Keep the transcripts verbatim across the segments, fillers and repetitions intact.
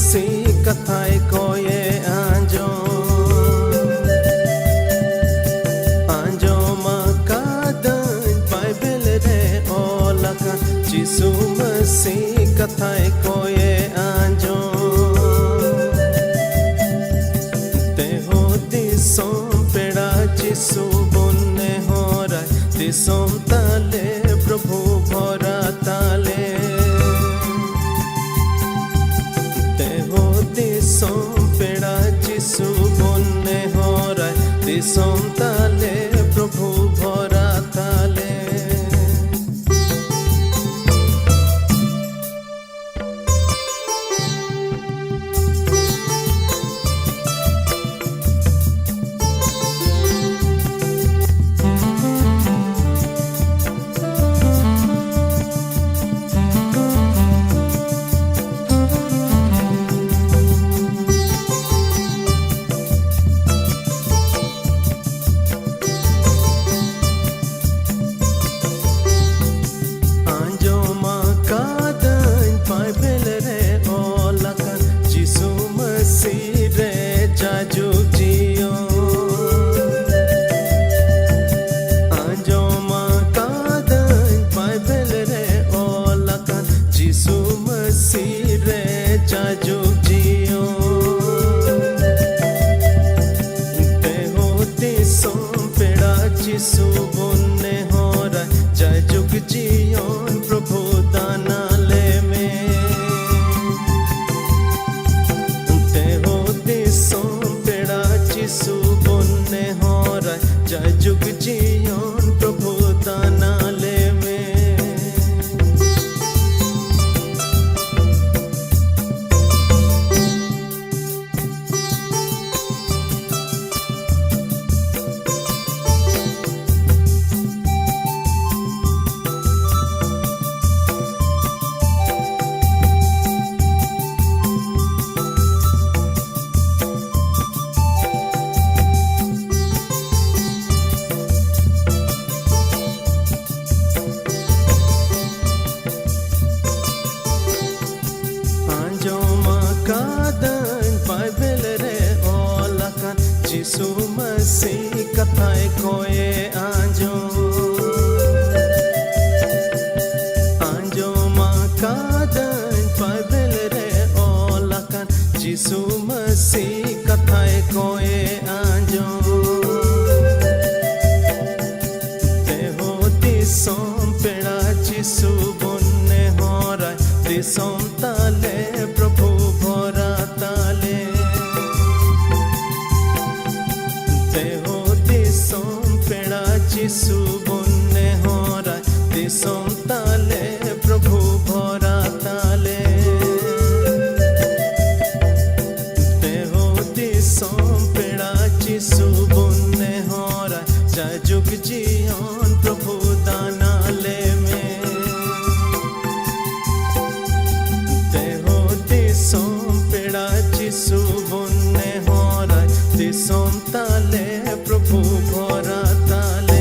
ᱥᱤ ᱠᱟᱛᱷᱟᱭ ᱠᱚᱭᱮ ᱟᱸᱡᱚᱢ᱾ ᱟᱸᱡᱚᱢ ᱟᱠᱟᱫᱟᱹᱧ ᱵᱟᱭᱵᱮᱞ ᱨᱮ ᱚᱞ ᱟᱠᱟᱱ ᱡᱤᱥᱩ ᱢᱟᱹᱥᱤ ᱠᱟᱛᱷᱟᱭ ᱠᱚᱭᱮ ᱟᱸᱡᱚᱢ᱾ ᱛᱮᱦᱚᱸ ᱫᱤᱥᱚᱢ ᱯᱮᱲᱟ ᱡᱤᱥᱩ ᱵᱚᱱ ᱱᱮᱦᱚᱨᱟᱭ, ᱫᱤᱥᱚᱢ ᱛᱟᱞᱮ ᱯᱨᱚᱵᱷᱩ ᱵᱷᱚᱨᱟ ᱛᱟᱞᱮ᱾ ᱛᱮᱦᱚᱸ ᱫᱤᱥᱚᱢ ᱯᱮᱲᱟ ᱡᱤᱥᱩ ᱵᱚᱱ ᱱᱮᱦᱚᱨᱟᱭ, ᱫᱤᱥᱚᱢ ᱛᱟᱞᱮ ᱯᱨᱚᱵᱷᱩ ᱵᱷᱚᱨᱟ ᱛᱟᱞᱮ᱾ ᱡᱤᱥᱩ ᱵᱚᱱ ᱱᱮᱦᱚᱨᱟ, ᱫᱤᱥᱚᱢ ᱛᱟᱞᱮ ᱯᱨᱚᱵᱷᱩ ᱵᱷᱚᱨᱟ ᱛᱟᱞᱮ᱾ ᱛᱮᱦᱚ ᱫᱤᱥᱚᱢ ᱯᱮᱲᱟ ᱡᱤᱥᱩ ᱵᱚᱱ ᱱᱮᱦᱚᱨᱟ, ᱫᱤᱥᱚᱢ ᱛᱟᱞᱮ ᱯᱨᱚᱵᱷᱩ ᱵᱷᱚᱨᱟ ᱛᱟᱞᱮ᱾ ᱛᱮᱦᱚ ᱫᱤᱥᱚᱢ ᱯᱮᱲᱟ ᱡᱤᱥᱩ ᱵᱚᱱ ᱱᱮᱦᱚᱨᱟ, ᱡᱟᱭᱡᱩᱜᱽ ᱡᱤᱭᱚᱱ ᱯᱨᱚᱵᱷᱩ ᱫᱟᱱ ᱟᱞᱮ ᱢᱮ᱾ ᱛᱮᱦᱚ ᱫᱤᱥᱚᱢ ᱯᱮᱲᱟ ᱡᱤᱥᱩ ᱵᱚᱱ ᱱᱮᱦᱚᱨᱟ, ᱫᱤᱥᱚᱢ ᱛᱟᱞᱮ ᱯᱨᱚᱵᱷᱩ ᱵᱷᱚᱨᱟ ᱛᱟᱞᱮ᱾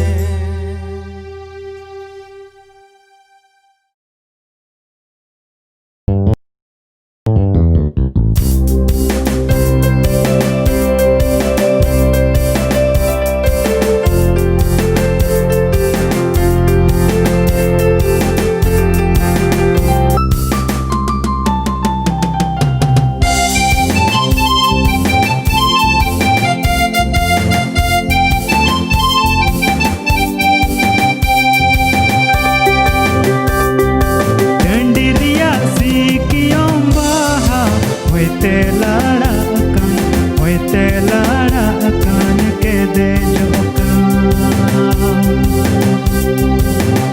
ᱴᱟᱺᱰᱤ ᱨᱮᱭᱟᱜ ᱥᱤᱠᱤᱭᱚᱢ ᱵᱟᱦᱟ ᱦᱚᱭᱛᱮ ᱞᱟᱲᱟᱜ ᱠᱟᱱ, ᱦᱚᱭᱛᱮ ᱞᱟᱲᱟᱜ ᱠᱟᱱ ᱠᱮᱫᱮᱡᱚᱜ ᱠᱟᱱ᱾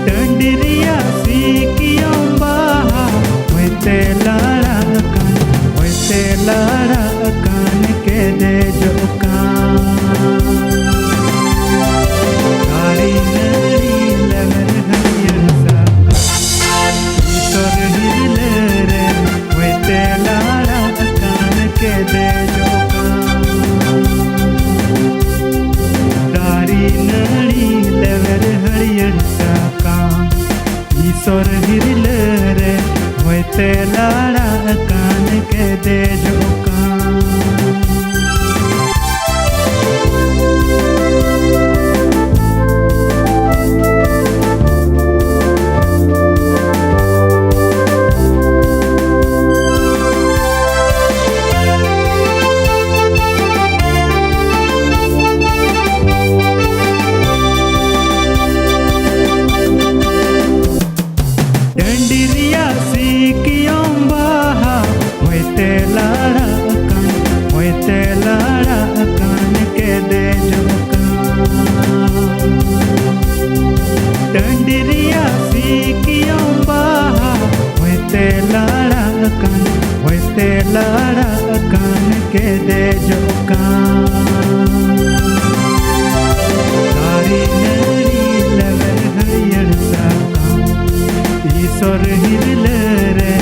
ᱴᱟᱺᱰᱤ ᱨᱮᱭᱟᱜ ᱥᱤᱠᱤᱭᱚᱢ ᱵᱟᱦᱟ ᱦᱚᱭᱛᱮ ᱞᱟᱲᱟᱜ ᱠᱟᱱ, ᱦᱚᱭᱛᱮ ᱞᱟᱲᱟᱜ ᱠᱟᱱ ᱠᱮᱫᱮᱡᱚᱜ ᱠᱟᱱ᱾ ᱫᱟᱨᱮ ᱱᱟᱹᱲᱤ ᱞᱮᱢᱮᱨ ᱦᱟᱹᱨᱭᱟᱹᱲ ᱥᱟᱠᱟᱢ, ᱤᱥᱚᱨ ᱦᱤᱨᱞᱟᱹ ᱨᱮ ᱦᱚᱭᱛᱮ ᱞᱟᱲᱟᱜ ᱠᱟᱱ ᱠᱮᱫᱮᱡᱚᱜ ᱠᱟᱱ᱾ ᱫᱟᱨᱮ ᱱᱟᱹᱲᱤ ᱞᱮᱢᱮᱨ ᱦᱟᱹᱨᱭᱟᱹᱲ ᱥᱟᱠᱟᱢ, ᱤᱥᱚᱨ ᱦᱤᱨᱞᱟᱹ ᱨᱮ ᱦᱚᱭᱛᱮ ᱞᱟᱲᱟᱜ ᱠᱟᱱ ᱠᱮᱫᱮᱡᱚᱜ ᱠᱟᱱ᱾ ᱴᱟᱺᱰᱤ ᱨᱮᱭᱟᱜ ᱥᱤᱠᱤᱭᱚᱢ ᱵᱟᱦᱟ, ᱦᱚᱭᱛᱮ ᱞᱟᱲᱟᱜ ᱠᱟᱱ, ᱦᱚᱭᱛᱮ ᱞᱟᱲᱟᱜ ᱠᱟᱱ, ᱠᱮᱫᱮᱡᱚᱜ ᱠᱟᱱ᱾ ᱫᱟᱨᱮ ᱱᱟᱹᱲᱤ ᱞᱮᱣᱮᱨ ᱦᱟᱹᱨᱭᱟᱹᱲ ᱥᱟᱠᱟᱢ, ᱤᱥᱚᱨ ᱦᱤᱨᱞᱟᱹ ᱨᱮ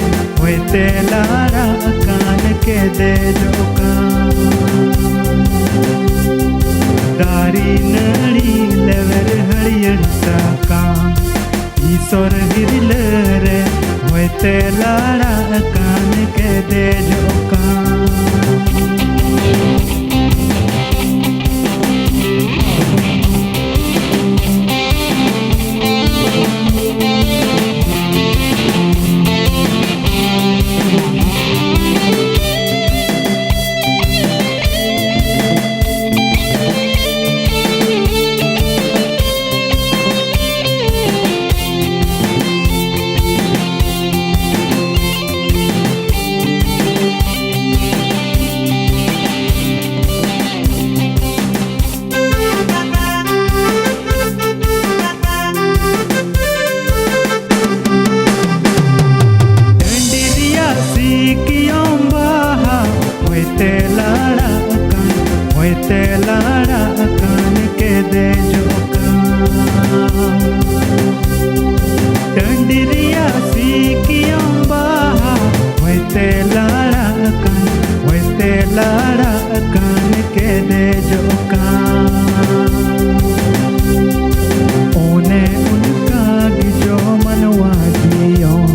ᱦᱚᱭᱛᱮ ᱞᱟᱲᱟᱜ ᱠᱟᱱ, ᱠᱮᱫᱮᱡᱚᱜ ᱠᱟᱱ᱾ ᱫᱟᱨᱮ ᱱᱟᱹᱲᱤ ᱞᱮᱣᱮᱨ ᱦᱟᱹᱨᱭᱟᱹᱲ ᱥᱟᱠᱟᱢ, ᱤᱥᱚᱨ ᱦᱤᱨᱞᱟᱹ ᱨᱮ ᱦᱚᱭᱛᱮ ᱞᱟᱲᱟᱜ ᱠᱟᱱ, ᱠᱮᱫᱮᱡᱚᱜ ᱠᱟᱱ᱾ ᱴᱟᱺᱰᱤ ᱨᱮᱭᱟᱜ ᱥᱤᱠᱤᱭᱚᱢ ᱵᱟᱦᱟ, ᱦᱚᱭᱛᱮ ᱞᱟᱲᱟᱜ ᱠᱟᱱ, ᱦᱚᱭᱛᱮ ᱞᱟᱲᱟᱜ ᱠᱟᱱ, ᱠᱮᱫᱮᱡᱚᱜ ᱠᱟᱱ᱾ ᱴᱟᱺᱰᱤ ᱨᱮᱭᱟᱜ ᱥᱤᱠᱤᱭᱚᱢ ᱵᱟᱦᱟ, ᱦᱚᱭᱛᱮ ᱞᱟᱲᱟᱜ ᱠᱟᱱ, ᱦᱚᱭᱛᱮ ᱞᱟᱲᱟᱜ ᱠᱟᱱ, ᱠᱮᱫᱮᱡᱚᱜ ᱠᱟᱱ᱾ ᱚᱱᱮ ᱚᱱᱠᱟ ᱜᱮ ᱡᱚ ᱢᱟᱱᱣᱟ ᱡᱤᱭᱚᱱ,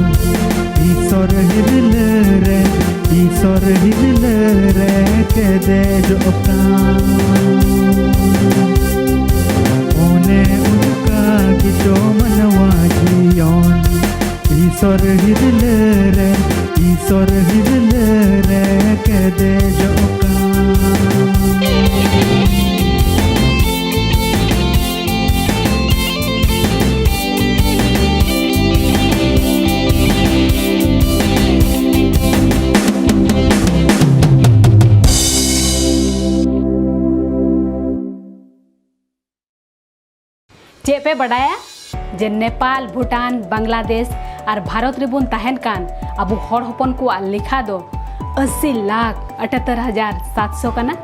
ᱤᱥᱚᱨ ᱦᱤᱨᱞᱟᱹ ᱨᱮ, ᱤᱥᱚᱨ ᱦᱤᱨᱞᱟᱹ ᱨᱮ ᱠᱮᱫᱮᱡᱚᱜ ᱠᱟᱱ᱾ ᱚᱱᱮ ᱚᱱᱠᱟ ᱜᱮ ᱡᱚ ᱢᱟᱱᱣᱟ ᱡᱤᱭᱚᱱ, ᱤᱥᱚᱨ ᱦᱤᱨᱞᱟᱹ ᱨᱮ, ᱤᱥᱚᱨ ᱦᱤᱨᱞᱟᱹ ᱨᱮ ᱠᱮᱫᱮᱡᱚᱜ ᱠᱟᱱ᱾ ᱪᱮᱫ ᱯᱮ ᱵᱟᱰᱟᱭᱟ? ᱡᱮ ᱱᱮᱯᱟᱞ, ᱵᱷᱩᱴᱟᱱ, ᱵᱟᱝᱞᱟᱫᱮᱥ ᱟᱨ ᱵᱷᱟᱨᱚᱛ ᱨᱮᱵᱚᱱ ᱛᱟᱦᱮᱱ ᱠᱟᱱ ᱟᱵᱚ ᱦᱚᱲ ᱦᱚᱯᱚᱱ ᱠᱚᱣᱟᱜ ᱞᱮᱠᱷᱟ ᱫᱚ ᱟᱹᱥᱤ ᱞᱟᱠᱷ ᱟᱴᱷᱟᱛᱛᱚᱨ ᱦᱟᱡᱟᱨ ᱥᱟᱛᱥᱚ ᱠᱟᱱᱟ᱾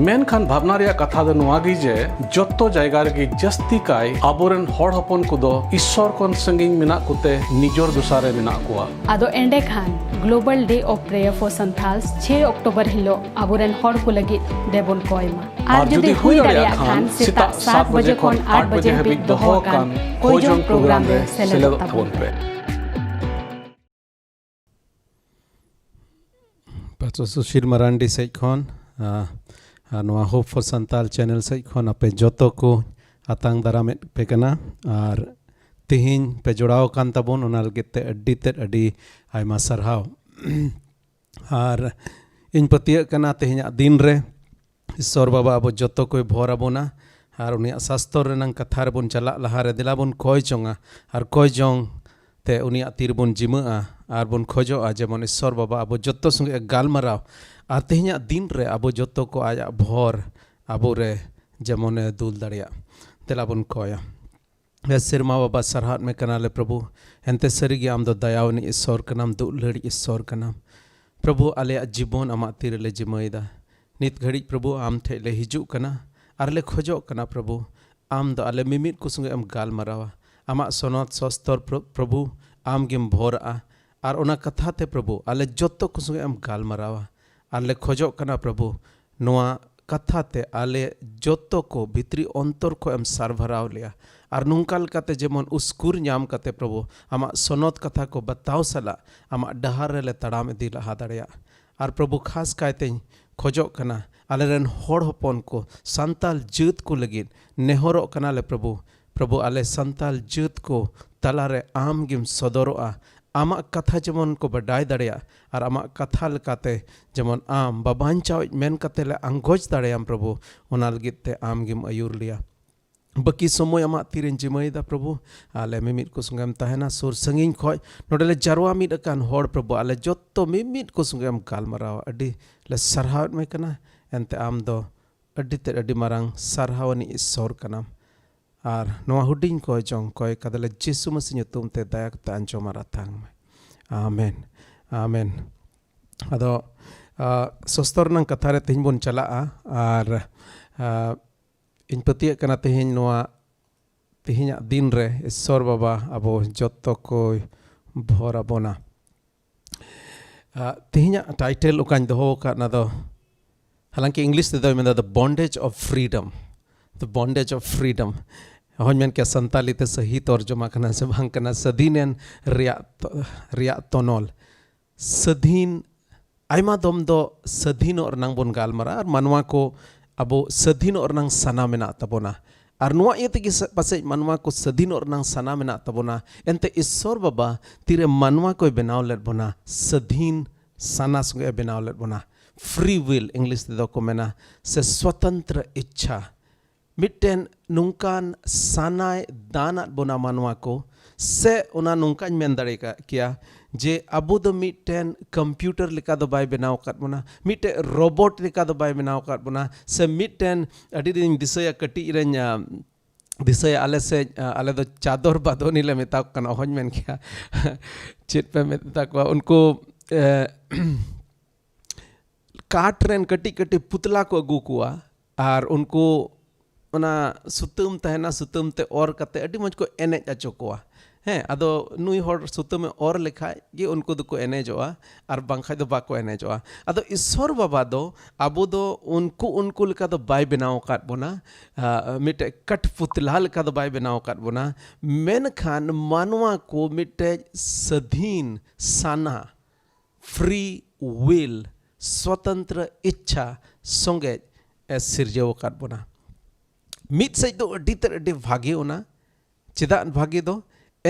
ᱢᱮᱱᱠᱷᱟᱱ ᱵᱷᱟᱵᱽᱱᱟ ᱨᱮᱭᱟᱜ ᱠᱟᱛᱷᱟ ᱫᱚ ᱱᱚᱣᱟ ᱜᱮ ᱡᱮ ᱡᱚᱛᱚ ᱡᱟᱭᱜᱟ ᱨᱮᱜᱮ ᱡᱟᱹᱥᱛᱤ ᱠᱟᱭ ᱟᱵᱚᱨᱮᱱ ᱦᱚᱲ ᱦᱚᱯᱚᱱ ᱠᱚᱫᱚ ᱤᱥᱥᱚᱨ ᱠᱷᱚᱱ ᱥᱟᱺᱜᱤᱧ ᱢᱮᱱᱟᱜ ᱠᱚᱛᱮ ᱱᱤᱡᱚᱨ ᱫᱚᱥᱟ ᱨᱮ ᱢᱮᱱᱟᱜ ᱠᱚᱣᱟ᱾ ᱟᱫᱚ ᱮᱸᱰᱮᱠᱷᱟᱱ Global Day of Prayer for Santals ᱪᱷᱚᱭ ᱚᱠᱴᱳᱵᱚᱨ ᱦᱤᱞᱳᱜ ᱟᱵᱚᱨᱮᱱ ᱦᱚᱲ ᱠᱚ ᱞᱟᱹᱜᱤᱫ ᱫᱮᱵᱚᱱ ᱠᱚᱭ ᱢᱟ᱾ ᱟᱨ ᱡᱩᱫᱤ ᱦᱩᱭ ᱫᱟᱲᱮᱭᱟᱜ ᱠᱷᱟᱱ ᱥᱮᱛᱟᱜ ᱥᱟᱛ ᱵᱟᱡᱮ ᱠᱷᱚᱱ ᱟᱴ ᱵᱟᱡᱮ ᱦᱟᱹᱵᱤᱡ ᱫᱚᱦᱚ ᱟᱠᱟᱱ ᱠᱚᱭ ᱡᱚᱝ ᱯᱨᱳᱜᱨᱟᱢ ᱨᱮ ᱥᱮᱞᱮᱫᱚᱜ ᱛᱟᱵᱚᱱ ᱯᱮ᱾ ᱯᱟᱥᱴᱚᱨ ᱥᱩᱥᱤᱨ ᱢᱟᱨᱟᱱᱰᱤ ᱥᱮᱡ ᱠᱷᱚᱱ, ᱟᱨ ᱱᱚᱣᱟ Hope for Santal channel ᱥᱮᱡ ᱠᱷᱚᱱ ᱟᱯᱮ ᱡᱚᱛᱚ ᱠᱚ ᱟᱛᱟᱝ ᱫᱟᱨᱟᱢᱮᱫ ᱯᱮ ᱠᱟᱱᱟ᱾ ᱟᱨ ᱛᱮᱦᱮᱧ ᱯᱮ ᱡᱚᱲᱟᱣ ᱟᱠᱟᱱ ᱛᱟᱵᱚᱱ, ᱚᱱᱟ ᱞᱟᱹᱜᱤᱫ ᱛᱮ ᱟᱹᱰᱤ ᱛᱮᱫ ᱟᱹᱰᱤ ᱟᱭᱢᱟ ᱥᱟᱨᱦᱟᱣ᱾ ᱟᱨ ᱤᱧ ᱯᱟᱹᱛᱭᱟᱹᱜ ᱠᱟᱱᱟ, ᱛᱮᱦᱮᱧᱟᱜ ᱫᱤᱱ ᱨᱮ ᱤᱥᱥᱚᱨ ᱵᱟᱵᱟ ᱟᱵᱚ ᱡᱚᱛᱚ ᱠᱚᱭ ᱵᱷᱚᱨ ᱟᱵᱚᱱᱟ᱾ ᱟᱨ ᱩᱱᱤᱭᱟᱜ ᱥᱟᱥᱛᱚᱨ ᱨᱮᱱᱟᱝ ᱠᱟᱛᱷᱟ ᱨᱮᱵᱚᱱ ᱪᱟᱞᱟᱜ ᱞᱟᱦᱟ ᱨᱮ ᱫᱮᱞᱟ ᱵᱚᱱ ᱠᱚᱭ ᱡᱚᱝᱟ᱾ ᱟᱨ ᱠᱚᱭ ᱡᱚᱝ ᱛᱮ ᱩᱱᱤᱭᱟᱜ ᱛᱤ ᱨᱮᱵᱚᱱ ᱡᱤᱢᱟᱹᱜᱼᱟ᱾ ᱟᱨ ᱵᱚᱱ ᱠᱷᱚᱡᱚᱜᱼᱟ ᱡᱮᱢᱚᱱ ᱤᱥᱥᱚᱨ ᱵᱟᱵᱟ ᱟᱵᱚ ᱡᱚᱛᱚ ᱥᱚᱸᱜᱮ ᱜᱟᱞᱢᱟᱨᱟᱣ᱾ ᱟᱨ ᱛᱮᱦᱮᱧᱟᱜ ᱫᱤᱱ ᱨᱮ ᱟᱵᱚ ᱡᱚᱛᱚ ᱠᱚ ᱟᱭᱟᱜ ᱵᱷᱚᱨ ᱟᱵᱚ ᱨᱮ ᱡᱮᱢᱚᱱᱮ ᱫᱩᱞ ᱫᱟᱲᱮᱭᱟᱜ᱾ ᱫᱮᱞᱟ ᱵᱚᱱ ᱠᱚᱭᱟ᱾ ᱦᱮ ᱥᱮᱨᱢᱟ ᱵᱟᱵᱟ, ᱥᱟᱨᱦᱟᱣ ᱢᱮ ᱠᱟᱱᱟᱞᱮ ᱯᱨᱚᱵᱷᱩ᱾ ᱮᱱᱛᱮ ᱥᱟᱹᱨᱤᱜᱮ ᱟᱢ ᱫᱚ ᱫᱟᱭᱟᱣᱟᱱᱤᱡ ᱤᱥᱥᱚᱨ ᱠᱟᱱᱟᱢ, ᱫᱩᱞᱟᱹᱲᱤᱡ ᱤᱥᱥᱚᱨ ᱠᱟᱱᱟᱢ᱾ ᱯᱨᱚᱵᱷᱩ, ᱟᱞᱮᱭᱟᱜ ᱡᱤᱵᱚᱱ ᱟᱢᱟᱜ ᱛᱤ ᱨᱮᱞᱮ ᱡᱤᱢᱟᱹᱭᱮᱫᱟ᱾ ᱱᱤᱛ ᱜᱷᱟᱹᱲᱤᱡ ᱯᱨᱚᱵᱷᱩ, ᱟᱢ ᱴᱷᱮᱡ ᱞᱮ ᱦᱤᱡᱩᱜ ᱠᱟᱱᱟ ᱟᱨ ᱞᱮ ᱠᱷᱚᱡᱚᱜ ᱠᱟᱱᱟ ᱯᱨᱚᱵᱷᱩ, ᱟᱢ ᱫᱚ ᱟᱞᱮ ᱢᱤᱢᱤᱫ ᱠᱚ ᱥᱚᱸᱜᱮ ᱮᱢ ᱜᱟᱞᱢᱟᱨᱟᱣᱟ᱾ ᱟᱢᱟᱜ ᱥᱚᱱᱚᱛ ᱥᱚᱥᱛᱚᱨ ᱯᱨᱚ-, ᱯᱨᱚᱵᱷᱩ, ᱟᱢ ᱜᱮᱢ ᱵᱷᱚᱨᱟᱜᱼᱟ᱾ ᱟᱨ ᱚᱱᱟ ᱠᱟᱛᱷᱟ ᱛᱮ ᱯᱨᱚᱵᱷᱩ, ᱟᱞᱮ ᱡᱚᱛᱚ ᱠᱚ ᱥᱚᱸᱜᱮ ᱮᱢ ᱜᱟᱞᱢᱟᱨᱟᱣᱟ᱾ ᱟᱨ ᱞᱮ ᱠᱷᱚᱡᱚᱜ ᱠᱟᱱᱟ ᱯᱨᱚᱵᱷᱩ, ᱱᱚᱣᱟ ᱠᱟᱛᱷᱟ ᱛᱮ ᱟᱞᱮ ᱡᱚᱛᱚ ᱠᱚ ᱵᱷᱤᱛᱨᱤ ᱚᱱᱛᱚᱨ ᱠᱷᱚᱡ ᱮᱢ ᱥᱟᱨᱵᱷᱟᱨᱟᱣ ᱞᱮᱭᱟ᱾ ᱟᱨ ᱱᱚᱝᱠᱟ ᱞᱮᱠᱟᱛᱮ ᱡᱮᱢᱚᱱ ᱩᱥᱠᱩᱨ ᱧᱟᱢ ᱠᱟᱛᱮ ᱯᱨᱚᱵᱷᱩ, ᱟᱢᱟᱜ ᱥᱚᱱᱚᱛ ᱠᱟᱛᱷᱟ ᱠᱚ ᱵᱟᱛᱟᱣ ᱥᱟᱞᱟᱜ ᱟᱢᱟᱜ ᱰᱟᱦᱟᱨ ᱨᱮᱞᱮ ᱛᱟᱲᱟᱢ ᱤᱫᱤ ᱞᱟᱦᱟ ᱫᱟᱲᱮᱭᱟᱜ᱾ ᱟᱨ ᱯᱨᱚᱵᱷᱩ, ᱠᱷᱟᱥ ᱠᱟᱭᱛᱮᱧ ᱠᱷᱚᱡᱚᱜ ᱠᱟᱱᱟ, ᱟᱞᱮᱨᱮᱱ ᱦᱚᱲ ᱦᱚᱯᱚᱱ ᱠᱚ, ᱥᱟᱱᱛᱟᱞ ᱡᱟᱹᱛ ᱠᱚ ᱞᱟᱹᱜᱤᱫ ᱱᱮᱦᱚᱨᱚᱜ ᱠᱟᱱᱟᱞᱮ ᱯᱨᱚᱵᱷᱩ᱾ ᱯᱨᱚᱵᱷᱩ, ᱟᱞᱮ ᱥᱟᱱᱛᱟᱞ ᱡᱟᱹᱛ ᱠᱚ ᱛᱟᱞᱟᱨᱮ ᱟᱢ ᱜᱮᱢ ᱥᱚᱫᱚᱨᱚᱜᱼᱟ᱾ ᱟᱢᱟᱜ ᱠᱟᱛᱷᱟ ᱡᱮᱢᱚᱱ ᱠᱚ ᱵᱟᱰᱟᱭ ᱫᱟᱲᱮᱭᱟᱜ ᱟᱨ ᱟᱢᱟᱜ ᱠᱟᱛᱷᱟ ᱞᱮᱠᱟᱛᱮ ᱡᱮᱢᱚᱱ ᱟᱢ ᱵᱟᱵᱟᱧᱪᱟᱣᱤᱡ ᱢᱮᱱ ᱠᱟᱛᱮ ᱞᱮ ᱟᱸᱜᱚᱪ ᱫᱟᱲᱮᱭᱟᱢ ᱯᱨᱚᱵᱷᱩ, ᱚᱱᱟ ᱞᱟᱹᱜᱤᱫ ᱛᱮ ᱟᱢ ᱜᱮᱢ ᱟᱹᱭᱩᱨ ᱞᱮᱭᱟ᱾ ᱵᱟᱹᱠᱤ ᱥᱚᱢᱚᱭ ᱟᱢᱟᱜ ᱛᱤᱨᱮᱧ ᱡᱤᱢᱟᱹᱭᱮᱫᱟ ᱯᱨᱚᱵᱷᱩ᱾ ᱟᱞᱮ ᱢᱤᱢᱤᱫ ᱠᱚ ᱥᱚᱸᱜᱮᱢ ᱛᱟᱦᱮᱱᱟ, ᱥᱩᱨ ᱥᱟᱺᱜᱤᱧ ᱠᱷᱚᱡ ᱱᱚᱰᱮ ᱞᱮ ᱡᱟᱨᱣᱟ ᱢᱤᱫ ᱟᱠᱟᱱ ᱦᱚᱲ ᱯᱨᱚᱵᱷᱩ, ᱟᱞᱮ ᱡᱚᱛᱚ ᱢᱤᱢᱤᱫ ᱠᱚ ᱥᱚᱸᱜᱮᱢ ᱜᱟᱞᱢᱟᱨᱟᱣᱟ᱾ ᱟᱹᱰᱤ ᱞᱮ ᱥᱟᱨᱦᱟᱣᱮᱫ ᱢᱮ ᱠᱟᱱᱟ᱾ ᱮᱱᱛᱮ ᱟᱢ ᱫᱚ ᱟᱹᱰᱤ ᱛᱮᱫ ᱟᱹᱰᱤ ᱢᱟᱨᱟᱝ ᱥᱟᱨᱦᱟᱣ ᱟᱹᱱᱤᱡ ᱤᱥᱥᱚᱨ ᱠᱟᱱᱟᱢ᱾ ᱟᱨ ᱱᱚᱣᱟ ᱦᱩᱰᱤᱧ ᱠᱚᱭ ᱡᱚᱝ ᱠᱚᱭ ᱠᱟᱫᱟᱞᱮ ᱡᱤᱥᱩ ᱢᱟᱹᱥᱤ ᱧᱩᱛᱩᱢ ᱛᱮ ᱫᱟᱭᱟ ᱠᱟᱛᱮ ᱟᱸᱡᱚᱢ ᱟᱨ ᱟᱛᱟᱝ ᱢᱮ᱾ ᱟᱢᱮᱱ, ᱟᱢᱮᱱ᱾ ᱟᱫᱚ ᱟ, ᱥᱚᱥᱛᱚᱨ ᱨᱮᱱᱟᱝ ᱠᱟᱛᱷᱟ ᱨᱮ ᱛᱮᱦᱮᱧ ᱵᱚᱱ ᱪᱟᱞᱟᱜᱼᱟ᱾ ᱟᱨ ᱟ, ᱤᱧ ᱯᱟᱹᱛᱭᱟᱹᱜ ᱠᱟᱱᱟ ᱛᱮᱦᱮᱧ ᱱᱚᱣᱟ ᱛᱮᱦᱮᱧᱟᱜ ᱫᱤᱱ ᱨᱮ ᱤᱥᱥᱚᱨ ᱵᱟᱵᱟ ᱟᱵᱚ ᱡᱚᱛᱚ ᱠᱚᱭ ᱵᱷᱚᱨ ᱟᱵᱚᱱᱟ᱾ ᱟ, ᱛᱮᱦᱮᱧᱟᱜ ᱴᱟᱭᱴᱮᱞ ᱚᱠᱟᱧ ᱫᱚᱦᱚ ᱟᱠᱟᱫ, ᱚᱱᱟ ᱫᱚ ᱦᱟᱞᱟᱝᱠᱤ ᱤᱝᱞᱤᱥ ᱛᱮᱫᱚᱭ ᱢᱮᱱᱫᱟ The Bondage of Freedom, The Bondage of Freedom᱾ ᱦᱚᱧ ᱢᱮᱱ ᱠᱮᱭᱟ ᱥᱟᱱᱛᱟᱞᱤ ᱛᱮ ᱥᱟᱹᱦᱤ ᱛᱚᱨᱡᱚᱢᱟ ᱠᱟᱱᱟ ᱥᱮ ᱵᱟᱝ ᱠᱟᱱᱟ, ᱥᱟᱹᱫᱷᱤᱱᱮᱱ ᱨᱮᱭᱟᱜ ᱛᱚ-, ᱨᱮᱭᱟᱜ ᱛᱚᱱᱚᱞ᱾ ᱥᱟᱹᱫᱷᱤᱱ, ᱟᱭᱢᱟ ᱫᱚᱢ ᱫᱚ ᱥᱟᱹᱫᱷᱤᱱᱚᱜ ᱨᱮᱱᱟᱝ ᱵᱚᱱ ᱜᱟᱞᱢᱟᱨᱟᱜᱼᱟ, ᱟᱨ ᱢᱟᱱᱣᱟ ᱠᱚ ᱟᱵᱚ ᱥᱟᱹᱫᱷᱤᱱᱚᱜ ᱨᱮᱱᱟᱝ ᱥᱟᱱᱟ ᱢᱮᱱᱟᱜ ᱛᱟᱵᱚᱱᱟ᱾ ᱟᱨ ᱱᱚᱣᱟ ᱤᱭᱟᱹ ᱛᱮᱜᱮ ᱥᱟ-, ᱯᱟᱥᱮᱡ ᱢᱟᱱᱣᱟ ᱠᱚ ᱥᱟᱹᱫᱷᱤᱱᱚᱜ ᱨᱮᱱᱟᱝ ᱥᱟᱱᱟ ᱢᱮᱱᱟᱜ ᱛᱟᱵᱚᱱᱟ᱾ ᱮᱱᱛᱮ ᱤᱥᱥᱚᱨ ᱵᱟᱵᱟ ᱛᱤᱨᱮ ᱢᱟᱱᱣᱟ ᱠᱚᱭ ᱵᱮᱱᱟᱣ ᱞᱮᱫ ᱵᱚᱱᱟ, ᱥᱟᱹᱫᱷᱤᱱ ᱥᱟᱱᱟ ᱥᱚᱸᱜᱮ ᱮ ᱵᱮᱱᱟᱣ ᱞᱮᱫ ᱵᱚᱱᱟ᱾ Free will ᱤᱝᱞᱤᱥ ᱛᱮᱫᱚ ᱠᱚ ᱢᱮᱱᱟ, ᱥᱮ ᱥᱣᱚᱛᱚᱱᱛᱨᱚ ᱤᱪᱪᱷᱟ᱾ ᱢᱤᱫᱴᱮᱱ ᱱᱚᱝᱠᱟᱱ ᱥᱟᱱᱟᱭ ᱫᱟᱱ ᱟᱫ ᱵᱚᱱᱟ ᱢᱟᱱᱣᱟ ᱠᱚ, ᱥᱮ ᱚᱱᱟ ᱱᱚᱝᱠᱟᱧ ᱢᱮᱱ ᱫᱟᱲᱮ ᱠᱟᱜ ᱠᱮᱭᱟ ᱡᱮ ᱟᱵᱚ ᱫᱚ ᱢᱤᱫᱴᱮᱱ ᱠᱚᱢᱯᱤᱭᱩᱴᱟᱨ ᱞᱮᱠᱟ ᱫᱚ ᱵᱟᱭ ᱵᱮᱱᱟᱣ ᱟᱠᱟᱫ ᱵᱚᱱᱟ, ᱢᱤᱫᱴᱮᱱ ᱨᱳᱵᱚᱴ ᱞᱮᱠᱟ ᱫᱚ ᱵᱟᱭ ᱵᱮᱱᱟᱣ ᱟᱠᱟᱫ ᱵᱚᱱᱟ, ᱥᱮ ᱢᱤᱫᱴᱮᱱ, ᱟᱹᱰᱤ ᱫᱤᱱᱤᱧ ᱫᱤᱥᱟᱹᱭᱟ ᱠᱟᱹᱴᱤᱡ ᱨᱮᱧ, ᱟ, ᱫᱤᱥᱟᱹᱭᱟ ᱟᱞᱮ ᱥᱮᱫ, ᱟ, ᱟᱞᱮ ᱫᱚ ᱪᱟᱫᱚᱨ ᱵᱟᱫᱚᱱᱤ ᱞᱮ ᱢᱮᱛᱟ ᱠᱚ ᱠᱟᱱᱟ, ᱚᱦᱚᱧ ᱢᱮᱱ ᱠᱮᱭᱟ᱾ ᱪᱮᱫ ᱯᱮ ᱢᱮᱛᱟ ᱠᱚᱣᱟ ᱩᱱᱠᱩ, ᱮ, ᱠᱟᱴ ᱨᱮᱱ ᱠᱟᱹᱴᱤᱡ ᱠᱟᱹᱴᱤᱡ ᱯᱩᱛᱞᱟ ᱠᱚ ᱟᱹᱜᱩ ᱠᱚᱣᱟ, ᱟᱨ ᱩᱱᱠᱩ ᱚᱱᱟ ᱥᱩᱛᱟᱹᱢ ᱛᱟᱦᱮᱱᱟ, ᱥᱩᱛᱟᱹᱢ ᱛᱮ ᱚᱨ ᱠᱟᱛᱮ ᱟᱹᱰᱤ ᱢᱚᱡᱽ ᱠᱚ ᱮᱱᱮᱡ ᱦᱚᱪᱚ ᱠᱚᱣᱟ᱾ ᱦᱮᱸ, ᱟᱫᱚ ᱱᱩᱭ ᱦᱚᱲ ᱥᱩᱛᱟᱹᱢᱮ ᱚᱨ ᱞᱮᱠᱷᱟᱡ ᱜᱮ ᱩᱱᱠᱩ ᱫᱚᱠᱚ ᱮᱱᱮᱡᱚᱜᱼᱟ, ᱟᱨ ᱵᱟᱝᱠᱷᱟᱡ ᱫᱚ ᱵᱟᱠᱚ ᱮᱱᱮᱡᱚᱜᱼᱟ᱾ ᱟᱫᱚ ᱤᱥᱥᱚᱨ ᱵᱟᱵᱟ ᱫᱚ ᱟᱵᱚ ᱫᱚ ᱩᱱᱠᱩ, ᱩᱱᱠᱩ ᱞᱮᱠᱟ ᱫᱚ ᱵᱟᱭ ᱵᱮᱱᱟᱣ ᱟᱠᱟᱫ ᱵᱚᱱᱟ, ᱟ, ᱢᱤᱫᱴᱮᱡ ᱠᱟᱴᱯᱩᱛᱞᱟ ᱞᱮᱠᱟ ᱫᱚ ᱵᱟᱭ ᱵᱮᱱᱟᱣ ᱟᱠᱟᱫ ᱵᱚᱱᱟ᱾ ᱢᱮᱱᱠᱷᱟᱱ ᱢᱟᱱᱣᱟ ᱠᱚ ᱢᱤᱫᱴᱮᱡ ᱥᱟᱹᱫᱷᱤᱱ ᱥᱟᱱᱟ, free will, ᱥᱣᱚᱛᱚᱱᱛᱨᱚ ᱤᱪᱪᱷᱟ ᱥᱚᱸᱜᱮ ᱮ ᱥᱤᱨᱡᱟᱹᱣ ᱟᱠᱟᱫ ᱵᱚᱱᱟ᱾ ᱢᱤᱫ ᱥᱮᱫ ᱫᱚ ᱟᱹᱰᱤ ᱛᱮᱫ ᱟᱹᱰᱤ ᱵᱷᱟᱜᱮ ᱚᱱᱟ᱾ ᱪᱮᱫᱟᱜ ᱵᱷᱟᱜᱮ ᱫᱚ?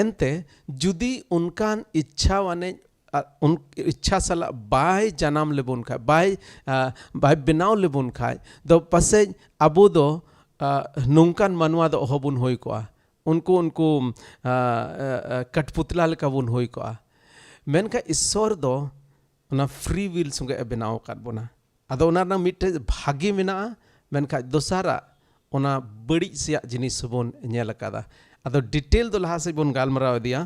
ᱮᱱᱛᱮ ᱡᱩᱫᱤ ᱚᱱᱠᱟᱱ ᱤᱪᱪᱷᱟ ᱟᱱᱮᱡ, ᱟ, ᱩᱱ-, ᱤᱪᱪᱷᱟ ᱥᱟᱞᱟᱜ ᱵᱟᱭ ᱡᱟᱱᱟᱢ ᱞᱮᱵᱚᱱ ᱠᱷᱟᱡ, ᱵᱟᱭ, ᱟ, ᱵᱟᱭ ᱵᱮᱱᱟᱣ ᱞᱮᱵᱚᱱ ᱠᱷᱟᱡ ᱫᱚ ᱯᱟᱥᱮᱡ ᱟᱵᱚ ᱫᱚ, ᱟ, ᱱᱚᱝᱠᱟᱱ ᱢᱟᱱᱣᱟ ᱫᱚ ᱚᱦᱚᱵᱚᱱ ᱦᱩᱭ ᱠᱚᱜᱼᱟ᱾ ᱩᱱᱠᱩ, ᱩᱱᱠᱩ, ᱟ, ᱟ, ᱟ, ᱠᱟᱴᱯᱩᱛᱞᱟ ᱞᱮᱠᱟ ᱵᱚᱱ ᱦᱩᱭ ᱠᱚᱜᱼᱟ᱾ ᱢᱮᱱᱠᱷᱟᱱ ᱤᱥᱥᱚᱨ ᱫᱚ ᱚᱱᱟ free will ᱥᱚᱸᱜᱮ ᱮ ᱵᱮᱱᱟᱣ ᱟᱠᱟᱫ ᱵᱚᱱᱟ᱾ ᱟᱫᱚ ᱚᱱᱟ ᱨᱮᱱᱟᱜ ᱢᱤᱫᱴᱮᱡ ᱵᱷᱟᱜᱮ ᱢᱮᱱᱟᱜᱼᱟ, ᱢᱮᱱᱠᱷᱟᱱ ᱫᱚᱥᱟᱨᱟᱜ ᱚᱱᱟ ᱵᱟᱹᱲᱤᱡ ᱥᱮᱭᱟᱜ ᱡᱤᱱᱤᱥ ᱦᱚᱸᱵᱚᱱ ᱧᱮᱞ ᱟᱠᱟᱫᱟ᱾ ᱟᱫᱚ ᱰᱤᱴᱮᱞ ᱫᱚ ᱞᱟᱦᱟ ᱥᱮᱫ ᱵᱚᱱ ᱜᱟᱞᱢᱟᱨᱟᱣ ᱤᱫᱤᱭᱟ,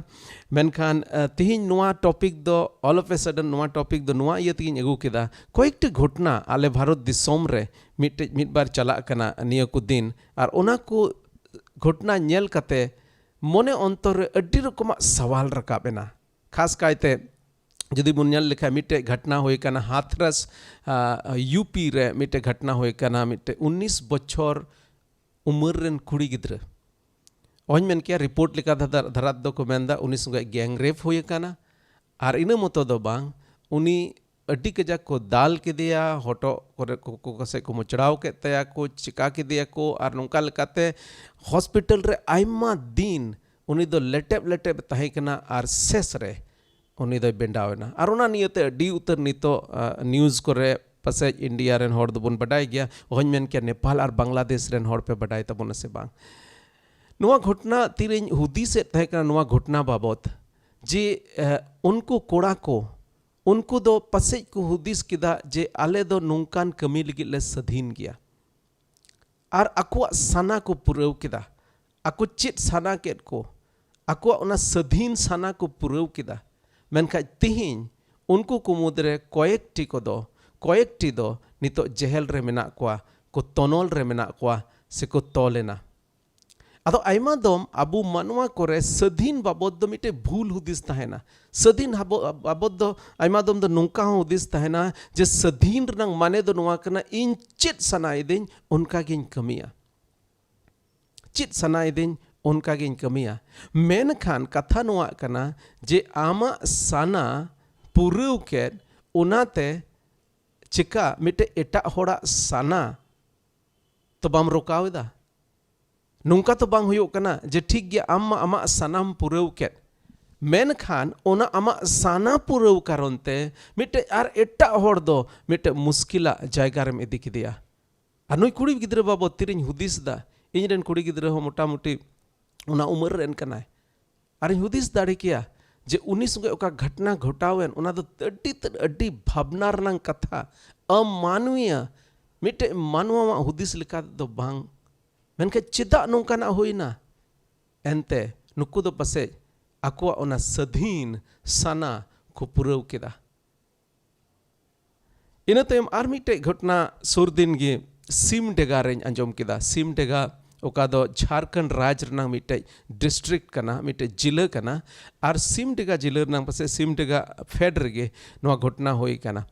ᱢᱮᱱᱠᱷᱟᱱ ᱛᱤᱦᱤᱧ ᱱᱚᱣᱟ ᱴᱚᱯᱤᱠ ᱫᱚ, all of a sudden ᱱᱚᱣᱟ ᱴᱚᱯᱤᱠ ᱫᱚ ᱱᱚᱣᱟ ᱤᱭᱟᱹ ᱛᱮᱜᱤᱧ ᱟᱹᱜᱩ ᱠᱮᱫᱟ, ᱠᱚᱭᱮᱠᱴᱤ ᱜᱷᱚᱴᱱᱟ ᱟᱞᱮ ᱵᱷᱟᱨᱚᱛ ᱫᱤᱥᱚᱢ ᱨᱮ ᱢᱤᱫᱴᱮᱡ ᱢᱤᱫ ᱵᱟᱨ ᱪᱟᱞᱟᱜ ᱠᱟᱱᱟ ᱱᱤᱭᱟᱹ ᱠᱚ ᱫᱤᱱ, ᱟᱨ ᱚᱱᱟ ᱠᱚ ᱜᱷᱚᱴᱱᱟ ᱧᱮᱞ ᱠᱟᱛᱮ ᱢᱚᱱᱮ ᱚᱱᱛᱚᱨ ᱨᱮ ᱟᱹᱰᱤ ᱨᱚᱠᱚᱢᱟᱜ ᱥᱟᱣᱟᱞ ᱨᱟᱠᱟᱵ ᱮᱱᱟ᱾ ᱠᱷᱟᱥ ᱠᱟᱭᱛᱮ ᱡᱩᱫᱤ ᱵᱚᱱ ᱧᱮᱞ ᱞᱮᱠᱷᱟᱱ, ᱢᱤᱫᱴᱮᱡ ᱜᱷᱚᱴᱱᱟ ᱦᱩᱭ ᱠᱟᱱᱟ ᱦᱟᱛᱷᱨᱟᱥ, ᱟᱸ, ᱭᱩ ᱯᱤ ᱨᱮ ᱢᱤᱫᱴᱮᱡ ᱜᱷᱚᱴᱱᱟ ᱦᱩᱭ ᱠᱟᱱᱟ, ᱢᱤᱫᱴᱮᱡ ᱩᱱᱤᱥ ᱵᱚᱪᱷᱚᱨ ᱩᱢᱮᱨ ᱨᱮᱱ ᱠᱩᱲᱤ ᱜᱤᱫᱽᱨᱟᱹ᱾ ᱚᱦᱚᱧ ᱢᱮᱱ ᱠᱮᱭᱟ, ᱨᱤᱯᱳᱨᱴ ᱞᱮᱠᱟ ᱫᱷᱟᱨᱟ ᱫᱷᱟᱨᱟ ᱫᱚᱠᱚ ᱢᱮᱱᱫᱟ ᱩᱱᱤ ᱥᱚᱸᱜᱮ ᱜᱮᱝ ᱨᱮᱯ ᱦᱩᱭ ᱟᱠᱟᱱᱟ᱾ ᱟᱨ ᱤᱱᱟᱹ ᱢᱚᱛᱚ ᱫᱚ ᱵᱟᱝ, ᱩᱱᱤ ᱟᱹᱰᱤ ᱠᱟᱡᱟᱠ ᱠᱚ ᱫᱟᱞ ᱠᱮᱫᱮᱭᱟ, ᱦᱚᱴᱚᱜ ᱠᱚᱨᱮ ᱠᱚ, ᱠᱚ ᱠᱚᱥᱮᱡ ᱠᱚ ᱢᱚᱪᱲᱟᱣ ᱠᱮᱫ ᱛᱟᱭᱟ ᱠᱚ, ᱪᱤᱠᱟ ᱠᱮᱫᱮᱭᱟ ᱠᱚ, ᱟᱨ ᱱᱚᱝᱠᱟ ᱞᱮᱠᱟᱛᱮ ᱦᱚᱥᱯᱤᱴᱟᱞ ᱨᱮ ᱟᱭᱢᱟ ᱫᱤᱱ ᱩᱱᱤ ᱫᱚ ᱞᱮᱴᱮᱵ ᱞᱮᱴᱮᱵ ᱮ ᱛᱟᱦᱮᱸ ᱠᱟᱱᱟ, ᱟᱨ ᱥᱮᱥ ᱨᱮ ᱩᱱᱤ ᱫᱚᱭ ᱵᱮᱸᱰᱟᱣ ᱮᱱᱟ᱾ ᱟᱨ ᱚᱱᱟ ᱱᱤᱭᱟᱹᱛᱮ ᱟᱹᱰᱤ ᱩᱛᱟᱹᱨ ᱱᱤᱛᱚᱜ, ᱟ, ᱱᱤᱭᱩᱡᱽ ᱠᱚᱨᱮ ᱯᱟᱥᱮᱡ ᱤᱱᱰᱤᱭᱟ ᱨᱮᱱ ᱦᱚᱲ ᱫᱚᱵᱚᱱ ᱵᱟᱰᱟᱭ ᱜᱮᱭᱟ, ᱚᱦᱚᱧ ᱢᱮᱱ ᱠᱮᱭᱟ ᱱᱮᱯᱟᱞ ᱟᱨ ᱵᱟᱝᱞᱟᱫᱮᱥ ᱨᱮᱱ ᱦᱚᱲ ᱯᱮ ᱵᱟᱰᱟᱭ ᱛᱟᱵᱚᱱᱟ ᱥᱮ ᱵᱟᱝ? ᱱᱚᱣᱟ ᱜᱷᱚᱴᱱᱟ ᱛᱤᱨᱮᱧ ᱦᱩᱫᱤᱥᱮᱫ ᱛᱟᱦᱮᱸ ᱠᱟᱱᱟ, ᱱᱚᱣᱟ ᱜᱷᱚᱴᱱᱟ ᱵᱟᱵᱚᱛ, ᱡᱮ, ᱮ, ᱩᱱᱠᱩ ᱠᱚᱲᱟ ᱠᱚ, ᱩᱱᱠᱩ ᱫᱚ ᱯᱟᱥᱮᱡ ᱠᱚ ᱦᱩᱫᱤᱥ ᱠᱮᱫᱟ ᱡᱮ ᱟᱞᱮ ᱫᱚ ᱱᱚᱝᱠᱟᱱ ᱠᱟᱹᱢᱤ ᱞᱟᱹᱜᱤᱫ ᱞᱮ ᱥᱟᱹᱫᱷᱤᱱ ᱜᱮᱭᱟ᱾ ᱟᱨ ᱟᱠᱚᱣᱟᱜ ᱥᱟᱱᱟ ᱠᱚ ᱯᱩᱨᱟᱹᱣ ᱠᱮᱫᱟ᱾ ᱟᱠᱚ ᱪᱮᱫ ᱥᱟᱱᱟ ᱠᱮᱫ ᱠᱚ, ᱟᱠᱚᱣᱟᱜ ᱚᱱᱟ ᱥᱟᱹᱫᱷᱤᱱ ᱥᱟᱱᱟ ᱠᱚ ᱯᱩᱨᱟᱹᱣ ᱠᱮᱫᱟ᱾ ᱢᱮᱱᱠᱷᱟᱱ ᱛᱤᱦᱤᱧ ᱩᱱᱠᱩ ᱠᱚ ᱢᱩᱫᱽᱨᱮ ᱠᱚᱭᱮᱠᱴᱤ ᱠᱚᱫᱚ, ᱠᱚᱭᱮᱠᱴᱤ ᱫᱚ ᱱᱤᱛᱚᱜ ᱡᱮᱦᱮᱞ ᱨᱮ ᱢᱮᱱᱟᱜ ᱠᱚᱣᱟ, ᱠᱚ ᱛᱚᱱᱚᱞ ᱨᱮ ᱢᱮᱱᱟᱜ ᱠᱚᱣᱟ, ᱥᱮᱠᱚ ᱛᱚᱞ ᱮᱱᱟ᱾ ᱟᱫᱚ ᱟᱭᱢᱟ ᱫᱚᱢ ᱟᱵᱚ ᱢᱟᱱᱣᱟ ᱠᱚᱨᱮ ᱥᱟᱹᱫᱷᱤᱱ ᱵᱟᱵᱚᱫ ᱫᱚ ᱢᱤᱫᱴᱮᱡ ᱵᱷᱩᱞ ᱦᱩᱫᱤᱥ ᱛᱟᱦᱮᱱᱟ᱾ ᱥᱟᱹᱫᱷᱤᱱ ᱦᱟᱵᱚ-, ᱵᱟᱵᱚᱫ ᱫᱚ ᱟᱭᱢᱟ ᱫᱚᱢ ᱫᱚ ᱱᱚᱝᱠᱟ ᱦᱚᱸ ᱦᱩᱫᱤᱥ ᱛᱟᱦᱮᱱᱟ ᱡᱮ ᱥᱟᱹᱫᱷᱤᱱ ᱨᱮᱱᱟᱜ ᱢᱟᱱᱮ ᱫᱚ ᱱᱚᱣᱟ ᱠᱟᱱᱟ, ᱤᱧ ᱪᱮᱫ ᱥᱟᱱᱟᱭᱤᱫᱤᱧ ᱚᱱᱠᱟ ᱜᱤᱧ ᱠᱟᱹᱢᱤᱭᱟ, ᱪᱮᱫ ᱥᱟᱱᱟᱭᱤᱫᱤᱧ ᱚᱱᱠᱟ ᱜᱤᱧ ᱠᱟᱹᱢᱤᱭᱟ᱾ ᱢᱮᱱᱠᱷᱟᱱ ᱠᱟᱛᱷᱟ ᱱᱚᱣᱟ ᱠᱟᱱᱟ ᱡᱮ ᱟᱢᱟᱜ ᱥᱟᱱᱟ ᱯᱩᱨᱟᱹᱣ ᱠᱮᱫ, ᱚᱱᱟᱛᱮ ᱪᱮᱠᱟ ᱢᱤᱫᱴᱮᱡ ᱮᱴᱟᱜ ᱦᱚᱲᱟᱜ ᱥᱟᱱᱟ ᱛᱚ ᱵᱟᱢ ᱨᱚᱠᱟᱣ ᱮᱫᱟ? ᱱᱚᱝᱠᱟ ᱛᱚ ᱵᱟᱝ ᱦᱩᱭᱩᱜ ᱠᱟᱱᱟ ᱡᱮ ᱴᱷᱤᱠ ᱜᱮᱭᱟ, ᱟᱢ ᱢᱟ ᱟᱢᱟᱜ ᱥᱟᱱᱟᱢ ᱯᱩᱨᱟᱹᱣ ᱠᱮᱫ, ᱢᱮᱱᱠᱷᱟᱱ ᱚᱱᱟ ᱟᱢᱟᱜ ᱥᱟᱱᱟ ᱯᱩᱨᱟᱹᱣ ᱠᱟᱨᱚᱱ ᱛᱮ ᱢᱤᱫᱴᱮᱡ ᱟᱨ ᱮᱴᱟᱜ ᱦᱚᱲ ᱫᱚ ᱢᱤᱫᱴᱮᱡ ᱢᱩᱥᱠᱤᱞᱟᱜ ᱡᱟᱭᱜᱟ ᱨᱮᱢ ᱤᱫᱤ ᱠᱮᱫᱮᱭᱟ᱾ ᱟᱨ ᱱᱩᱭ ᱠᱩᱲᱤ ᱜᱤᱫᱽᱨᱟᱹ ᱵᱟᱵᱚᱫ ᱛᱤᱨᱤᱧ ᱦᱩᱫᱤᱥ ᱮᱫᱟ, ᱤᱧ ᱨᱮᱱ ᱠᱩᱲᱤ ᱜᱤᱫᱽᱨᱟᱹ ᱦᱚᱸ ᱢᱚᱴᱟᱢᱩᱴᱤ ᱚᱱᱟ ᱩᱢᱮᱨ ᱨᱮᱱ ᱠᱟᱱᱟᱭ᱾ ᱟᱨᱤᱧ ᱦᱩᱫᱤᱥ ᱫᱟᱲᱮ ᱠᱮᱭᱟ ᱡᱮ ᱩᱱᱤ ᱥᱚᱸᱜᱮ ᱚᱠᱟ ᱜᱷᱚᱴᱱᱟ ᱜᱷᱚᱴᱟᱣᱮᱱ, ᱚᱱᱟ ᱫᱚ ᱟᱹᱰᱤ ᱛᱮᱫ ᱟᱹᱰᱤ ᱵᱷᱟᱵᱽᱱᱟ ᱨᱮᱱᱟᱜ ᱠᱟᱛᱷᱟ, ᱟᱢᱟᱱᱣᱤᱭᱟ, ᱢᱤᱫᱴᱮᱡ ᱢᱟᱱᱣᱟᱣᱟᱜ ᱦᱩᱫᱤᱥ ᱞᱮᱠᱟ ᱛᱮᱫᱚ ᱵᱟᱝ ᱢᱮᱱᱠᱷᱟᱱ ᱪᱮᱫᱟᱜ ᱱᱚᱝᱠᱟᱱᱟᱜ ᱦᱩᱭᱱᱟ? ᱮᱱᱛᱮ ᱱᱩᱠᱩ ᱫᱚ ᱯᱟᱥᱮᱡ ᱟᱠᱚᱣᱟᱜ ᱚᱱᱟ ᱥᱟᱹᱫᱷᱤᱱ ᱥᱟᱱᱟ ᱠᱚ ᱯᱩᱨᱟᱹᱣ ᱠᱮᱫᱟ᱾ ᱤᱱᱟᱹ ᱛᱟᱭᱚᱢ ᱟᱨ ᱢᱤᱫᱴᱮᱡ ᱜᱷᱚᱴᱚᱱᱟ ᱥᱩᱨ ᱫᱤᱱ ᱜᱮ ᱥᱤᱢᱰᱮᱜᱟ ᱨᱮᱧ ᱟᱸᱡᱚᱢ ᱠᱮᱫᱟ᱾ ᱥᱤᱢᱰᱮᱜᱟ, ᱚᱠᱟ ᱫᱚ ᱡᱷᱟᱨᱠᱷᱚᱸᱰ ᱨᱟᱡᱽ ᱨᱮᱱᱟᱜ ᱢᱤᱫᱴᱮᱡ ᱰᱤᱥᱴᱨᱤᱠᱴ ᱠᱟᱱᱟ, ᱢᱤᱫᱴᱮᱡ ᱡᱤᱞᱟᱹ ᱠᱟᱱᱟ᱾ ᱟᱨ ᱥᱤᱢᱰᱮᱜᱟ ᱡᱤᱞᱟᱹ ᱨᱮᱱᱟᱜ ᱯᱟᱥᱮᱡ ᱥᱤᱢᱰᱮᱜᱟ ᱯᱷᱮᱰ ᱨᱮᱜᱮ ᱱᱚᱣᱟ ᱜᱷᱚᱴᱚᱱᱟ ᱦᱩᱭ ᱠᱟᱱᱟ᱾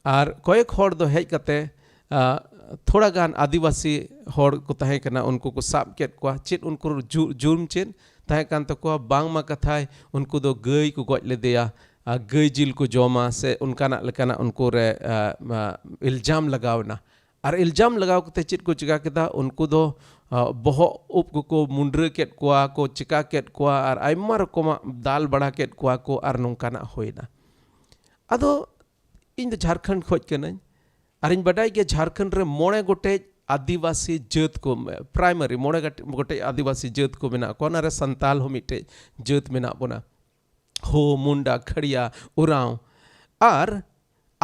ᱟᱨ ᱠᱚᱭᱮᱠ ᱦᱚᱲ ᱫᱚ ᱦᱮᱡ ᱠᱟᱛᱮ, ᱟ, ᱛᱷᱚᱲᱟ ᱜᱟᱱ ᱟᱹᱫᱤᱵᱟᱹᱥᱤ ᱦᱚᱲ ᱠᱚ ᱛᱟᱦᱮᱸ ᱠᱟᱱᱟ, ᱩᱱᱠᱩ ᱠᱚ ᱥᱟᱵ ᱠᱮᱫ ᱠᱚᱣᱟ᱾ ᱪᱮᱫ ᱩᱱᱠᱩ ᱡᱩ-, ᱡᱩᱨᱢ ᱪᱮᱫ ᱛᱟᱦᱮᱸ ᱠᱟᱱ ᱛᱟᱠᱚᱣᱟ? ᱵᱟᱝᱢᱟ ᱠᱟᱛᱷᱟᱭ ᱩᱱᱠᱩ ᱫᱚ ᱜᱟᱹᱭ ᱠᱚ ᱜᱚᱡ ᱞᱮᱫᱮᱭᱟ, ᱟ, ᱜᱟᱹᱭ ᱡᱤᱞ ᱠᱚ ᱡᱚᱢᱟ ᱥᱮ ᱚᱱᱠᱟᱱᱟᱜ ᱞᱮᱠᱟᱱᱟᱜ ᱩᱱᱠᱩ ᱨᱮ, ᱟ, ᱟ, ᱤᱞᱡᱟᱢ ᱞᱟᱜᱟᱣ ᱮᱱᱟ᱾ ᱟᱨ ᱤᱞᱡᱟᱢ ᱞᱟᱜᱟᱣ ᱠᱟᱛᱮ ᱪᱮᱫ ᱠᱚ ᱪᱤᱠᱟ ᱠᱮᱫᱟ? ᱩᱱᱠᱩ ᱫᱚ, ᱟ, ᱵᱚᱦᱚᱜ ᱩᱵ ᱠᱚᱠᱚ ᱢᱩᱱᱰᱨᱟᱹ ᱠᱮᱫ ᱠᱚᱣᱟ, ᱠᱚ ᱪᱤᱠᱟ ᱠᱮᱫ ᱠᱚᱣᱟ, ᱟᱨ ᱟᱭᱢᱟ ᱨᱚᱠᱚᱢᱟᱜ ᱫᱟᱞ ᱵᱟᱲᱟ ᱠᱮᱫ ᱠᱚᱣᱟ ᱠᱚ, ᱟᱨ ᱱᱚᱝᱠᱟᱱᱟᱜ ᱦᱩᱭᱱᱟ᱾ ᱟᱫᱚ ᱤᱧ ᱫᱚ ᱡᱷᱟᱨᱠᱷᱚᱸᱰ ᱠᱷᱚᱡ ᱠᱟᱹᱱᱟᱹᱧ, ᱟᱨᱤᱧ ᱵᱟᱰᱟᱭ ᱜᱮᱭᱟ ᱡᱷᱟᱨᱠᱷᱚᱸᱰ ᱨᱮ ᱢᱚᱬᱮ ᱜᱚᱴᱮᱡ ᱟᱹᱫᱤᱵᱟᱹᱥᱤ ᱡᱟᱹᱛ ᱠᱚ, ᱯᱨᱟᱭᱢᱟᱨᱤ ᱢᱚᱬᱮ ᱜᱚᱴᱮᱡ ᱟᱹᱫᱤᱵᱟᱹᱥᱤ ᱡᱟᱹᱛ ᱠᱚ ᱢᱮᱱᱟᱜ ᱠᱚᱣᱟ᱾ ᱚᱱᱟᱨᱮ ᱥᱟᱱᱛᱟᱞ ᱦᱚᱸ ᱢᱤᱫᱴᱮᱡ ᱡᱟᱹᱛ ᱢᱮᱱᱟᱜ ᱵᱚᱱᱟ, ᱦᱳ, ᱢᱩᱱᱰᱟ, ᱠᱷᱟᱲᱤᱭᱟ, ᱳᱨᱟᱸᱣ᱾ ᱟᱨ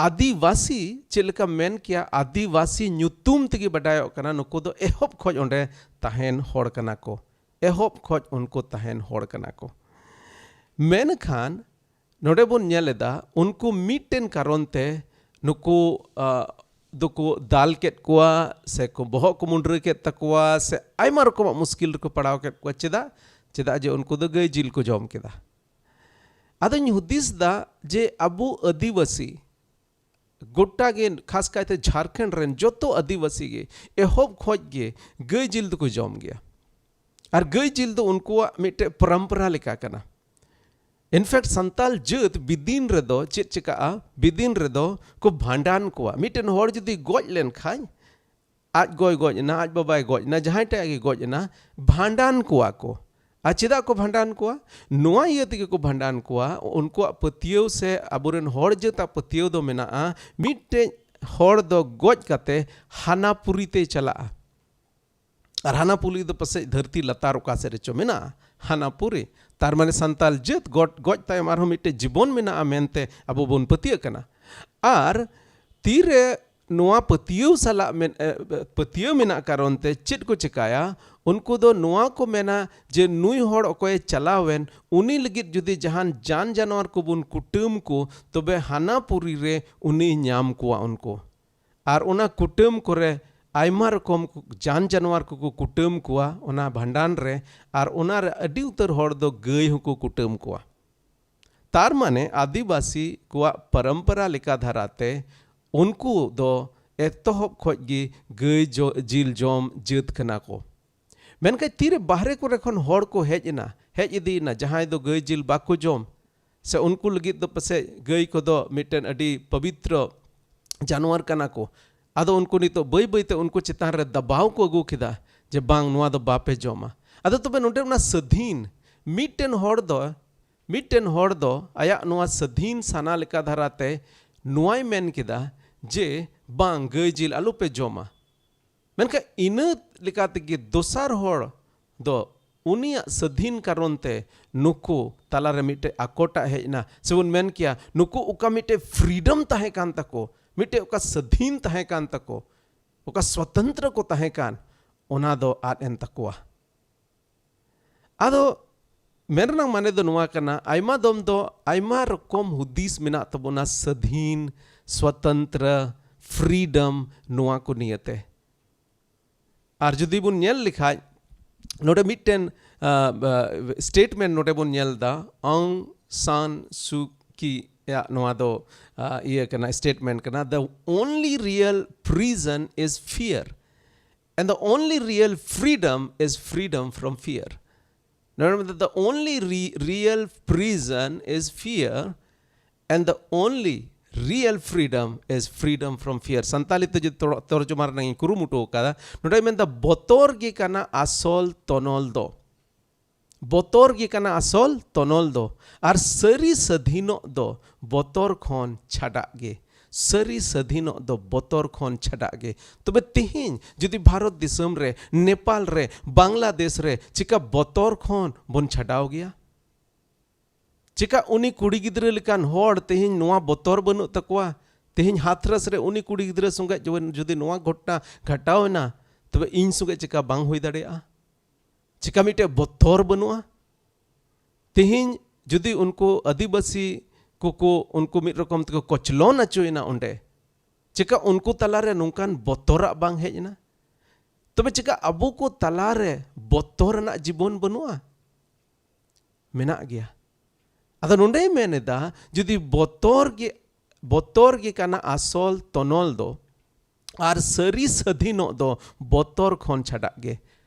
ᱟᱹᱫᱤᱵᱟᱹᱥᱤ ᱪᱮᱫ ᱞᱮᱠᱟ ᱢᱮᱱ ᱠᱮᱭᱟ, ᱟᱹᱫᱤᱵᱟᱹᱥᱤ ᱧᱩᱛᱩᱢ ᱛᱮᱜᱮ ᱵᱟᱰᱟᱭᱚᱜ ᱠᱟᱱᱟ, ᱱᱩᱠᱩ ᱫᱚ ᱮᱦᱚᱵ ᱠᱷᱚᱡ ᱚᱸᱰᱮ ᱛᱟᱦᱮᱱ ᱦᱚᱲ ᱠᱟᱱᱟ ᱠᱚ, ᱮᱦᱚᱵ ᱠᱷᱚᱡ ᱩᱱᱠᱩ ᱛᱟᱦᱮᱱ ᱦᱚᱲ ᱠᱟᱱᱟ ᱠᱚ᱾ ᱢᱮᱱᱠᱷᱟᱱ ᱱᱚᱰᱮ ᱵᱚᱱ ᱧᱮᱞ ᱮᱫᱟ, ᱩᱱᱠᱩ ᱢᱤᱫᱴᱮᱱ ᱠᱟᱨᱚᱱ ᱛᱮ ᱱᱩᱠᱩ, ᱟ, ᱫᱚᱠᱚ ᱫᱟᱞ ᱠᱮᱫ ᱠᱚᱣᱟ, ᱥᱮ ᱠᱚ ᱵᱚᱦᱚᱜ ᱠᱚ ᱢᱩᱱᱰᱨᱟᱹ ᱠᱮᱫ ᱛᱟᱠᱚᱣᱟ, ᱥᱮ ᱟᱭᱢᱟ ᱨᱚᱠᱚᱢᱟᱜ ᱢᱩᱥᱠᱤᱞ ᱨᱮᱠᱚ ᱯᱟᱲᱟᱣ ᱠᱮᱫ ᱠᱚᱣᱟ᱾ ᱪᱮᱫᱟᱜ? ᱪᱮᱫᱟᱜ ᱡᱮ ᱩᱱᱠᱩ ᱫᱚ ᱜᱟᱹᱭ ᱡᱤᱞ ᱠᱚ ᱡᱚᱢ ᱠᱮᱫᱟ᱾ ᱟᱫᱚᱧ ᱦᱩᱫᱤᱥ ᱫᱟ ᱡᱮ ᱟᱵᱚ ᱟᱹᱫᱤᱵᱟᱹᱥᱤ ᱜᱚᱴᱟ ᱜᱮ, ᱠᱷᱟᱥ ᱠᱟᱭᱛᱮ ᱡᱷᱟᱨᱠᱷᱚᱸᱰ ᱨᱮᱱ ᱡᱚᱛᱚ ᱟᱹᱫᱤᱵᱟᱹᱥᱤ ᱜᱮ ᱮᱦᱚᱵ ᱠᱷᱚᱡ ᱜᱮ ᱜᱟᱹᱭ ᱡᱤᱞ ᱫᱚᱠᱚ ᱡᱚᱢ ᱜᱮᱭᱟ᱾ ᱟᱨ ᱜᱟᱹᱭ ᱡᱤᱞ ᱫᱚ ᱩᱱᱠᱩᱣᱟᱜ ᱢᱤᱫᱴᱮᱡ ᱯᱚᱨᱚᱢᱯᱚᱨᱟ ᱞᱮᱠᱟ ᱠᱟᱱᱟ᱾ ᱤᱱᱯᱷᱮᱠᱴ ᱥᱟᱱᱛᱟᱞ ᱡᱟᱹᱛ ᱵᱤᱫᱤᱱ ᱨᱮᱫᱚ ᱪᱮᱫ ᱪᱤᱠᱟᱹᱜᱼᱟ? ᱵᱤᱫᱤᱱ ᱨᱮᱫᱚ ᱠᱚ ᱵᱷᱟᱸᱰᱟᱱ ᱠᱚᱣᱟ᱾ ᱢᱤᱫᱴᱮᱱ ᱦᱚᱲ ᱡᱩᱫᱤ ᱜᱚᱡ ᱞᱮᱱ ᱠᱷᱟᱡ, ᱟᱡ ᱜᱚᱭ ᱜᱚᱡ ᱮᱱᱟ, ᱟᱡ ᱵᱟᱵᱟᱭ ᱜᱚᱡ ᱮᱱᱟ, ᱡᱟᱦᱟᱸᱭ ᱴᱟᱜ ᱜᱮ ᱜᱚᱡ ᱮᱱᱟ, ᱵᱷᱟᱸᱰᱟᱱ ᱠᱚᱣᱟ ᱠᱚ᱾ ᱟᱨ ᱪᱮᱫᱟᱜ ᱠᱚ ᱵᱷᱟᱸᱰᱟᱱ ᱠᱚᱣᱟ? ᱱᱚᱣᱟ ᱤᱭᱟᱹ ᱛᱮᱜᱮ ᱠᱚ ᱵᱷᱟᱸᱰᱟᱱ ᱠᱚᱣᱟ, ᱩᱱᱠᱩᱣᱟᱜ ᱯᱟᱹᱛᱭᱟᱹᱣ ᱥᱮ ᱟᱵᱚᱨᱮᱱ ᱦᱚᱲ ᱡᱟᱹᱛᱟᱜ ᱯᱟᱹᱛᱭᱟᱹᱣ ᱫᱚ ᱢᱮᱱᱟᱜᱼᱟ, ᱢᱤᱫᱴᱮᱡ ᱦᱚᱲ ᱫᱚ ᱜᱚᱡ ᱠᱟᱛᱮ ᱦᱟᱱᱟ ᱯᱩᱨᱤ ᱛᱮᱭ ᱪᱟᱞᱟᱜᱼᱟ᱾ ᱟᱨ ᱦᱟᱱᱟ ᱯᱩᱨᱤ ᱫᱚ ᱯᱟᱥᱮᱡ ᱫᱷᱟᱹᱨᱛᱤ ᱞᱟᱛᱟᱨ ᱚᱠᱟ ᱥᱮᱫ ᱨᱮᱪᱚ ᱢᱮᱱᱟᱜᱼᱟ, ᱦᱟᱱᱟ ᱯᱩᱨᱤ᱾ ᱛᱟᱨ ᱢᱟᱱᱮ ᱥᱟᱱᱛᱟᱞ ᱡᱟᱹᱛ ᱜᱚᱡ, ᱜᱚᱡ ᱛᱟᱭᱚᱢ ᱟᱨᱦᱚᱸ ᱢᱤᱫᱴᱮᱡ ᱡᱤᱵᱚᱱ ᱢᱮᱱᱟᱜᱼᱟ ᱢᱮᱱᱛᱮ ᱟᱵᱚ ᱵᱚᱱ ᱯᱟᱹᱛᱭᱟᱹᱜ ᱠᱟᱱᱟ᱾ ᱟᱨ ᱛᱤᱨᱮ ᱱᱚᱣᱟ ᱯᱟᱹᱛᱭᱟᱹᱣ ᱥᱟᱞᱟᱜ ᱢᱮᱱ-, ᱮ, ᱯᱟᱹᱛᱭᱟᱹᱣ ᱢᱮᱱᱟᱜ ᱠᱟᱨᱚᱱ ᱛᱮ ᱪᱮᱫ ᱠᱚ ᱪᱮᱠᱟᱭᱟ? ᱩᱱᱠᱩ ᱫᱚ ᱱᱚᱣᱟ ᱠᱚ ᱢᱮᱱᱟ ᱡᱮ ᱱᱩᱭ ᱦᱚᱲ ᱚᱠᱚᱭᱮ ᱪᱟᱞᱟᱣᱮᱱ, ᱩᱱᱤ ᱞᱟᱹᱜᱤᱫ ᱡᱩᱫᱤ ᱡᱟᱦᱟᱱ ᱡᱟᱱ ᱡᱟᱱᱣᱟᱨ ᱠᱚᱵᱚᱱ ᱠᱩᱴᱟᱹᱢ ᱠᱚ, ᱛᱚᱵᱮ ᱦᱟᱱᱟ ᱯᱩᱨᱤ ᱨᱮ ᱩᱱᱤ ᱧᱟᱢ ᱠᱚᱣᱟ ᱩᱱᱠᱩ᱾ ᱟᱨ ᱚᱱᱟ ᱠᱩᱴᱟᱹᱢ ᱠᱚᱨᱮ ᱟᱭᱢᱟ ᱨᱚᱠᱚᱢ ᱠᱚ-, ᱡᱟᱱ ᱡᱟᱱᱣᱟᱨ ᱠᱚᱠᱚ ᱠᱩᱴᱟᱹᱢ ᱠᱚᱣᱟ ᱚᱱᱟ ᱵᱷᱟᱸᱰᱟᱱ ᱨᱮ, ᱟᱨ ᱚᱱᱟ ᱨᱮ ᱟᱹᱰᱤ ᱩᱛᱟᱹᱨ ᱦᱚᱲ ᱫᱚ ᱜᱟᱹᱭ ᱦᱚᱸᱠᱚ ᱠᱩᱴᱟᱹᱢ ᱠᱚᱣᱟ᱾ ᱛᱟᱨ ᱢᱟᱱᱮ ᱟᱹᱫᱤᱵᱟᱹᱥᱤ ᱠᱚᱣᱟᱜ ᱯᱚᱨᱚᱢᱯᱚᱨᱟ ᱞᱮᱠᱟ ᱫᱷᱟᱨᱟᱛᱮ ᱩᱱᱠᱩ ᱫᱚ ᱮᱛᱚᱦᱚᱵ ᱠᱷᱚᱡ ᱜᱮ ᱜᱟᱹᱭ ᱡᱚ-, ᱡᱤᱞ ᱡᱚᱢ ᱡᱟᱹᱛ ᱠᱟᱱᱟ ᱠᱚ᱾ ᱢᱮᱱᱠᱷᱟᱱ ᱛᱤᱨᱮ ᱵᱟᱦᱨᱮ ᱠᱚᱨᱮ ᱠᱷᱚᱱ ᱦᱚᱲ ᱠᱚ ᱦᱮᱡ ᱮᱱᱟ, ᱦᱮᱡ ᱤᱫᱤᱭᱮᱱᱟ, ᱡᱟᱦᱟᱸᱭ ᱫᱚ ᱜᱟᱹᱭ ᱡᱤᱞ ᱵᱟᱠᱚ ᱡᱚᱢ, ᱥᱮ ᱩᱱᱠᱩ ᱞᱟᱹᱜᱤᱫ ᱫᱚ ᱯᱟᱥᱮᱡ ᱜᱟᱹᱭ ᱠᱚᱫᱚ ᱢᱤᱫᱴᱮᱱ ᱟᱹᱰᱤ ᱯᱚᱵᱤᱛᱨᱚ ᱡᱟᱱᱣᱟᱨ ᱠᱟᱱᱟ ᱠᱚ᱾ ᱟᱫᱚ ᱩᱱᱠᱩ ᱱᱤᱛᱚᱜ ᱵᱟᱹᱭ ᱵᱟᱹᱭᱛᱮ ᱩᱱᱠᱩ ᱪᱮᱛᱟᱱ ᱨᱮ ᱫᱟᱵᱟᱣ ᱠᱚ ᱟᱹᱜᱩ ᱠᱮᱫᱟ ᱡᱮ ᱵᱟᱝ, ᱱᱚᱣᱟ ᱫᱚ ᱵᱟᱯᱮ ᱡᱚᱢᱟ᱾ ᱟᱫᱚ ᱛᱚᱵᱮ ᱱᱚᱰᱮ ᱚᱱᱟ ᱥᱟᱹᱫᱷᱤᱱ, ᱢᱤᱫᱴᱮᱱ ᱦᱚᱲ ᱫᱚ, ᱢᱤᱫᱴᱮᱱ ᱦᱚᱲ ᱫᱚ ᱟᱭᱟᱜ ᱱᱚᱣᱟ ᱥᱟᱹᱫᱷᱤᱱ ᱥᱟᱱᱟ ᱞᱮᱠᱟ ᱫᱷᱟᱨᱟᱛᱮ ᱱᱚᱣᱟᱭ ᱢᱮᱱ ᱠᱮᱫᱟ ᱡᱮ ᱵᱟᱝ, ᱜᱟᱹᱭ ᱡᱤᱞ ᱟᱞᱚᱯᱮ ᱡᱚᱢᱟ᱾ ᱢᱮᱱᱠᱷᱟᱱ ᱤᱱᱟᱹ ᱞᱮᱠᱟ ᱛᱮᱜᱮ ᱫᱚᱥᱟᱨ ᱦᱚᱲ ᱫᱚ ᱩᱱᱤᱭᱟᱜ ᱥᱟᱹᱫᱷᱤᱱ ᱠᱟᱨᱚᱱ ᱛᱮ ᱱᱩᱠᱩ ᱛᱟᱞᱟᱨᱮ ᱢᱤᱫᱴᱮᱡ ᱟᱠᱚᱴᱟᱜ ᱦᱮᱡ ᱮᱱᱟ, ᱥᱮᱵᱚᱱ ᱢᱮᱱ ᱠᱮᱭᱟ ᱱᱩᱠᱩ ᱚᱠᱟ ᱢᱤᱫᱴᱮᱡ freedom ᱛᱟᱦᱮᱸ ᱠᱟᱱ ᱛᱟᱠᱚ, ᱢᱤᱫᱴᱮᱡ ᱚᱠᱟ ᱥᱟᱹᱫᱷᱤᱱ ᱛᱟᱦᱮᱸ ᱠᱟᱱ ᱛᱟᱠᱚ, ᱚᱠᱟ ᱥᱚᱛᱚᱱᱛᱨᱚ ᱠᱚ ᱛᱟᱦᱮᱸ ᱠᱟᱱ, ᱚᱱᱟ ᱫᱚ ᱟᱫ ᱮᱱ ᱛᱟᱠᱚᱣᱟ᱾ ᱟᱫᱚ ᱢᱮᱱ ᱨᱮᱱᱟᱜ ᱢᱟᱱᱮ ᱫᱚ ᱱᱚᱣᱟ ᱠᱟᱱᱟ, ᱟᱭᱢᱟ ᱫᱚᱢ ᱫᱚ ᱟᱭᱢᱟ ᱨᱚᱠᱚᱢ ᱦᱩᱫᱤᱥ ᱢᱮᱱᱟᱜ ᱛᱟᱵᱚᱱᱟ, ᱥᱟᱹᱫᱷᱤᱱ, ᱥᱚᱛᱚᱱᱛᱨᱚ, freedom, ᱱᱚᱣᱟ ᱠᱚ ᱱᱤᱭᱮᱛᱮ᱾ ᱟᱨ ᱡᱩᱫᱤ ᱵᱚᱱ ᱧᱮᱞ ᱞᱮᱠᱷᱟᱡ, ᱱᱚᱰᱮ ᱢᱤᱫᱴᱮᱱ, ᱟ, ᱟ, statement ᱱᱚᱰᱮ ᱵᱚᱱ ᱧᱮᱞ ᱮᱫᱟ, ᱚᱝ ᱥᱟᱱ ᱥᱩ ᱠᱤ ᱭᱟᱜ ᱱᱚᱣᱟ ᱫᱚ, ᱟ, ᱤᱭᱟᱹ ᱠᱟᱱᱟ, statement ᱠᱟᱱᱟ, "The only real prison is fear, and the only real freedom is freedom from fear." ᱱᱚᱰᱮ ᱢᱮᱱᱫᱟ, "The only re-, real prison is fear, and the only real freedom is freedom from fear." Santali ᱛᱮ ᱡᱩᱫᱤ ᱛᱚᱲ-, ᱛᱚᱨᱡᱚᱢᱟ ᱨᱮᱱᱟᱜ ᱤᱧ ᱠᱩᱨᱩᱢᱩᱴᱩ ᱟᱠᱟᱫᱟ, ᱱᱚᱰᱮ ᱢᱮᱱᱫᱟ, "ᱵᱚᱛᱚᱨ ᱜᱮ ᱠᱟᱱᱟ ᱟᱥᱚᱞ ᱛᱚᱱᱚᱞ ᱫᱚ᱾ ᱵᱚᱛᱚᱨ ᱜᱮ ᱠᱟᱱᱟ ᱟᱥᱚᱞ ᱛᱚᱱᱚᱞ ᱫᱚ, ᱟᱨ ᱥᱟᱹᱨᱤ ᱥᱟᱹᱫᱷᱤᱱᱚᱜ ᱫᱚ ᱵᱚᱛᱚᱨ ᱠᱷᱚᱱ ᱪᱷᱟᱰᱟᱜ ᱜᱮ᱾ ᱥᱟᱹᱨᱤ ᱥᱟᱹᱫᱷᱤᱱᱚᱜ ᱫᱚ ᱵᱚᱛᱚᱨ ᱠᱷᱚᱱ ᱪᱷᱟᱰᱟᱜ ᱜᱮ᱾" ᱛᱚᱵᱮ ᱛᱮᱦᱮᱧ ᱡᱩᱫᱤ ᱵᱷᱟᱨᱚᱛ ᱫᱤᱥᱚᱢ ᱨᱮ, ᱱᱮᱯᱟᱞ ᱨᱮ, ᱵᱟᱝᱞᱟᱫᱮᱥ ᱨᱮ ᱪᱮᱠᱟ ᱵᱚᱛᱚᱨ ᱠᱷᱚᱱ ᱵᱚᱱ ᱪᱷᱟᱰᱟᱣ ᱜᱮᱭᱟ? ᱪᱮᱠᱟ ᱩᱱᱤ ᱠᱩᱲᱤ ᱜᱤᱫᱽᱨᱟᱹ ᱞᱮᱠᱟᱱ ᱦᱚᱲ ᱛᱮᱦᱮᱧ ᱱᱚᱣᱟ ᱵᱚᱛᱚᱨ ᱵᱟᱹᱱᱩᱜ ᱛᱟᱠᱚᱣᱟ? ᱛᱮᱦᱮᱧ ᱦᱟᱛᱷᱨᱟᱥ ᱨᱮ ᱩᱱᱤ ᱠᱩᱲᱤ ᱜᱤᱫᱽᱨᱟᱹ ᱥᱚᱸᱜᱮ ᱡᱩᱫᱤ ᱱᱚᱣᱟ ᱜᱷᱚᱴᱚᱱᱟ ᱜᱷᱟᱴᱟᱣ ᱮᱱᱟ, ᱛᱚᱵᱮ ᱤᱧ ᱥᱚᱸᱜᱮ ᱪᱮᱠᱟ ᱵᱟᱝ ᱦᱩᱭ ᱫᱟᱲᱮᱭᱟᱜᱼᱟ? ᱪᱮᱠᱟ ᱢᱤᱫᱴᱮᱡ ᱵᱚᱛᱚᱨ ᱵᱟᱹᱱᱩᱜᱼᱟ? ᱛᱮᱦᱮᱧ ᱡᱩᱫᱤ ᱩᱱᱠᱩ ᱟᱹᱫᱤᱵᱟᱹᱥᱤ ᱠᱚᱠᱚ, ᱩᱱᱠᱩ ᱢᱤᱫ ᱨᱚᱠᱚᱢ ᱛᱮᱠᱚ ᱠᱚᱪᱞᱚᱱ ᱦᱚᱪᱚᱭᱮᱱᱟ ᱚᱸᱰᱮ, ᱪᱮᱠᱟ ᱩᱱᱠᱩ ᱛᱟᱞᱟᱨᱮ ᱱᱚᱝᱠᱟᱱ ᱵᱚᱛᱚᱨᱟᱜ ᱵᱟᱝ ᱦᱮᱡ ᱮᱱᱟ? ᱛᱚᱵᱮ ᱪᱮᱠᱟ ᱟᱵᱚ ᱠᱚ ᱛᱟᱞᱟᱨᱮ ᱵᱚᱛᱚᱨ ᱨᱮᱱᱟᱜ ᱡᱤᱵᱚᱱ ᱵᱟᱹᱱᱩᱜᱼᱟ? ᱢᱮᱱᱟᱜ ᱜᱮᱭᱟ᱾ ᱟᱫᱚ ᱱᱚᱸᱰᱮᱭ ᱢᱮᱱ ᱮᱫᱟ, ᱡᱩᱫᱤ ᱵᱚᱛᱚᱨ ᱜᱮ, ᱵᱚᱛᱚᱨ ᱜᱮ ᱠᱟᱱᱟ ᱟᱥᱚᱞ ᱛᱚᱱᱚᱞ ᱫᱚ, ᱟᱨ ᱥᱟᱹᱨᱤ ᱥᱟᱹᱫᱷᱤᱱᱚᱜ ᱫᱚ ᱵᱚᱛᱚᱨ ᱠᱷᱚᱱ ᱪᱷᱟᱰᱟᱜ ᱜᱮ᱾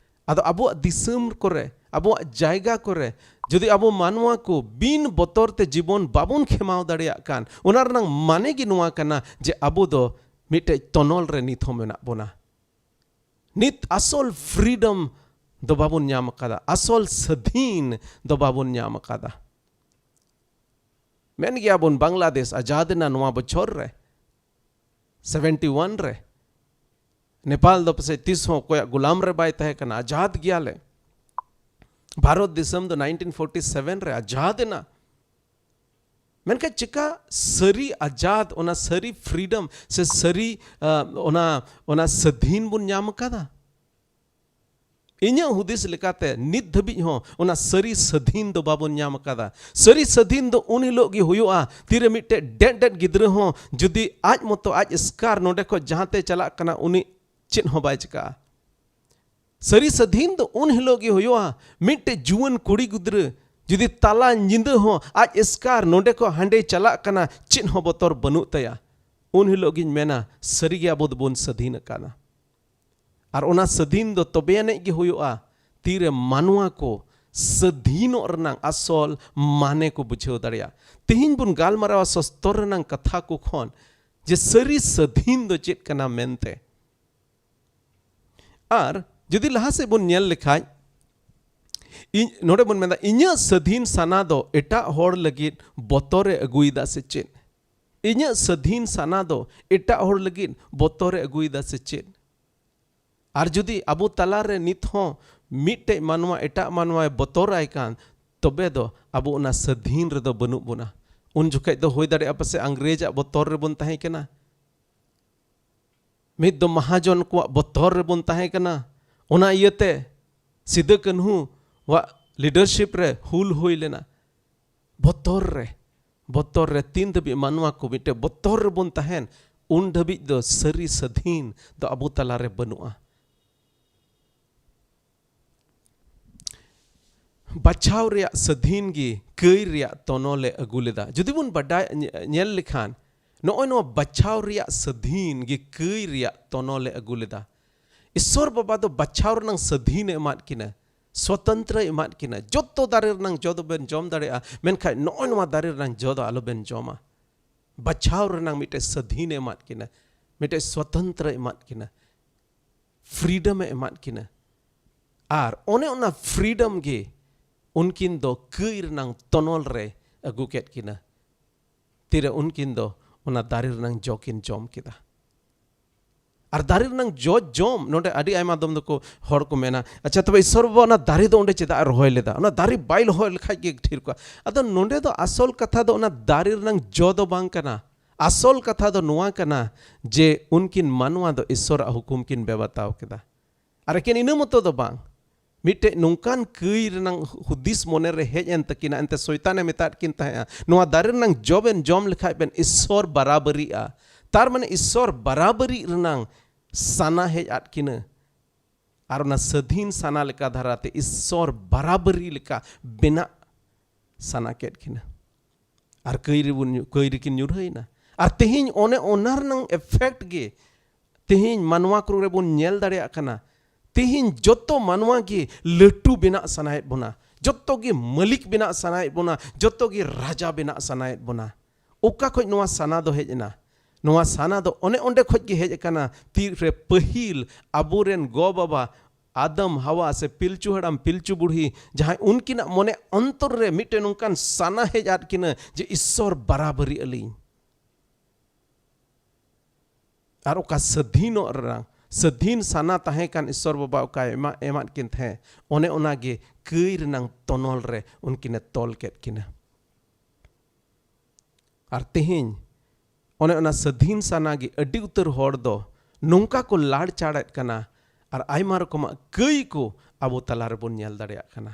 ᱟᱫᱚ ᱟᱵᱚᱣᱟᱜ ᱫᱤᱥᱚᱢ ᱠᱚᱨᱮ, ᱟᱵᱚᱣᱟᱜ ᱡᱟᱭᱜᱟ ᱠᱚᱨᱮ ᱡᱩᱫᱤ ᱟᱵᱚ ᱢᱟᱱᱣᱟ ᱠᱚ ᱵᱤᱱ ᱵᱚᱛᱚᱨ ᱛᱮ ᱡᱤᱵᱚᱱ ᱵᱟᱵᱚᱱ ᱠᱷᱮᱢᱟᱣ ᱫᱟᱲᱮᱭᱟᱜ ᱠᱟᱱ, ᱚᱱᱟ ᱨᱮᱱᱟᱜ ᱢᱟᱱᱮ ᱜᱮ ᱱᱚᱣᱟ ᱠᱟᱱᱟ ᱡᱮ ᱟᱵᱚ ᱫᱚ ᱢᱤᱫᱴᱮᱡ ᱛᱚᱱᱚᱞ ᱨᱮ ᱱᱤᱛ ᱦᱚᱸ ᱢᱮᱱᱟᱜ ᱵᱚᱱᱟ᱾ ᱱᱤᱛ ᱟᱥᱚᱞ ᱯᱷᱨᱤᱰᱚᱢ ᱫᱚ ᱵᱟᱵᱚᱱ ᱧᱟᱢ ᱟᱠᱟᱫᱟ, ᱟᱥᱚᱞ ᱥᱟᱹᱫᱷᱤᱱ ᱫᱚ ᱵᱟᱵᱚᱱ ᱧᱟᱢ ᱟᱠᱟᱫᱟ᱾ ᱢᱮᱱ ᱜᱮᱭᱟ ᱵᱚᱱ ᱵᱟᱝᱞᱟᱫᱮᱥ ᱟᱡᱟᱫ ᱮᱱᱟ ᱱᱚᱣᱟ ᱵᱚᱪᱷᱚᱨ ᱨᱮ, ᱥᱮᱵᱷᱮᱱᱴᱤ ᱳᱣᱟᱱ ᱨᱮ᱾ ᱱᱮᱯᱟᱞ ᱫᱚ ᱯᱟᱥᱮᱡ ᱛᱤᱥ ᱦᱚᱸ ᱚᱠᱚᱭᱟᱜ ᱜᱩᱞᱟᱢ ᱨᱮ ᱵᱟᱭ ᱛᱟᱦᱮᱸ ᱠᱟᱱᱟ, ᱟᱡᱟᱫ ᱜᱮᱭᱟᱞᱮ᱾ ᱵᱷᱟᱨᱚᱛ ᱫᱤᱥᱚᱢ ᱫᱚ ᱱᱟᱭᱤᱱᱴᱤᱱ ᱯᱷᱳᱨᱴᱤ ᱥᱮᱵᱷᱮᱱ ᱨᱮ ᱟᱡᱟᱫ ᱮᱱᱟ᱾ ᱢᱮᱱᱠᱷᱟᱱ ᱪᱮᱠᱟ ᱥᱟᱹᱨᱤ ᱟᱡᱟᱫ, ᱚᱱᱟ ᱥᱟᱹᱨᱤ ᱯᱷᱨᱤᱰᱚᱢ ᱥᱮ ᱥᱟᱹᱨᱤ, ᱟ, ᱚᱱᱟ, ᱚᱱᱟ ᱥᱟᱹᱫᱷᱤᱱ ᱵᱚᱱ ᱧᱟᱢ ᱟᱠᱟᱫᱟ? ᱤᱧᱟᱹᱜ ᱦᱩᱫᱤᱥ ᱞᱮᱠᱟᱛᱮ ᱱᱤᱛ ᱫᱷᱟᱹᱵᱤᱡ ᱦᱚᱸ ᱚᱱᱟ ᱥᱟᱹᱨᱤ ᱥᱟᱹᱫᱷᱤᱱ ᱫᱚ ᱵᱟᱵᱚᱱ ᱧᱟᱢ ᱟᱠᱟᱫᱟ᱾ ᱥᱟᱹᱨᱤ ᱥᱟᱹᱫᱷᱤᱱ ᱫᱚ ᱩᱱ ᱦᱤᱞᱳᱜ ᱜᱮ ᱦᱩᱭᱩᱜᱼᱟ, ᱛᱤᱨᱮ ᱢᱤᱫᱴᱮᱡ ᱰᱮᱰ ᱰᱮᱰ ᱜᱤᱫᱽᱨᱟᱹ ᱦᱚᱸ ᱡᱩᱫᱤ ᱟᱡ ᱢᱚᱛᱚ ᱟᱡ ᱮᱥᱠᱟᱨ ᱱᱚᱰᱮ ᱠᱷᱚᱡ ᱡᱟᱦᱟᱸ ᱛᱮ ᱪᱟᱞᱟᱜ ᱠᱟᱱᱟ, ᱩᱱᱤ ᱪᱮᱫ ᱦᱚᱸ ᱵᱟᱭ ᱪᱤᱠᱟᱹᱜᱼᱟ᱾ ᱥᱟᱹᱨᱤ ᱥᱟᱹᱫᱷᱤᱱ ᱫᱚ ᱩᱱ ᱦᱤᱞᱳᱜ ᱜᱮ ᱦᱩᱭᱩᱜᱼᱟ, ᱢᱤᱫᱴᱮᱡ ᱡᱩᱣᱟᱹᱱ ᱠᱩᱲᱤ ᱜᱤᱫᱽᱨᱟᱹ ᱡᱩᱫᱤ ᱛᱟᱞᱟ ᱧᱤᱫᱟᱹ ᱦᱚᱸ ᱟᱡ ᱮᱥᱠᱟᱨ ᱱᱚᱰᱮ ᱠᱷᱚᱡ ᱦᱟᱸᱰᱮ ᱪᱟᱞᱟᱜ ᱠᱟᱱᱟ, ᱪᱮᱫ ᱦᱚᱸ ᱵᱚᱛᱚᱨ ᱵᱟᱹᱱᱩᱜ ᱛᱟᱭᱟ᱾ ᱩᱱ ᱦᱤᱞᱳᱜ ᱜᱤᱧ ᱢᱮᱱᱟ, ᱥᱟᱹᱨᱤᱜᱮ ᱟᱵᱚ ᱫᱚᱵᱚᱱ ᱥᱟᱹᱫᱷᱤᱱ ᱟᱠᱟᱱᱟ᱾ ᱟᱨ ᱚᱱᱟ ᱥᱟᱹᱫᱷᱤᱱ ᱫᱚ ᱛᱚᱵᱮ ᱟᱹᱱᱤᱡ ᱜᱮ ᱦᱩᱭᱩᱜᱼᱟ, ᱛᱤᱨᱮ ᱢᱟᱱᱣᱟ ᱠᱚ ᱥᱟᱹᱫᱷᱤᱱᱚᱜ ᱨᱮᱱᱟᱜ ᱟᱥᱚᱞ ᱢᱟᱱᱮ ᱠᱚ ᱵᱩᱡᱷᱟᱹᱣ ᱫᱟᱲᱮᱭᱟᱜᱼᱟ᱾ ᱛᱮᱦᱮᱧ ᱵᱚᱱ ᱜᱟᱞᱢᱟᱨᱟᱣᱟ ᱥᱚᱥᱛᱚᱨ ᱨᱮᱱᱟᱜ ᱠᱟᱛᱷᱟ ᱠᱚ ᱠᱷᱚᱱ, ᱡᱮ ᱥᱟᱹᱨᱤ ᱥᱟᱹᱫᱷᱤᱱ ᱫᱚ ᱪᱮᱫ ᱠᱟᱱᱟ ᱢᱮᱱᱛᱮ᱾ ᱟᱨ ᱡᱩᱫᱤ ᱞᱟᱦᱟ ᱥᱮᱫ ᱵᱚᱱ ᱧᱮᱞ ᱞᱮᱠᱷᱟᱡ, ᱤᱧ, ᱱᱚᱰᱮ ᱵᱚᱱ ᱢᱮᱱᱫᱟ, "ᱤᱧᱟᱹᱜ ᱥᱟᱹᱫᱷᱤᱱ ᱥᱟᱱᱟ ᱫᱚ ᱮᱴᱟᱜ ᱦᱚᱲ ᱞᱟᱹᱜᱤᱫ ᱵᱚᱛᱚᱨᱮ ᱟᱹᱜᱩᱭᱮᱫᱟ ᱥᱮ ᱪᱮᱫ? ᱤᱧᱟᱹᱜ ᱥᱟᱹᱫᱷᱤᱱ ᱥᱟᱱᱟ ᱫᱚ ᱮᱴᱟᱜ ᱦᱚᱲ ᱞᱟᱹᱜᱤᱫ ᱵᱚᱛᱚᱨᱮ ᱟᱹᱜᱩᱭᱮᱫᱟ ᱥᱮ ᱪᱮᱫ?" ᱟᱨ ᱡᱩᱫᱤ ᱟᱵᱚ ᱛᱟᱞᱟᱨᱮ ᱱᱤᱛ ᱦᱚᱸ ᱢᱤᱫᱴᱮᱡ ᱢᱟᱱᱣᱟ ᱮᱴᱟᱜ ᱢᱟᱱᱣᱟᱭ ᱵᱚᱛᱚᱨᱟᱭ ᱠᱟᱱ, ᱛᱚᱵᱮ ᱫᱚ ᱟᱵᱚ ᱚᱱᱟ ᱥᱟᱹᱫᱷᱤᱱ ᱨᱮᱫᱚ ᱵᱟᱹᱱᱩᱜ ᱵᱚᱱᱟ᱾ ᱩᱱ ᱡᱚᱠᱷᱮᱡ ᱫᱚ ᱦᱩᱭ ᱫᱟᱲᱮᱭᱟᱜᱼᱟ ᱯᱟᱥᱮ ᱤᱝᱨᱮᱡᱽ ᱟᱜ ᱵᱚᱛᱚᱨ ᱨᱮᱵᱚᱱ ᱛᱟᱦᱮᱸ ᱠᱟᱱᱟ, ᱢᱤᱫ ᱫᱚ ᱢᱟᱦᱟᱡᱚᱱ ᱠᱚᱣᱟᱜ ᱵᱚᱛᱚᱨ ᱨᱮᱵᱚᱱ ᱛᱟᱦᱮᱸ ᱠᱟᱱᱟ᱾ ᱚᱱᱟ ᱤᱭᱟᱹᱛᱮ ᱥᱤᱫᱟᱹ ᱠᱟᱹᱱᱦᱩ ᱣᱟᱜ ᱞᱤᱰᱟᱨᱥᱤᱯ ᱨᱮ ᱦᱩᱞ ᱦᱩᱭ ᱞᱮᱱᱟ᱾ ᱵᱚᱛᱚᱨ ᱨᱮ, ᱵᱚᱛᱚᱨ ᱨᱮ ᱛᱤᱱ ᱫᱷᱟᱹᱵᱤᱡ ᱢᱟᱱᱣᱟ ᱠᱚ ᱢᱤᱫᱴᱮᱡ ᱵᱚᱛᱚᱨ ᱨᱮᱵᱚᱱ ᱛᱟᱦᱮᱱ, ᱩᱱ ᱫᱷᱟᱹᱵᱤᱡ ᱫᱚ ᱥᱟᱹᱨᱤ ᱥᱟᱹᱫᱷᱤᱱ ᱫᱚ ᱟᱵᱚ ᱛᱟᱞᱟᱨᱮ ᱵᱟᱹᱱᱩᱜᱼᱟ᱾ ᱵᱟᱪᱷᱟᱣ ᱨᱮᱭᱟᱜ ᱥᱟᱹᱫᱷᱤᱱ ᱜᱮ ᱠᱟᱹᱭ ᱨᱮᱭᱟᱜ ᱛᱚᱱᱚᱞ ᱮ ᱟᱹᱜᱩ ᱞᱮᱫᱟ᱾ ᱡᱩᱫᱤ ᱵᱚᱱ ᱵᱟᱰᱟᱭ, ᱧᱮ-, ᱧᱮᱞ ᱞᱮᱠᱷᱟᱱ, ᱱᱚᱜᱼᱚᱭ ᱱᱚᱣᱟ ᱵᱟᱪᱷᱟᱣ ᱨᱮᱭᱟᱜ ᱥᱟᱹᱫᱷᱤᱱ ᱜᱮ ᱠᱟᱹᱭ ᱨᱮᱭᱟᱜ ᱛᱚᱱᱚᱞ ᱮ ᱟᱹᱜᱩ ᱞᱮᱫᱟ᱾ ᱤᱥᱥᱚᱨ ᱵᱟᱵᱟ ᱫᱚ ᱵᱟᱪᱷᱟᱣ ᱨᱮᱱᱟᱝ ᱥᱟᱹᱫᱷᱤᱱ ᱮ ᱮᱢᱟᱫ ᱠᱤᱱᱟ, ᱥᱣᱚᱛᱚᱱᱛᱨᱚ ᱮ ᱮᱢᱟᱫ ᱠᱤᱱᱟ᱾ ᱡᱚᱛᱚ ᱫᱟᱨᱮ ᱨᱮᱱᱟᱝ ᱡᱚ ᱫᱚᱵᱮᱱ ᱡᱚᱢ ᱫᱟᱲᱮᱭᱟᱜᱼᱟ, ᱢᱮᱱᱠᱷᱟᱱ ᱱᱚᱜᱼᱚᱭ ᱱᱚᱣᱟ ᱫᱟᱨᱮ ᱨᱮᱱᱟᱝ ᱡᱚ ᱫᱚ ᱟᱞᱚᱵᱮᱱ ᱡᱚᱢᱟ᱾ ᱵᱟᱪᱷᱟᱣ ᱨᱮᱱᱟᱝ ᱢᱤᱫᱴᱮᱡ ᱥᱟᱹᱫᱷᱤᱱ ᱮ ᱮᱢᱟᱫ ᱠᱤᱱᱟ, ᱢᱤᱫᱴᱮᱡ ᱥᱣᱚᱛᱚᱱᱛᱨᱚ ᱮ ᱮᱢᱟᱫ ᱠᱤᱱᱟ, ᱯᱷᱨᱤᱰᱚᱢ ᱮ ᱮᱢᱟᱫ ᱠᱤᱱᱟ᱾ ᱟᱨ ᱚᱱᱮ ᱚᱱᱟ ᱯᱷᱨᱤᱰᱚᱢ ᱜᱮ ᱩᱱᱠᱤᱱ ᱫᱚ ᱠᱟᱹᱭ ᱨᱮᱱᱟᱝ ᱛᱚᱱᱚᱞ ᱨᱮ ᱟᱹᱜᱩ ᱠᱮᱫ ᱠᱤᱱᱟ᱾ ᱛᱤᱨᱮ ᱩᱱᱠᱤᱱ ᱫᱚ ᱚᱱᱟ ᱫᱟᱨᱮ ᱨᱮᱱᱟᱝ ᱡᱚ ᱠᱤᱱ ᱡᱚᱢ ᱠᱮᱫᱟ᱾ ᱟᱨ ᱫᱟᱨᱮ ᱨᱮᱱᱟᱝ ᱡᱚ ᱡᱚᱢ, ᱱᱚᱰᱮ ᱟᱹᱰᱤ ᱟᱭᱢᱟ ᱫᱚᱢ ᱫᱚᱠᱚ, ᱦᱚᱲ ᱠᱚ ᱢᱮᱱᱟ, "ᱟᱪᱪᱷᱟ, ᱛᱚᱵᱮ ᱤᱥᱥᱚᱨ ᱵᱟᱵᱟ ᱚᱱᱟ ᱫᱟᱨᱮ ᱫᱚ ᱚᱸᱰᱮ ᱪᱮᱫᱟᱜ ᱮ ᱨᱚᱦᱚᱭ ᱞᱮᱫᱟ? ᱚᱱᱟ ᱫᱟᱨᱮ ᱵᱟᱭ ᱨᱚᱦᱚᱭ ᱞᱮᱠᱷᱟᱡ ᱜᱮ ᱴᱷᱤᱠ ᱠᱚᱜᱼᱟ?" ᱟᱫᱚ ᱱᱚᱰᱮ ᱫᱚ ᱟᱥᱚᱞ ᱠᱟᱛᱷᱟ ᱫᱚ ᱚᱱᱟ ᱫᱟᱨᱮ ᱨᱮᱱᱟᱝ ᱡᱚ ᱫᱚ ᱵᱟᱝ ᱠᱟᱱᱟ᱾ ᱟᱥᱚᱞ ᱠᱟᱛᱷᱟ ᱫᱚ ᱱᱚᱣᱟ ᱠᱟᱱᱟ ᱡᱮ ᱩᱱᱠᱤᱱ ᱢᱟᱱᱣᱟ ᱫᱚ ᱤᱥᱥᱚᱨᱟᱜ ᱦᱩᱠᱩᱢ ᱠᱤᱱ ᱵᱮᱵᱟᱛᱟᱣ ᱠᱮᱫᱟ᱾ ᱟᱨ ᱮᱠᱮᱱ ᱤᱱᱟᱹ ᱢᱚᱛᱚ ᱫᱚ ᱵᱟᱝ, ᱢᱤᱫᱴᱮᱡ ᱱᱚᱝᱠᱟᱱ ᱠᱟᱹᱭ ᱨᱮᱱᱟᱝ ᱦᱩᱫᱤᱥ ᱢᱚᱱᱮ ᱨᱮ ᱦᱮᱡ ᱮᱱ ᱛᱟᱹᱠᱤᱱᱟ, ᱮᱱᱛᱮ ᱥᱚᱭᱛᱟᱱᱮ ᱢᱮᱛᱟᱫ ᱠᱤᱱ ᱛᱟᱦᱮᱸᱜᱼᱟ, "ᱱᱚᱣᱟ ᱫᱟᱨᱮ ᱨᱮᱱᱟᱝ ᱡᱚ ᱵᱮᱱ ᱡᱚᱢ ᱞᱮᱠᱷᱟᱡ ᱵᱮᱱ ᱤᱥᱥᱚᱨ ᱵᱟᱨᱟᱵᱟᱹᱨᱤᱜᱼᱟ᱾" ᱛᱟᱨ ᱢᱟᱱᱮ ᱤᱥᱥᱚᱨ ᱵᱟᱨᱟᱵᱟᱹᱨᱤᱜ ᱨᱮᱱᱟᱝ ᱥᱟᱱᱟ ᱦᱮᱡ ᱟᱫ ᱠᱤᱱᱟᱹ᱾ ᱟᱨ ᱚᱱᱟ ᱥᱟᱹᱫᱷᱤᱱ ᱥᱟᱱᱟ ᱞᱮᱠᱟ ᱫᱷᱟᱨᱟᱛᱮ ᱤᱥᱥᱚᱨ ᱵᱟᱨᱟᱵᱟᱹᱨᱤ ᱞᱮᱠᱟ ᱵᱮᱱᱟᱜ ᱥᱟᱱᱟ ᱠᱮᱫ ᱠᱤᱱᱟ᱾ ᱟᱨ ᱠᱟᱹᱭ ᱨᱮᱵᱚᱱ ᱧᱩ-, ᱠᱟᱹᱭ ᱨᱮᱠᱤᱱ ᱧᱩᱨᱦᱟᱹᱭᱮᱱᱟ᱾ ᱟᱨ ᱛᱮᱦᱮᱧ ᱚᱱᱮ ᱚᱱᱟ ᱨᱮᱱᱟᱝ ᱮᱯᱷᱮᱠᱴ ᱜᱮ ᱛᱮᱦᱮᱧ ᱢᱟᱱᱣᱟ ᱠᱚ ᱨᱮᱵᱚᱱ ᱧᱮᱞ ᱫᱟᱲᱮᱭᱟᱜ ᱠᱟᱱᱟ᱾ ᱛᱮᱦᱮᱧ ᱡᱚᱛᱚ ᱢᱟᱱᱣᱟ ᱜᱮ ᱞᱟᱹᱴᱩ ᱵᱮᱱᱟᱜ ᱥᱟᱱᱟᱭᱮᱫ ᱵᱚᱱᱟ, ᱡᱚᱛᱚ ᱜᱮ ᱢᱟᱹᱞᱤᱠ ᱵᱮᱱᱟᱜ ᱥᱟᱱᱟᱭᱮᱫ ᱵᱚᱱᱟ, ᱡᱚᱛᱚ ᱜᱮ ᱨᱟᱡᱟ ᱵᱮᱱᱟᱜ ᱥᱟᱱᱟᱭᱮᱫ ᱵᱚᱱᱟ᱾ ᱚᱠᱟ ᱠᱷᱚᱡ ᱱᱚᱣᱟ ᱥᱟᱱᱟ ᱫᱚ ᱦᱮᱡ ᱮᱱᱟ? ᱱᱚᱣᱟ ᱥᱟᱱᱟ ᱫᱚ ᱚᱱᱮ ᱚᱸᱰᱮ ᱠᱷᱚᱡ ᱜᱮ ᱦᱮᱡ ᱟᱠᱟᱱᱟ, ᱛᱤᱨᱮ ᱯᱟᱹᱦᱤᱞ ᱟᱵᱚᱨᱮᱱ ᱜᱚ ᱵᱟᱵᱟ ᱟᱫᱟᱢ ᱦᱟᱣᱟ ᱥᱮ ᱯᱤᱞᱪᱩ ᱦᱟᱲᱟᱢ ᱯᱤᱞᱪᱩ ᱵᱩᱲᱦᱤ, ᱡᱟᱦᱟᱸᱭ ᱩᱱᱠᱤᱱᱟᱜ ᱢᱚᱱᱮ ᱚᱱᱛᱚᱨ ᱨᱮ ᱢᱤᱫᱴᱮᱱ ᱱᱚᱝᱠᱟᱱ ᱥᱟᱱᱟ ᱦᱮᱡ ᱟᱫ ᱠᱤᱱᱟᱹ ᱡᱮ ᱤᱥᱥᱚᱨ ᱵᱟᱨᱟᱵᱟᱹᱨᱤ ᱟᱹᱞᱤᱧ᱾ ᱟᱨ ᱚᱠᱟ ᱥᱟᱹᱫᱷᱤᱱᱚᱜ ᱨᱮᱱᱟᱝ, ᱥᱟᱹᱫᱷᱤᱱ ᱥᱟᱱᱟ ᱛᱟᱦᱮᱸ ᱠᱟᱱ ᱤᱥᱥᱚᱨ ᱵᱟᱵᱟ ᱚᱠᱟᱭ ᱮᱢᱟ-, ᱮᱢᱟᱫ ᱠᱤᱱ ᱛᱟᱦᱮᱸ, ᱚᱱᱮ ᱚᱱᱟ ᱜᱮ ᱠᱟᱹᱭ ᱨᱮᱱᱟᱝ ᱛᱚᱱᱚᱞ ᱨᱮ ᱩᱱᱠᱤᱱᱮ ᱛᱚᱞ ᱠᱮᱫ ᱠᱤᱱᱟ᱾ ᱟᱨ ᱛᱮᱦᱮᱧ ᱚᱱᱮ ᱚᱱᱟ ᱥᱟᱹᱫᱷᱤᱱ ᱥᱟᱱᱟ ᱜᱮ ᱟᱹᱰᱤ ᱩᱛᱟᱹᱨ ᱦᱚᱲ ᱫᱚ ᱱᱚᱝᱠᱟ ᱠᱚ ᱞᱟᱲ ᱪᱟᱲᱮᱫ ᱠᱟᱱᱟ ᱟᱨ ᱟᱭᱢᱟ ᱨᱚᱠᱚᱢᱟᱜ ᱠᱟᱹᱭ ᱠᱚ ᱟᱵᱚ ᱛᱟᱞᱟ ᱨᱮᱵᱚᱱ ᱧᱮᱞ ᱫᱟᱲᱮᱭᱟᱜ ᱠᱟᱱᱟ᱾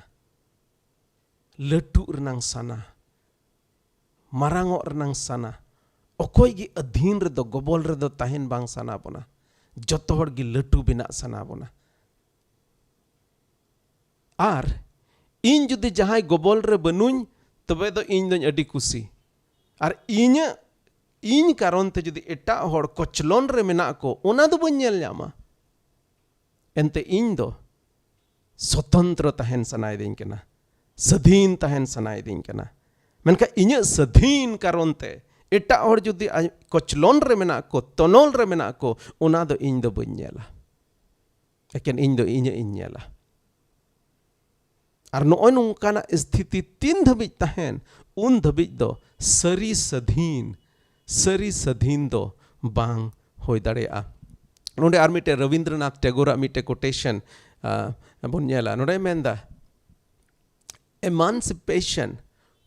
ᱞᱟᱹᱴᱩᱜ ᱨᱮᱱᱟᱝ ᱥᱟᱱᱟ, ᱢᱟᱨᱟᱝᱚᱜ ᱨᱮᱱᱟᱝ ᱥᱟᱱᱟ, ᱚᱠᱚᱭ ᱜᱮ ᱟᱹᱫᱷᱤᱱ ᱨᱮᱫᱚ, ᱜᱚᱵᱚᱞ ᱨᱮᱫᱚ ᱛᱟᱦᱮᱱ ᱵᱟᱝ ᱥᱟᱱᱟ ᱵᱚᱱᱟ᱾ ᱡᱚᱛᱚ ᱦᱚᱲ ᱜᱮ ᱞᱟᱹᱴᱩ ᱵᱮᱱᱟᱜ ᱥᱟᱱᱟ ᱵᱚᱱᱟ᱾ ᱟᱨ ᱤᱧ ᱡᱩᱫᱤ ᱡᱟᱦᱟᱸᱭ ᱜᱚᱵᱚᱞ ᱨᱮ ᱵᱟᱹᱱᱩᱧ, ᱛᱚᱵᱮ ᱫᱚ ᱤᱧ ᱫᱚᱧ ᱟᱹᱰᱤ ᱠᱩᱥᱤ᱾ ᱟᱨ ᱤᱧᱟᱹᱜ, ᱤᱧ ᱠᱟᱨᱚᱱ ᱛᱮ ᱡᱩᱫᱤ ᱮᱴᱟᱜ ᱦᱚᱲ ᱠᱚᱪᱞᱚᱱ ᱨᱮ ᱢᱮᱱᱟᱜ ᱠᱚ, ᱚᱱᱟ ᱫᱚ ᱵᱟᱹᱧ ᱧᱮᱞ ᱧᱟᱢᱟ᱾ ᱮᱱᱛᱮ ᱤᱧ ᱫᱚ ᱥᱚᱛᱚᱱᱛᱨᱚ ᱛᱟᱦᱮᱱ ᱥᱟᱱᱟᱭᱮᱫᱤᱧ ᱠᱟᱱᱟ, ᱥᱟᱹᱫᱷᱤᱱ ᱛᱟᱦᱮᱱ ᱥᱟᱱᱟᱭᱮᱫᱤᱧ ᱠᱟᱱᱟ᱾ ᱢᱮᱱᱠᱷᱟᱱ ᱤᱧᱟᱹᱜ ᱥᱟᱹᱫᱷᱤᱱ ᱠᱟᱨᱚᱱ ᱛᱮ ᱮᱴᱟᱜ ᱦᱚᱲ ᱡᱩᱫᱤ ᱟᱡ ᱠᱚᱪᱞᱚᱱ ᱨᱮ ᱢᱮᱱᱟᱜ ᱠᱚ, ᱛᱚᱱᱚᱞ ᱨᱮ ᱢᱮᱱᱟᱜ ᱠᱚ, ᱚᱱᱟ ᱫᱚ ᱤᱧ ᱫᱚ ᱵᱟᱹᱧ ᱧᱮᱞᱟ᱾ ᱮᱠᱮᱱ ᱤᱧ ᱫᱚ ᱤᱧᱟᱹᱜ ᱤᱧ ᱧᱮᱞᱟ᱾ ᱟᱨ ᱱᱚᱜᱼᱚᱭ ᱱᱚᱝᱠᱟᱱᱟᱜ ᱥᱛᱷᱤᱛᱤ ᱛᱤᱱ ᱫᱷᱟᱹᱵᱤᱡ ᱛᱟᱦᱮᱱ, ᱩᱱ ᱫᱷᱟᱹᱵᱤᱡ ᱫᱚ ᱥᱟᱹᱨᱤ ᱥᱟᱹᱫᱷᱤᱱ, ᱥᱟᱹᱨᱤ ᱥᱟᱹᱫᱷᱤᱱ ᱫᱚ ᱵᱟᱝ ᱦᱩᱭ ᱫᱟᱲᱮᱭᱟᱜᱼᱟ᱾ ᱱᱚᱰᱮ ᱟᱨ ᱢᱤᱫᱴᱮᱱ ᱨᱚᱵᱤᱱᱫᱨᱚᱱᱟᱛᱷ ᱴᱮᱜᱳᱨᱟᱜ ᱢᱤᱫᱴᱮᱱ ᱠᱳᱴᱮᱥᱚᱱ ᱵᱚᱱ ᱧᱮᱞᱟ᱾ ᱱᱚᱰᱮ ᱢᱮᱱᱫᱟ, "Emancipation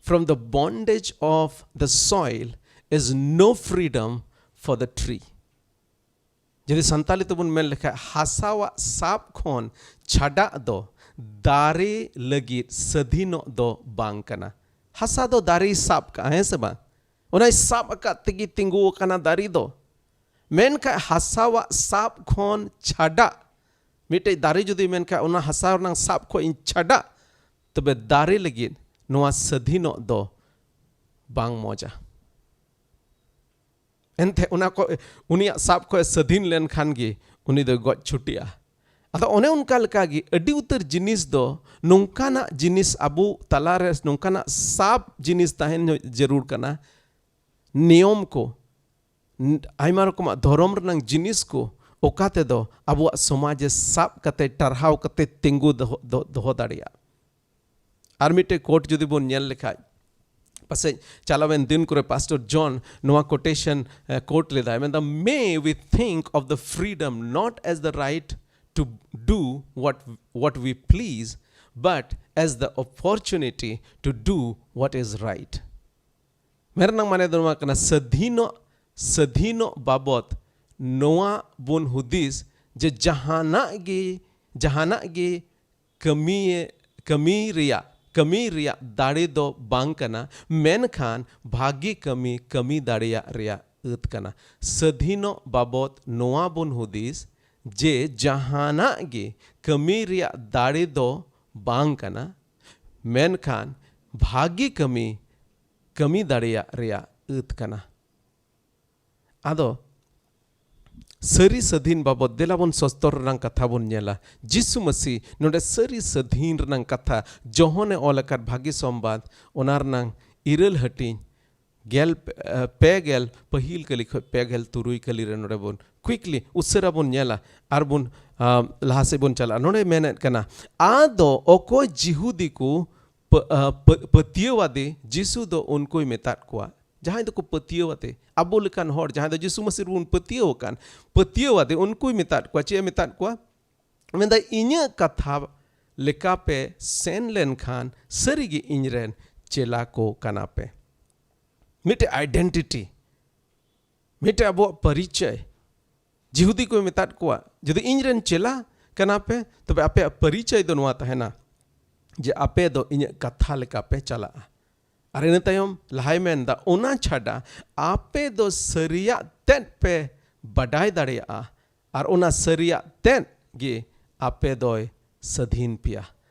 from the bondage of the soil is no freedom for the tree." ᱡᱩᱫᱤ ᱥᱟᱱᱛᱟᱞᱤ ᱛᱮᱵᱚᱱ ᱢᱮᱱ ᱞᱮᱠᱷᱟᱡ, ᱦᱟᱥᱟᱣᱟᱜ ᱥᱟᱵ ᱠᱷᱚᱱ ᱪᱷᱟᱰᱟᱜ ᱫᱚ ᱫᱟᱨᱮ ᱞᱟᱹᱜᱤᱫ ᱥᱟᱹᱫᱷᱤᱱᱚᱜ ᱫᱚ ᱵᱟᱝ ᱠᱟᱱᱟ᱾ ᱦᱟᱥᱟ ᱫᱚ ᱫᱟᱨᱮᱭ ᱥᱟᱵ ᱠᱟᱜᱼᱟ, ᱦᱮᱸ ᱥᱮ ᱵᱟᱝ? ᱚᱱᱟᱭ ᱥᱟᱵ ᱟᱠᱟᱫ ᱛᱮᱜᱮ ᱛᱤᱸᱜᱩ ᱟᱠᱟᱱᱟ ᱫᱟᱨᱮ ᱫᱚ᱾ ᱢᱮᱱᱠᱷᱟᱡ ᱦᱟᱥᱟᱣᱟᱜ ᱥᱟᱵ ᱠᱷᱚᱱ ᱪᱷᱟᱰᱟᱜ, ᱢᱤᱫᱴᱮᱡ ᱫᱟᱨᱮ ᱡᱩᱫᱤ ᱢᱮᱱᱠᱷᱟᱡ ᱚᱱᱟ ᱦᱟᱥᱟ ᱨᱮᱱᱟᱜ ᱥᱟᱵ ᱠᱷᱚᱱ ᱤᱧ ᱪᱷᱟᱰᱟᱜ, ᱛᱚᱵᱮ ᱫᱟᱨᱮ ᱞᱟᱹᱜᱤᱫ ᱱᱚᱣᱟ ᱥᱟᱹᱫᱷᱤᱱᱚᱜ ᱫᱚ ᱵᱟᱝ ᱢᱚᱡᱟ᱾ ᱮᱱᱛᱮ ᱚᱱᱟ ᱠᱚ, ᱩᱱᱤᱭᱟᱜ ᱥᱟᱵ ᱠᱷᱚᱱ ᱥᱟᱹᱫᱷᱤᱱ ᱞᱮᱱᱠᱷᱟᱱ ᱜᱮ ᱩᱱᱤ ᱫᱚᱭ ᱜᱚᱡ ᱪᱷᱩᱴᱤᱜᱼᱟ᱾ ᱟᱫᱚ ᱚᱱᱮ ᱚᱱᱠᱟ ᱞᱮᱠᱟᱜᱮ ᱟᱹᱰᱤ ᱩᱛᱟᱹᱨ ᱡᱤᱱᱤᱥ ᱫᱚ, ᱱᱚᱝᱠᱟᱱᱟᱜ ᱡᱤᱱᱤᱥ ᱟᱵᱚ ᱛᱟᱞᱟᱨᱮ ᱱᱚᱝᱠᱟᱱᱟᱜ ᱥᱟᱵ ᱡᱤᱱᱤᱥ ᱛᱟᱦᱮᱱ ᱡᱟᱹᱨᱩᱲ ᱠᱟᱱᱟ, ᱱᱤᱭᱚᱢ ᱠᱚ, ᱟᱭᱢᱟ ᱨᱚᱠᱚᱢᱟᱜ ᱫᱷᱚᱨᱚᱢ ᱨᱮᱱᱟᱜ ᱡᱤᱱᱤᱥ ᱠᱚ, ᱚᱠᱟ ᱛᱮᱫᱚ ᱟᱵᱚᱣᱟᱜ ᱥᱚᱢᱟᱡᱽ ᱮ ᱥᱟᱵ ᱠᱟᱛᱮ, ᱴᱟᱨᱦᱟᱣ ᱠᱟᱛᱮ ᱛᱤᱸᱜᱩ ᱫᱚᱦᱚ, ᱫᱚ-, ᱫᱚᱦᱚ ᱫᱟᱲᱮᱭᱟᱜᱼᱟ᱾ ᱟᱨ ᱢᱤᱫᱴᱮᱡ ᱠᱳᱴ ᱡᱩᱫᱤ ᱵᱚᱱ ᱧᱮᱞ ᱞᱮᱠᱷᱟᱡ, ᱯᱟᱥᱮᱡ ᱪᱟᱞᱟᱣᱮᱱ ᱫᱤᱱ ᱠᱚᱨᱮ ᱯᱟᱥᱴᱚᱨ ᱡᱚᱱ ᱱᱚᱣᱟ ᱠᱳᱴᱮᱥᱚᱱ ᱠᱳᱴ ᱞᱮᱫᱟᱭ, ᱢᱮᱱᱫᱟ, "May we think of the freedom not as the right to do what, what we please, but as the opportunity to do what is right." ᱢᱮᱱ ᱨᱮᱱᱟᱜ ᱢᱟᱱᱮ ᱫᱚ ᱱᱚᱣᱟ ᱠᱟᱱᱟ, ᱥᱟᱹᱫᱷᱤᱱᱚᱜ ᱥᱟᱹᱫᱷᱤᱱᱚᱜ ᱵᱟᱵᱚᱛ ᱱᱚᱣᱟ ᱵᱚᱱ ᱦᱩᱫᱤᱥ ᱡᱮ ᱡᱟᱦᱟᱱᱟᱜ ᱜᱮ ᱡᱟᱦᱟᱱᱟᱜ ᱜᱮ ᱠᱟᱹᱢᱤᱭᱮ ᱠᱟᱹᱢᱤ ᱨᱮᱭᱟᱜ ᱠᱟᱹᱢᱤ ᱨᱮᱭᱟᱜ ᱫᱟᱲᱮ ᱫᱚ ᱵᱟᱝ ᱠᱟᱱᱟ, ᱢᱮᱱᱠᱷᱟᱱ ᱵᱷᱟᱜᱮ ᱠᱟᱹᱢᱤ ᱠᱟᱹᱢᱤ ᱫᱟᱲᱮᱭᱟᱜ ᱨᱮᱭᱟᱜ ᱟᱹᱛ ᱠᱟᱱᱟ᱾ ᱥᱟᱹᱫᱷᱤᱱᱚᱜ ᱵᱟᱵᱚᱛ ᱱᱚᱣᱟ ᱵᱚᱱ ᱦᱩᱫᱤᱥ ᱡᱮ ᱡᱟᱦᱟᱱᱟᱜ ᱜᱮ ᱠᱟᱹᱢᱤ ᱨᱮᱭᱟᱜ ᱫᱟᱲᱮ ᱫᱚ ᱵᱟᱝ ᱠᱟᱱᱟ, ᱢᱮᱱᱠᱷᱟᱱ ᱵᱷᱟᱜᱮ ᱠᱟᱹᱢᱤ ᱠᱟᱹᱢᱤ ᱫᱟᱲᱮᱭᱟᱜ ᱨᱮᱭᱟᱜ ᱟᱹᱛ ᱠᱟᱱᱟ᱾ ᱟᱫᱚ ᱥᱟᱹᱨᱤ ᱥᱟᱹᱫᱷᱤᱱ ᱵᱟᱵᱚᱛ ᱫᱮᱞᱟ ᱵᱚᱱ ᱥᱚᱥᱛᱚᱨ ᱨᱮᱱᱟᱜ ᱠᱟᱛᱷᱟ ᱵᱚᱱ ᱧᱮᱞᱟ᱾ ᱡᱤᱥᱩ ᱢᱟᱹᱥᱤ ᱱᱚᱰᱮ ᱥᱟᱹᱨᱤ ᱥᱟᱹᱫᱷᱤᱱ ᱨᱮᱱᱟᱜ ᱠᱟᱛᱷᱟ ᱡᱚᱦᱚᱱᱮ ᱚᱞ ᱟᱠᱟᱫ ᱵᱷᱟᱹᱜᱤ ᱥᱚᱢᱵᱟᱫ, ᱚᱱᱟ ᱨᱮᱱᱟᱝ ᱤᱨᱟᱹᱞ ᱦᱟᱹᱴᱤᱧ ᱜᱮᱞ, ᱮ, ᱯᱮ ᱜᱮᱞ ᱯᱟᱹᱦᱤᱞ ᱠᱟᱹᱞᱤ ᱠᱷᱚᱱ ᱯᱮ ᱜᱮᱞ ᱛᱩᱨᱩᱭ ᱠᱟᱹᱞᱤ ᱨᱮ ᱱᱚᱰᱮ ᱵᱚᱱ quickly ᱩᱥᱟᱹᱨᱟ ᱵᱚᱱ ᱧᱮᱞᱟ ᱟᱨ ᱵᱚᱱ, ᱟ, ᱞᱟᱦᱟ ᱥᱮᱫ ᱵᱚᱱ ᱪᱟᱞᱟᱜᱼᱟ᱾ ᱱᱚᱰᱮ ᱢᱮᱱᱮᱫ ᱠᱟᱱᱟ, ᱟᱫᱚ ᱚᱠᱚᱭ ᱡᱤᱦᱩᱫᱤ ᱠᱚ ᱯᱟ-, ᱟ, ᱯᱟ-, ᱯᱟᱹᱛᱭᱟᱹᱣᱟᱫᱮ ᱡᱤᱥᱩ ᱫᱚ ᱩᱱᱠᱩᱭ ᱢᱮᱛᱟᱫ ᱠᱚᱣᱟ, ᱡᱟᱦᱟᱸᱭ ᱫᱚᱠᱚ ᱯᱟᱹᱛᱭᱟᱹᱣ ᱟᱫᱮ, ᱟᱵᱚ ᱞᱮᱠᱟᱱ ᱦᱚᱲ ᱡᱟᱦᱟᱸᱭ ᱫᱚ ᱡᱤᱥᱩ ᱢᱟᱹᱥᱤ ᱨᱮᱵᱚᱱ ᱯᱟᱹᱛᱭᱟᱹᱣ ᱟᱠᱟᱱ, ᱯᱟᱹᱛᱭᱟᱹᱣ ᱟᱫᱮ, ᱩᱱᱠᱩᱭ ᱢᱮᱛᱟᱫ ᱠᱚᱣᱟ᱾ ᱪᱮᱫ ᱮ ᱢᱮᱛᱟᱫ ᱠᱚᱣᱟ? ᱢᱮᱱᱫᱟ, ᱤᱧᱟᱹᱜ ᱠᱟᱛᱷᱟ ᱞᱮᱠᱟ ᱯᱮ ᱥᱮᱱ ᱞᱮᱱᱠᱷᱟᱱ ᱥᱟᱹᱨᱤᱜᱮ ᱤᱧ ᱨᱮᱱ ᱪᱮᱞᱟ ᱠᱚ ᱠᱟᱱᱟ ᱯᱮ᱾ ᱢᱤᱫᱴᱮᱡ identity, ᱢᱤᱫᱴᱮᱡ ᱟᱵᱚᱣᱟᱜ ᱯᱚᱨᱤᱪᱚᱭ᱾ ᱡᱤᱦᱩᱫᱤ ᱠᱚ ᱢᱮᱛᱟᱫ ᱠᱚᱣᱟ, ᱡᱩᱫᱤ ᱤᱧ ᱨᱮᱱ ᱪᱮᱞᱟ ᱠᱟᱱᱟ ᱯᱮ, ᱛᱚᱵᱮ ᱟᱯᱮᱭᱟᱜ ᱯᱚᱨᱤᱪᱚᱭ ᱫᱚ ᱱᱚᱣᱟ ᱛᱟᱦᱮᱱᱟ ᱡᱮ ᱟᱯᱮ ᱫᱚ ᱤᱧᱟᱹᱜ ᱠᱟᱛᱷᱟ ᱞᱮᱠᱟ ᱯᱮ ᱪᱟᱞᱟᱜᱼᱟ᱾ ᱟᱨ ᱤᱱᱟᱹ ᱛᱟᱭᱚᱢ ᱞᱟᱦᱟᱭ ᱢᱮᱱᱫᱟ, ᱚᱱᱟ ᱪᱷᱟᱰᱟ ᱟᱯᱮ ᱫᱚ ᱥᱟᱹᱨᱤᱭᱟᱜ ᱛᱮᱫ ᱯᱮ ᱵᱟᱰᱟᱭ ᱫᱟᱲᱮᱭᱟᱜᱼᱟ, ᱟᱨ ᱚᱱᱟ ᱥᱟᱹᱨᱤᱭᱟᱜ ᱛᱮᱫ ᱜᱮ ᱟᱯᱮ ᱫᱚᱭ ᱥᱟᱹᱫᱷᱤᱱ ᱯᱮᱭᱟ᱾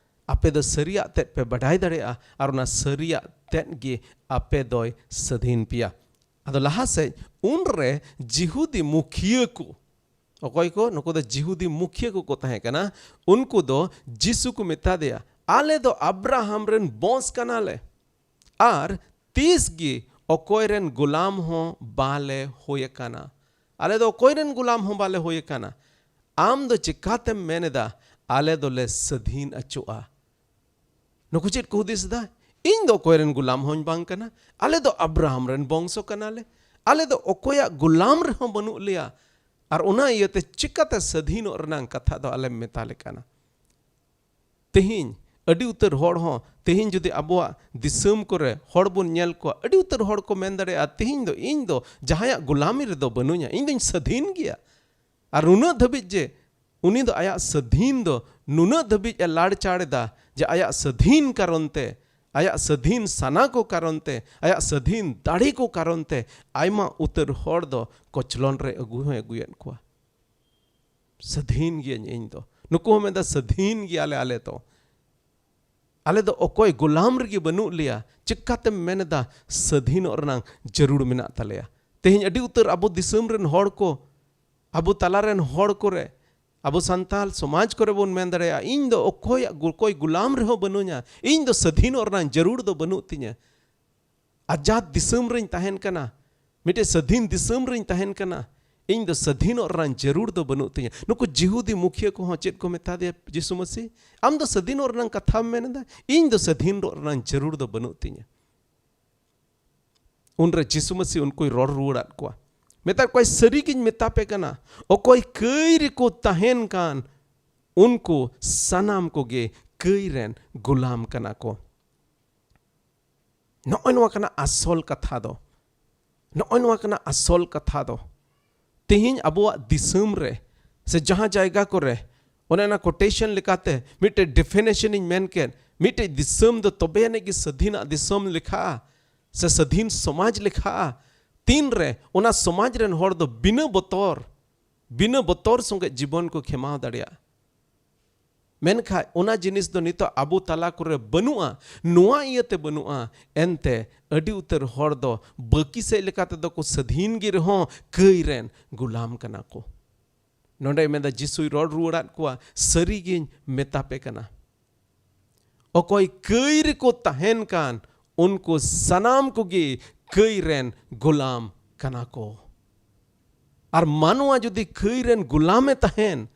ᱟᱯᱮ ᱫᱚ ᱥᱟᱹᱨᱤᱭᱟᱜ ᱛᱮᱫ ᱯᱮ ᱵᱟᱰᱟᱭ ᱫᱟᱲᱮᱭᱟᱜᱼᱟ, ᱟᱨ ᱚᱱᱟ ᱥᱟᱹᱨᱤᱭᱟᱜ ᱛᱮᱫ ᱜᱮ ᱟᱯᱮ ᱫᱚᱭ ᱥᱟᱹᱫᱷᱤᱱ ᱯᱮᱭᱟ᱾ ᱟᱫᱚ ᱞᱟᱦᱟ ᱥᱮᱫ ᱩᱱᱨᱮ ᱡᱤᱦᱩᱫᱤ ᱢᱩᱠᱷᱤᱭᱟᱹ ᱠᱚ, ᱚᱠᱚᱭ ᱠᱚ? ᱱᱩᱠᱩ ᱫᱚ ᱡᱤᱦᱩᱫᱤ ᱢᱩᱠᱷᱤᱭᱟᱹ ᱠᱚᱠᱚ ᱛᱟᱦᱮᱸ ᱠᱟᱱᱟ᱾ ᱩᱱᱠᱩ ᱫᱚ ᱡᱤᱥᱩ ᱠᱚ ᱢᱮᱛᱟ ᱫᱮᱭᱟ, ᱟᱞᱮ ᱫᱚ ᱟᱵᱨᱟᱦᱟᱢ ᱨᱮᱱ ᱵᱚᱝᱥ ᱠᱟᱱᱟᱞᱮ, ᱟᱨ ᱛᱤᱥ ᱜᱮ ᱚᱠᱚᱭ ᱨᱮᱱ ᱜᱩᱞᱟᱢ ᱦᱚᱸ ᱵᱟᱞᱮ ᱦᱩᱭ ᱟᱠᱟᱱᱟ᱾ ᱟᱞᱮ ᱫᱚ ᱚᱠᱚᱭ ᱨᱮᱱ ᱜᱩᱞᱟᱢ ᱦᱚᱸ ᱵᱟᱞᱮ ᱦᱩᱭ ᱟᱠᱟᱱᱟ᱾ ᱟᱢ ᱫᱚ ᱪᱤᱠᱟᱛᱮᱢ ᱢᱮᱱ ᱮᱫᱟ, ᱟᱞᱮ ᱫᱚᱞᱮ ᱥᱟᱹᱫᱷᱤᱱ ᱚᱪᱚᱜᱼᱟ? ᱱᱩᱠᱩ ᱪᱮᱫ ᱠᱚ ᱦᱩᱫᱤᱥ ᱮᱫᱟ? ᱤᱧ ᱫᱚ ᱚᱠᱚᱭ ᱨᱮᱱ ᱜᱩᱞᱟᱢ ᱦᱚᱸᱧ ᱵᱟᱝ ᱠᱟᱱᱟ᱾ ᱟᱞᱮ ᱫᱚ ᱟᱵᱨᱟᱦᱟᱢ ᱨᱮᱱ ᱵᱚᱝᱥᱚ ᱠᱟᱱᱟᱞᱮ᱾ ᱟᱞᱮ ᱫᱚ ᱚᱠᱚᱭᱟᱜ ᱜᱩᱞᱟᱢ ᱨᱮᱦᱚᱸ ᱵᱟᱹᱱᱩᱜ ᱞᱮᱭᱟ᱾ ᱟᱨ ᱚᱱᱟ ᱤᱭᱟᱹᱛᱮ ᱪᱤᱠᱟᱛᱮ ᱥᱟᱹᱫᱷᱤᱱᱚᱜ ᱨᱮᱱᱟᱜ ᱠᱟᱛᱷᱟ ᱫᱚ ᱟᱞᱮᱢ ᱢᱮᱛᱟ ᱞᱮ ᱠᱟᱱᱟ? ᱛᱮᱦᱮᱧ ᱟᱹᱰᱤ ᱩᱛᱟᱹᱨ ᱦᱚᱲ ᱦᱚᱸ ᱛᱮᱦᱮᱧ ᱡᱩᱫᱤ ᱟᱵᱚᱣᱟᱜ ᱫᱤᱥᱚᱢ ᱠᱚᱨᱮ ᱦᱚᱲ ᱵᱚᱱ ᱧᱮᱞ ᱠᱚᱣᱟ, ᱟᱹᱰᱤ ᱩᱛᱟᱹᱨ ᱦᱚᱲ ᱠᱚ ᱢᱮᱱ ᱫᱟᱲᱮᱭᱟᱜᱼᱟ, "ᱛᱮᱦᱮᱧ ᱫᱚ ᱤᱧ ᱫᱚ ᱡᱟᱦᱟᱸᱭᱟᱜ ᱜᱩᱞᱟᱢᱤ ᱨᱮᱫᱚ ᱵᱟᱹᱱᱩᱧᱟ, ᱤᱧ ᱫᱚᱧ ᱥᱟᱹᱫᱷᱤᱱ ᱜᱮᱭᱟ, ᱟᱨ ᱩᱱᱟᱹᱜ ᱫᱷᱟᱹᱵᱤᱡ ᱡᱮ ᱩᱱᱤ ᱫᱚ ᱟᱭᱟᱜ ᱥᱟᱹᱫᱷᱤᱱ ᱫᱚ ᱱᱩᱱᱟᱹᱜ ᱫᱷᱟᱹᱵᱤᱡ ᱮ ᱞᱟᱲᱪᱟᱲ ᱮᱫᱟ ᱡᱮ ᱟᱭᱟᱜ ᱥᱟᱹᱫᱷᱤᱱ ᱠᱟᱨᱚᱱ ᱛᱮ, ᱟᱭᱟᱜ ᱥᱟᱹᱫᱷᱤᱱ ᱥᱟᱱᱟ ᱠᱚ ᱠᱟᱨᱚᱱ ᱛᱮ, ᱟᱭᱟᱜ ᱥᱟᱹᱫᱷᱤᱱ ᱫᱟᱲᱮ ᱠᱚ ᱠᱟᱨᱚᱱ ᱛᱮ ᱟᱭᱢᱟ ᱩᱛᱟᱹᱨ ᱦᱚᱲ ᱫᱚ ᱠᱚᱪᱞᱚᱱ ᱨᱮ ᱟᱹᱜᱩ ᱦᱚᱸᱭ ᱟᱹᱜᱩᱭᱮᱫ ᱠᱚᱣᱟ᱾ ᱥᱟᱹᱫᱷᱤᱱ ᱜᱤᱭᱟᱹᱧ ᱤᱧ ᱫᱚ", ᱱᱩᱠᱩ ᱦᱚᱸ ᱢᱮᱱᱫᱟ, "ᱥᱟᱹᱫᱷᱤᱱ ᱜᱮᱭᱟᱞᱮ ᱟᱞᱮ ᱫᱚ, ᱟᱞᱮ ᱫᱚ ᱚᱠᱚᱭ ᱜᱳᱞᱟᱢ ᱨᱮᱜᱮ ᱵᱟᱹᱱᱩᱜ ᱞᱮᱭᱟ, ᱪᱤᱠᱟᱛᱮᱢ ᱢᱮᱱ ᱮᱫᱟ ᱥᱟᱹᱫᱷᱤᱱᱚᱜ ᱨᱮᱱᱟᱜ ᱡᱟᱹᱨᱩᱲ ᱢᱮᱱᱟᱜ ᱛᱟᱞᱮᱭᱟ?" ᱛᱮᱦᱮᱧ ᱟᱹᱰᱤ ᱩᱛᱟᱹᱨ ᱟᱵᱚ ᱫᱤᱥᱚᱢ ᱨᱮᱱ ᱦᱚᱲ ᱠᱚ, ᱟᱵᱚ ᱛᱟᱞᱟ ᱨᱮᱱ ᱦᱚᱲ ᱠᱚᱨᱮ, ᱟᱵᱚ ᱥᱟᱱᱛᱟᱞ ᱥᱚᱢᱟᱡᱽ ᱠᱚᱨᱮ ᱵᱚᱱ ᱢᱮᱱ ᱫᱟᱲᱮᱭᱟᱜᱼᱟ, "ᱤᱧ ᱫᱚ ᱚᱠᱚᱭᱟᱜ ᱜᱩ-, ᱚᱠᱚᱭ ᱜᱩᱞᱟᱢ ᱨᱮᱦᱚᱸ ᱵᱟᱹᱱᱩᱧᱟ, ᱤᱧ ᱫᱚ ᱥᱟᱹᱫᱷᱤᱱᱚᱜ ᱨᱮᱱᱟᱜ ᱡᱟᱹᱨᱩᱲ ᱫᱚ ᱵᱟᱹᱱᱩᱜ ᱛᱤᱧᱟᱹ, ᱟᱡᱟᱫ ᱫᱤᱥᱚᱢ ᱨᱮᱧ ᱛᱟᱦᱮᱱ ᱠᱟᱱᱟ, ᱢᱤᱫᱴᱮᱡ ᱥᱟᱹᱫᱷᱤᱱ ᱫᱤᱥᱚᱢ ᱨᱮᱧ ᱛᱟᱦᱮᱱ ᱠᱟᱱᱟ, ᱤᱧ ᱫᱚ ᱥᱟᱹᱫᱷᱤᱱᱚᱜ ᱨᱮᱱᱟᱜ ᱡᱟᱹᱨᱩᱲ ᱫᱚ ᱵᱟᱹᱱᱩᱜ ᱛᱤᱧᱟᱹ᱾" ᱱᱩᱠᱩ ᱡᱤᱦᱩᱫᱤ ᱢᱩᱠᱷᱤᱭᱟᱹ ᱠᱚᱦᱚᱸ ᱪᱮᱫ ᱠᱚ ᱢᱮᱛᱟ ᱫᱮᱭᱟ ᱡᱤᱥᱩ ᱢᱟᱹᱥᱤ? "ᱟᱢ ᱫᱚ ᱥᱟᱹᱫᱷᱤᱱᱚᱜ ᱨᱮᱱᱟᱜ ᱠᱟᱛᱷᱟᱢ ᱢᱮᱱ ᱮᱫᱟ, ᱤᱧ ᱫᱚ ᱥᱟᱹᱫᱷᱤᱱᱚᱜ ᱨᱮᱱᱟᱜ ᱡᱟᱹᱨᱩᱲ ᱫᱚ ᱵᱟᱹᱱᱩᱜ ᱛᱤᱧᱟᱹ᱾" ᱩᱱᱨᱮ ᱡᱤᱥᱩ ᱢᱟᱹᱥᱤ ᱩᱱᱠᱩᱭ ᱨᱚᱲ ᱨᱩᱣᱟᱹᱲᱟᱫ ᱠᱚᱣᱟ, ᱢᱮᱛᱟᱫ ᱠᱚᱣᱟᱭ, "ᱥᱟᱹᱨᱤᱜᱤᱧ ᱢᱮᱛᱟ ᱯᱮ ᱠᱟᱱᱟ, ᱚᱠᱚᱭ ᱠᱟᱹᱭ ᱨᱮᱠᱚ ᱛᱟᱦᱮᱱ ᱠᱟᱱ, ᱩᱱᱠᱩ ᱥᱟᱱᱟᱢ ᱠᱚᱜᱮ ᱠᱟᱹᱭ ᱨᱮᱱ ᱜᱩᱞᱟᱢ ᱠᱟᱱᱟ ᱠᱚ᱾" ᱱᱚᱜᱼᱚᱭ ᱱᱚᱣᱟ ᱠᱟᱱᱟ ᱟᱥᱚᱞ ᱠᱟᱛᱷᱟ ᱫᱚ᱾ ᱱᱚᱜᱼᱚᱭ ᱱᱚᱣᱟ ᱠᱟᱱᱟ ᱟᱥᱚᱞ ᱠᱟᱛᱷᱟ ᱫᱚ᱾ ᱛᱮᱦᱮᱧ ᱟᱵᱚᱣᱟᱜ ᱫᱤᱥᱚᱢ ᱨᱮ ᱥᱮ ᱡᱟᱦᱟᱸ ᱡᱟᱭᱜᱟ ᱠᱚᱨᱮ, ᱚᱱᱮ ᱚᱱᱟ quotation ᱞᱮᱠᱟᱛᱮ ᱢᱤᱫᱴᱮᱡ definition ᱤᱧ ᱢᱮᱱ ᱠᱮᱫ, ᱢᱤᱫᱴᱮᱡ ᱫᱤᱥᱚᱢ ᱫᱚ ᱛᱚᱵᱮ ᱟᱹᱱᱤᱡ ᱜᱮ ᱥᱟᱹᱫᱷᱤᱱᱟᱜ ᱫᱤᱥᱚᱢ ᱞᱮᱠᱷᱟᱜᱼᱟ ᱥᱮ ᱥᱟᱹᱫᱷᱤᱱ ᱥᱚᱢᱟᱡᱽ ᱞᱮᱠᱷᱟᱜᱼᱟ, ᱛᱤᱱᱨᱮ ᱚᱱᱟ ᱥᱚᱢᱟᱡᱽ ᱨᱮᱱ ᱦᱚᱲ ᱫᱚ ᱵᱤᱱᱟᱹ ᱵᱚᱛᱚᱨ, ᱵᱤᱱᱟᱹ ᱵᱚᱛᱚᱨ ᱥᱚᱸᱜᱮ ᱡᱤᱵᱚᱱ ᱠᱚ ᱠᱷᱮᱢᱟᱣ ᱫᱟᱲᱮᱭᱟᱜᱼᱟ᱾ ᱢᱮᱱᱠᱷᱟᱱ ᱚᱱᱟ ᱡᱤᱱᱤᱥ ᱫᱚ ᱱᱤᱛᱚᱜ ᱟᱵᱚ ᱛᱟᱞᱟ ᱠᱚᱨᱮ ᱵᱟᱹᱱᱩᱜᱼᱟ, ᱱᱚᱣᱟ ᱤᱭᱟᱹᱛᱮ ᱵᱟᱹᱱᱩᱜᱼᱟ, ᱮᱱᱛᱮ ᱟᱹᱰᱤ ᱩᱛᱟᱹᱨ ᱦᱚᱲ ᱫᱚ ᱵᱟᱹᱠᱤ ᱥᱮᱫ ᱞᱮᱠᱟ ᱛᱮᱫᱚ ᱠᱚ ᱥᱟᱹᱫᱷᱤᱱ ᱜᱮ ᱨᱮᱦᱚᱸ ᱠᱟᱹᱭ ᱨᱮᱱ ᱜᱩᱞᱟᱢ ᱠᱟᱱᱟ ᱠᱚ᱾ ᱱᱚᱰᱮᱭ ᱢᱮᱱᱫᱟ, ᱡᱤᱥᱩᱭ ᱨᱚᱲ ᱨᱩᱣᱟᱹᱲᱟᱫ ᱠᱚᱣᱟ, "ᱥᱟᱹᱨᱤᱜᱤᱧ ᱢᱮᱛᱟ ᱯᱮ ᱠᱟᱱᱟ, ᱚᱠᱚᱭ ᱠᱟᱹᱭ ᱨᱮᱠᱚ ᱛᱟᱦᱮᱱ ᱠᱟᱱ, ᱩᱱᱠᱩ ᱥᱟᱱᱟᱢ ᱠᱚᱜᱮ ᱠᱟᱹᱭ ᱨᱮᱱ ᱜᱩᱞᱟᱢ ᱠᱟᱱᱟ ᱠᱚ᱾" ᱟᱨ ᱢᱟᱱᱣᱟ ᱡᱩᱫᱤ ᱠᱟᱹᱭ ᱨᱮᱱ ᱜᱩᱞᱟᱢᱮ ᱛᱟᱦᱮᱱ,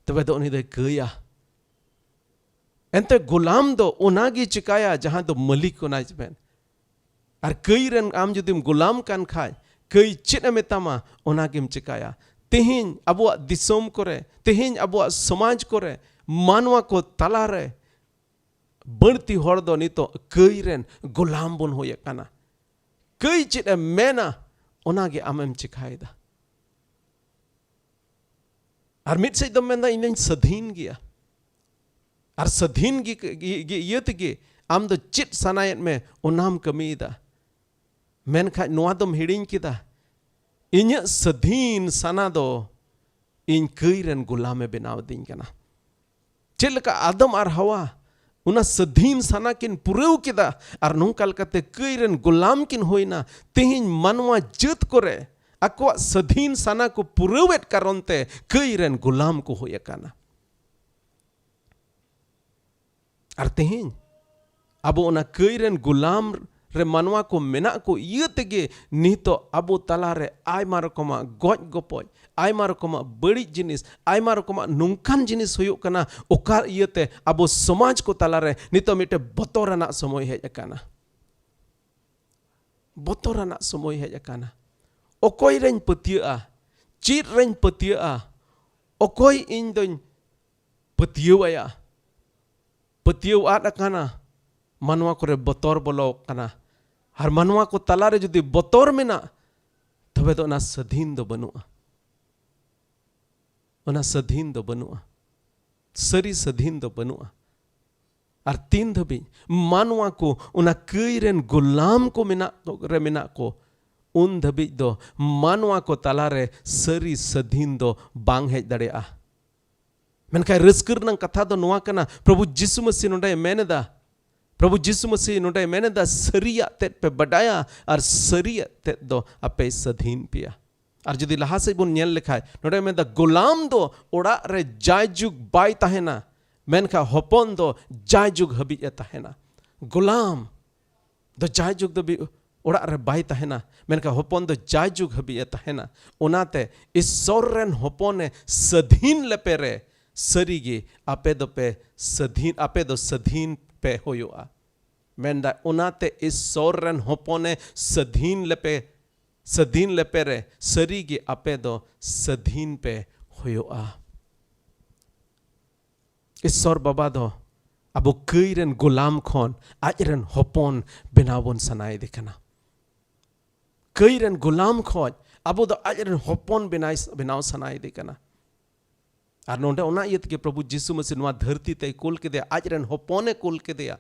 ᱛᱚᱵᱮ ᱫᱚ ᱩᱱᱤ ᱫᱚᱭ ᱠᱟᱹᱭᱟ᱾ ᱮᱱᱛᱮ ᱜᱩᱞᱟᱢ ᱫᱚ ᱚᱱᱟᱜᱮ ᱪᱤᱠᱟᱭᱟ ᱡᱟᱦᱟᱸ ᱫᱚ ᱢᱟᱹᱞᱤᱠ ᱠᱟᱱᱟᱭ ᱢᱮᱱ᱾ ᱟᱨ ᱠᱟᱹᱭ ᱨᱮᱱ ᱟᱢ ᱡᱩᱫᱤᱢ ᱜᱩᱞᱟᱢ ᱠᱟᱱ ᱠᱷᱟᱡ, ᱠᱟᱹᱭ ᱪᱮᱫ ᱮ ᱢᱮᱛᱟᱢᱟ, ᱚᱱᱟᱜᱮᱢ ᱪᱤᱠᱟᱭᱟ᱾ ᱛᱮᱦᱮᱧ ᱟᱵᱚᱣᱟᱜ ᱫᱤᱥᱚᱢ ᱠᱚᱨᱮ, ᱛᱮᱦᱮᱧ ᱟᱵᱚᱣᱟᱜ ᱥᱚᱢᱟᱡᱽ ᱠᱚᱨᱮ, ᱢᱟᱱᱣᱟ ᱠᱚ ᱛᱟᱞᱟᱨᱮ ᱵᱟᱹᱲᱛᱤ ᱦᱚᱲ ᱫᱚ ᱱᱤᱛᱚᱜ ᱠᱟᱹᱭ ᱨᱮᱱ ᱜᱳᱞᱟᱢ ᱵᱚᱱ ᱦᱩᱭ ᱟᱠᱟᱱᱟ᱾ ᱠᱟᱹᱭ ᱪᱮᱫ ᱮ ᱢᱮᱱᱟ, ᱚᱱᱟ ᱜᱮ ᱟᱢᱮᱢ ᱪᱮᱠᱟᱭᱮᱫᱟ᱾ ᱟᱨ ᱢᱤᱫ ᱥᱮᱫ ᱫᱚᱢ ᱢᱮᱱᱫᱟ, "ᱤᱧ ᱫᱚᱧ ᱥᱟᱹᱫᱷᱤᱱ ᱜᱮᱭᱟ", ᱟᱨ ᱥᱟᱹᱫᱷᱤᱱ ᱜᱮ, ᱜᱮ, ᱜᱮ ᱤᱭᱟᱹ ᱛᱮᱜᱮ ᱟᱢ ᱫᱚ ᱪᱮᱫ ᱥᱟᱱᱟᱭᱮᱫ ᱢᱮ, ᱚᱱᱟᱢ ᱠᱟᱹᱢᱤᱭᱮᱫᱟ᱾ ᱢᱮᱱᱠᱷᱟᱡ ᱱᱚᱣᱟ ᱫᱚᱢ ᱦᱤᱲᱤᱧ ᱠᱮᱫᱟ, ᱤᱧᱟᱹᱜ ᱥᱟᱹᱫᱷᱤᱱ ᱥᱟᱱᱟ ᱫᱚ ᱤᱧ ᱠᱟᱹᱭ ᱨᱮᱱ ᱜᱳᱞᱟᱢᱮ ᱵᱮᱱᱟᱣ ᱫᱤᱧ ᱠᱟᱱᱟ᱾ ᱪᱮᱫ ᱞᱮᱠᱟ ᱟᱫᱚᱢ ᱟᱨ ᱦᱟᱣᱟ ᱚᱱᱟ ᱥᱟᱹᱫᱷᱤᱱ ᱥᱟᱱᱟ ᱠᱤᱱ ᱯᱩᱨᱟᱹᱣ ᱠᱮᱫᱟ ᱟᱨ ᱱᱚᱝᱠᱟ ᱞᱮᱠᱟᱛᱮ ᱠᱟᱹᱭ ᱨᱮᱱ ᱜᱳᱞᱟᱢ ᱠᱤᱱ ᱦᱩᱭᱱᱟ, ᱛᱮᱦᱮᱧ ᱢᱟᱱᱣᱟ ᱡᱟᱹᱛ ᱠᱚᱨᱮ ᱟᱠᱚᱣᱟᱜ ᱥᱟᱹᱫᱷᱤᱱ ᱥᱟᱱᱟ ᱠᱚ ᱯᱩᱨᱟᱹᱣᱮᱫ ᱠᱟᱨᱚᱱ ᱛᱮ ᱠᱟᱹᱭ ᱨᱮᱱ ᱜᱳᱞᱟᱢ ᱠᱚ ᱦᱩᱭ ᱟᱠᱟᱱᱟ᱾ ᱟᱨ ᱛᱮᱦᱮᱧ ᱟᱵᱚ ᱚᱱᱟ ᱠᱟᱹᱭ ᱨᱮᱱ ᱜᱳᱞᱟᱢ ᱨᱮ ᱢᱟᱱᱣᱟ ᱠᱚ ᱢᱮᱱᱟᱜ ᱠᱚ ᱤᱭᱟᱹ ᱛᱮᱜᱮ ᱱᱤᱛᱚᱜ ᱟᱵᱚ ᱛᱟᱞᱟᱨᱮ ᱟᱭᱢᱟ ᱨᱚᱠᱚᱢᱟᱜ ᱜᱚᱡ ᱜᱚᱯᱚᱡ, ᱟᱭᱢᱟ ᱨᱚᱠᱚᱢᱟᱜ ᱵᱟᱹᱲᱤᱡ ᱡᱤᱱᱤᱥ, ᱟᱭᱢᱟ ᱨᱚᱠᱚᱢᱟᱜ ᱱᱚᱝᱠᱟᱱ ᱡᱤᱱᱤᱥ ᱦᱩᱭᱩᱜ ᱠᱟᱱᱟ, ᱚᱠᱟ ᱤᱭᱟᱹᱛᱮ ᱟᱵᱚ ᱥᱚᱢᱟᱡᱽ ᱠᱚ ᱛᱟᱞᱟᱨᱮ ᱱᱤᱛᱚᱜ ᱢᱤᱫᱴᱮᱱ ᱵᱚᱛᱚᱨᱟᱱᱟᱜ ᱥᱚᱢᱚᱭ ᱦᱮᱡ ᱟᱠᱟᱱᱟ᱾ ᱵᱚᱛᱚᱨᱟᱱᱟᱜ ᱥᱚᱢᱚᱭ ᱦᱮᱡ ᱟᱠᱟᱱᱟ᱾ ᱚᱠᱚᱭ ᱨᱮᱧ ᱯᱟᱹᱛᱭᱟᱹᱜᱼᱟ? ᱪᱮᱫ ᱨᱮᱧ ᱯᱟᱹᱛᱭᱟᱹᱜᱼᱟ? ᱚᱠᱚᱭ ᱤᱧ ᱫᱚᱧ ᱯᱟᱹᱛᱭᱟᱹᱣ ᱟᱭᱟ? ᱯᱟᱹᱛᱭᱟᱹᱣ ᱟᱫ ᱟᱠᱟᱱᱟ᱾ ᱢᱟᱱᱣᱟ ᱠᱚᱨᱮ ᱵᱚᱛᱚᱨ ᱵᱚᱞᱚ ᱟᱠᱟᱱᱟ᱾ ᱟᱨ ᱢᱟᱱᱣᱟ ᱠᱚ ᱛᱟᱞᱟᱨᱮ ᱡᱩᱫᱤ ᱵᱚᱛᱚᱨ ᱢᱮᱱᱟᱜ, ᱛᱚᱵᱮ ᱫᱚ ᱚᱱᱟ ᱥᱟᱹᱫᱷᱤᱱ ᱫᱚ ᱵᱟᱹᱱᱩᱜᱼᱟ᱾ ᱚᱱᱟ ᱥᱟᱹᱫᱷᱤᱱ ᱫᱚ ᱵᱟᱹᱱᱩᱜᱼᱟ᱾ ᱥᱟᱹᱨᱤ ᱥᱟᱹᱫᱷᱤᱱ ᱫᱚ ᱵᱟᱹᱱᱩᱜᱼᱟ᱾ ᱟᱨ ᱛᱤᱱ ᱫᱷᱟᱹᱵᱤᱡ ᱢᱟᱱᱣᱟ ᱠᱚ ᱚᱱᱟ ᱠᱟᱹᱭ ᱨᱮᱱ ᱜᱳᱞᱟᱢ ᱠᱚ ᱢᱮᱱᱟᱜ ᱨᱮ ᱢᱮᱱᱟᱜ ᱠᱚ, ᱩᱱ ᱫᱷᱟᱹᱵᱤᱡ ᱫᱚ ᱢᱟᱱᱣᱟ ᱠᱚ ᱛᱟᱞᱟᱨᱮ ᱥᱟᱹᱨᱤ ᱥᱟᱹᱫᱷᱤᱱ ᱫᱚ ᱵᱟᱝ ᱦᱮᱡ ᱫᱟᱲᱮᱭᱟᱜᱼᱟ᱾ ᱢᱮᱱᱠᱷᱟᱱ ᱨᱟᱹᱥᱠᱟᱹ ᱨᱮᱱᱟᱜ ᱠᱟᱛᱷᱟ ᱫᱚ ᱱᱚᱣᱟ ᱠᱟᱱᱟ, ᱯᱨᱚᱵᱷᱩ ᱡᱤᱥᱩ ᱢᱟᱹᱥᱤ ᱱᱚᱰᱮᱭ ᱢᱮᱱ ᱮᱫᱟ, ᱯᱨᱚᱵᱷᱩ ᱡᱤᱥᱩ ᱢᱟᱹᱥᱤ ᱱᱚᱰᱮᱭ ᱢᱮᱱ ᱮᱫᱟ, "ᱥᱟᱹᱨᱤᱭᱟᱜ ᱛᱮᱫ ᱯᱮ ᱵᱟᱰᱟᱭᱟ ᱟᱨ ᱥᱟᱹᱨᱤᱭᱟᱜ ᱛᱮᱫ ᱫᱚ ᱟᱯᱮᱭ ᱥᱟᱹᱫᱷᱤᱱ ᱯᱮᱭᱟ᱾" ᱟᱨ ᱡᱩᱫᱤ ᱞᱟᱦᱟ ᱥᱮᱫ ᱵᱚᱱ ᱧᱮᱞ ᱞᱮᱠᱷᱟᱡ, ᱱᱚᱰᱮ ᱢᱮᱱᱫᱟ, ᱜᱳᱞᱟᱢ ᱫᱚ ᱚᱲᱟᱜ ᱨᱮ ᱡᱟᱭᱡᱩᱜᱽ ᱵᱟᱭ ᱛᱟᱦᱮᱱᱟ, ᱢᱮᱱᱠᱷᱟᱱ ᱦᱚᱯᱚᱱ ᱫᱚ ᱡᱟᱭᱡᱩᱜᱽ ᱦᱟᱹᱵᱤᱡ ᱮ ᱛᱟᱦᱮᱱᱟ᱾ ᱜᱳᱞᱟᱢ ᱫᱚ ᱡᱟᱭᱡᱩᱜᱽ ᱫᱚ ᱵᱤ-, ᱚᱲᱟᱜ ᱨᱮ ᱵᱟᱭ ᱛᱟᱦᱮᱱᱟ, ᱢᱮᱱᱠᱷᱟᱱ ᱦᱚᱯᱚᱱ ᱫᱚ ᱡᱟᱭᱡᱩᱜᱽ ᱦᱟᱹᱵᱤᱡ ᱮ ᱛᱟᱦᱮᱱᱟ᱾ ᱚᱱᱟᱛᱮ ᱤᱥᱥᱚᱨ ᱨᱮᱱ ᱦᱚᱯᱚᱱᱮ ᱥᱟᱹᱫᱷᱤᱱ ᱞᱮᱯᱮ ᱨᱮ, ᱥᱟᱹᱨᱤᱜᱮ ᱟᱯᱮ ᱫᱚᱯᱮ ᱥᱟᱹᱫᱷᱤᱱ, ᱟᱯᱮ ᱫᱚ ᱥᱟᱹᱫᱷᱤᱱ ᱯᱮ ᱦᱩᱭᱩᱜᱼᱟ᱾ ᱢᱮᱱᱫᱟ, ᱚᱱᱟᱛᱮ ᱤᱥᱥᱚᱨ ᱨᱮᱱ ᱦᱚᱯᱚᱱᱮ ᱥᱟᱹᱫᱷᱤᱱ ᱞᱮᱯᱮ, ᱥᱟᱹᱫᱷᱤᱱ ᱞᱮᱯᱮ ᱨᱮ, ᱥᱟᱹᱨᱤᱜᱮ ᱟᱯᱮ ᱫᱚ ᱥᱟᱹᱫᱷᱤᱱ ᱯᱮ ᱦᱩᱭᱩᱜᱼᱟ᱾ ᱤᱥᱥᱚᱨ ᱵᱟᱵᱟ ᱫᱚ ᱟᱵᱚ ᱠᱟᱹᱭ ᱨᱮᱱ ᱜᱳᱞᱟᱢ ᱠᱷᱚᱱ ᱟᱡ ᱨᱮᱱ ᱦᱚᱯᱚᱱ ᱵᱮᱱᱟᱣ ᱵᱚᱱ ᱥᱟᱱᱟᱭᱮᱫᱮ ᱠᱟᱱᱟ᱾ ᱠᱟᱹᱭ ᱨᱮᱱ ᱜᱳᱞᱟᱢ ᱠᱷᱚᱱ ᱟᱵᱚ ᱫᱚ ᱟᱡ ᱨᱮᱱ ᱦᱚᱯᱚᱱ ᱵᱮᱱᱟᱭ-, ᱵᱮᱱᱟᱣ ᱥᱟᱱᱟᱭᱮᱫᱮ ᱠᱟᱱᱟ᱾ ᱟᱨ ᱱᱚᱰᱮ ᱚᱱᱟ ᱤᱭᱟᱹ ᱛᱮᱜᱮ ᱯᱨᱚᱵᱷᱩ ᱡᱤᱥᱩ ᱢᱟᱹᱥᱤ ᱱᱚᱣᱟ ᱫᱷᱟᱹᱨᱛᱤ ᱛᱮᱭ ᱠᱩᱞ ᱠᱮᱫᱮᱭᱟ, ᱟᱡ ᱨᱮᱱ ᱦᱚᱯᱚᱱᱮ ᱠᱩᱞ ᱠᱮᱫᱮᱭᱟ᱾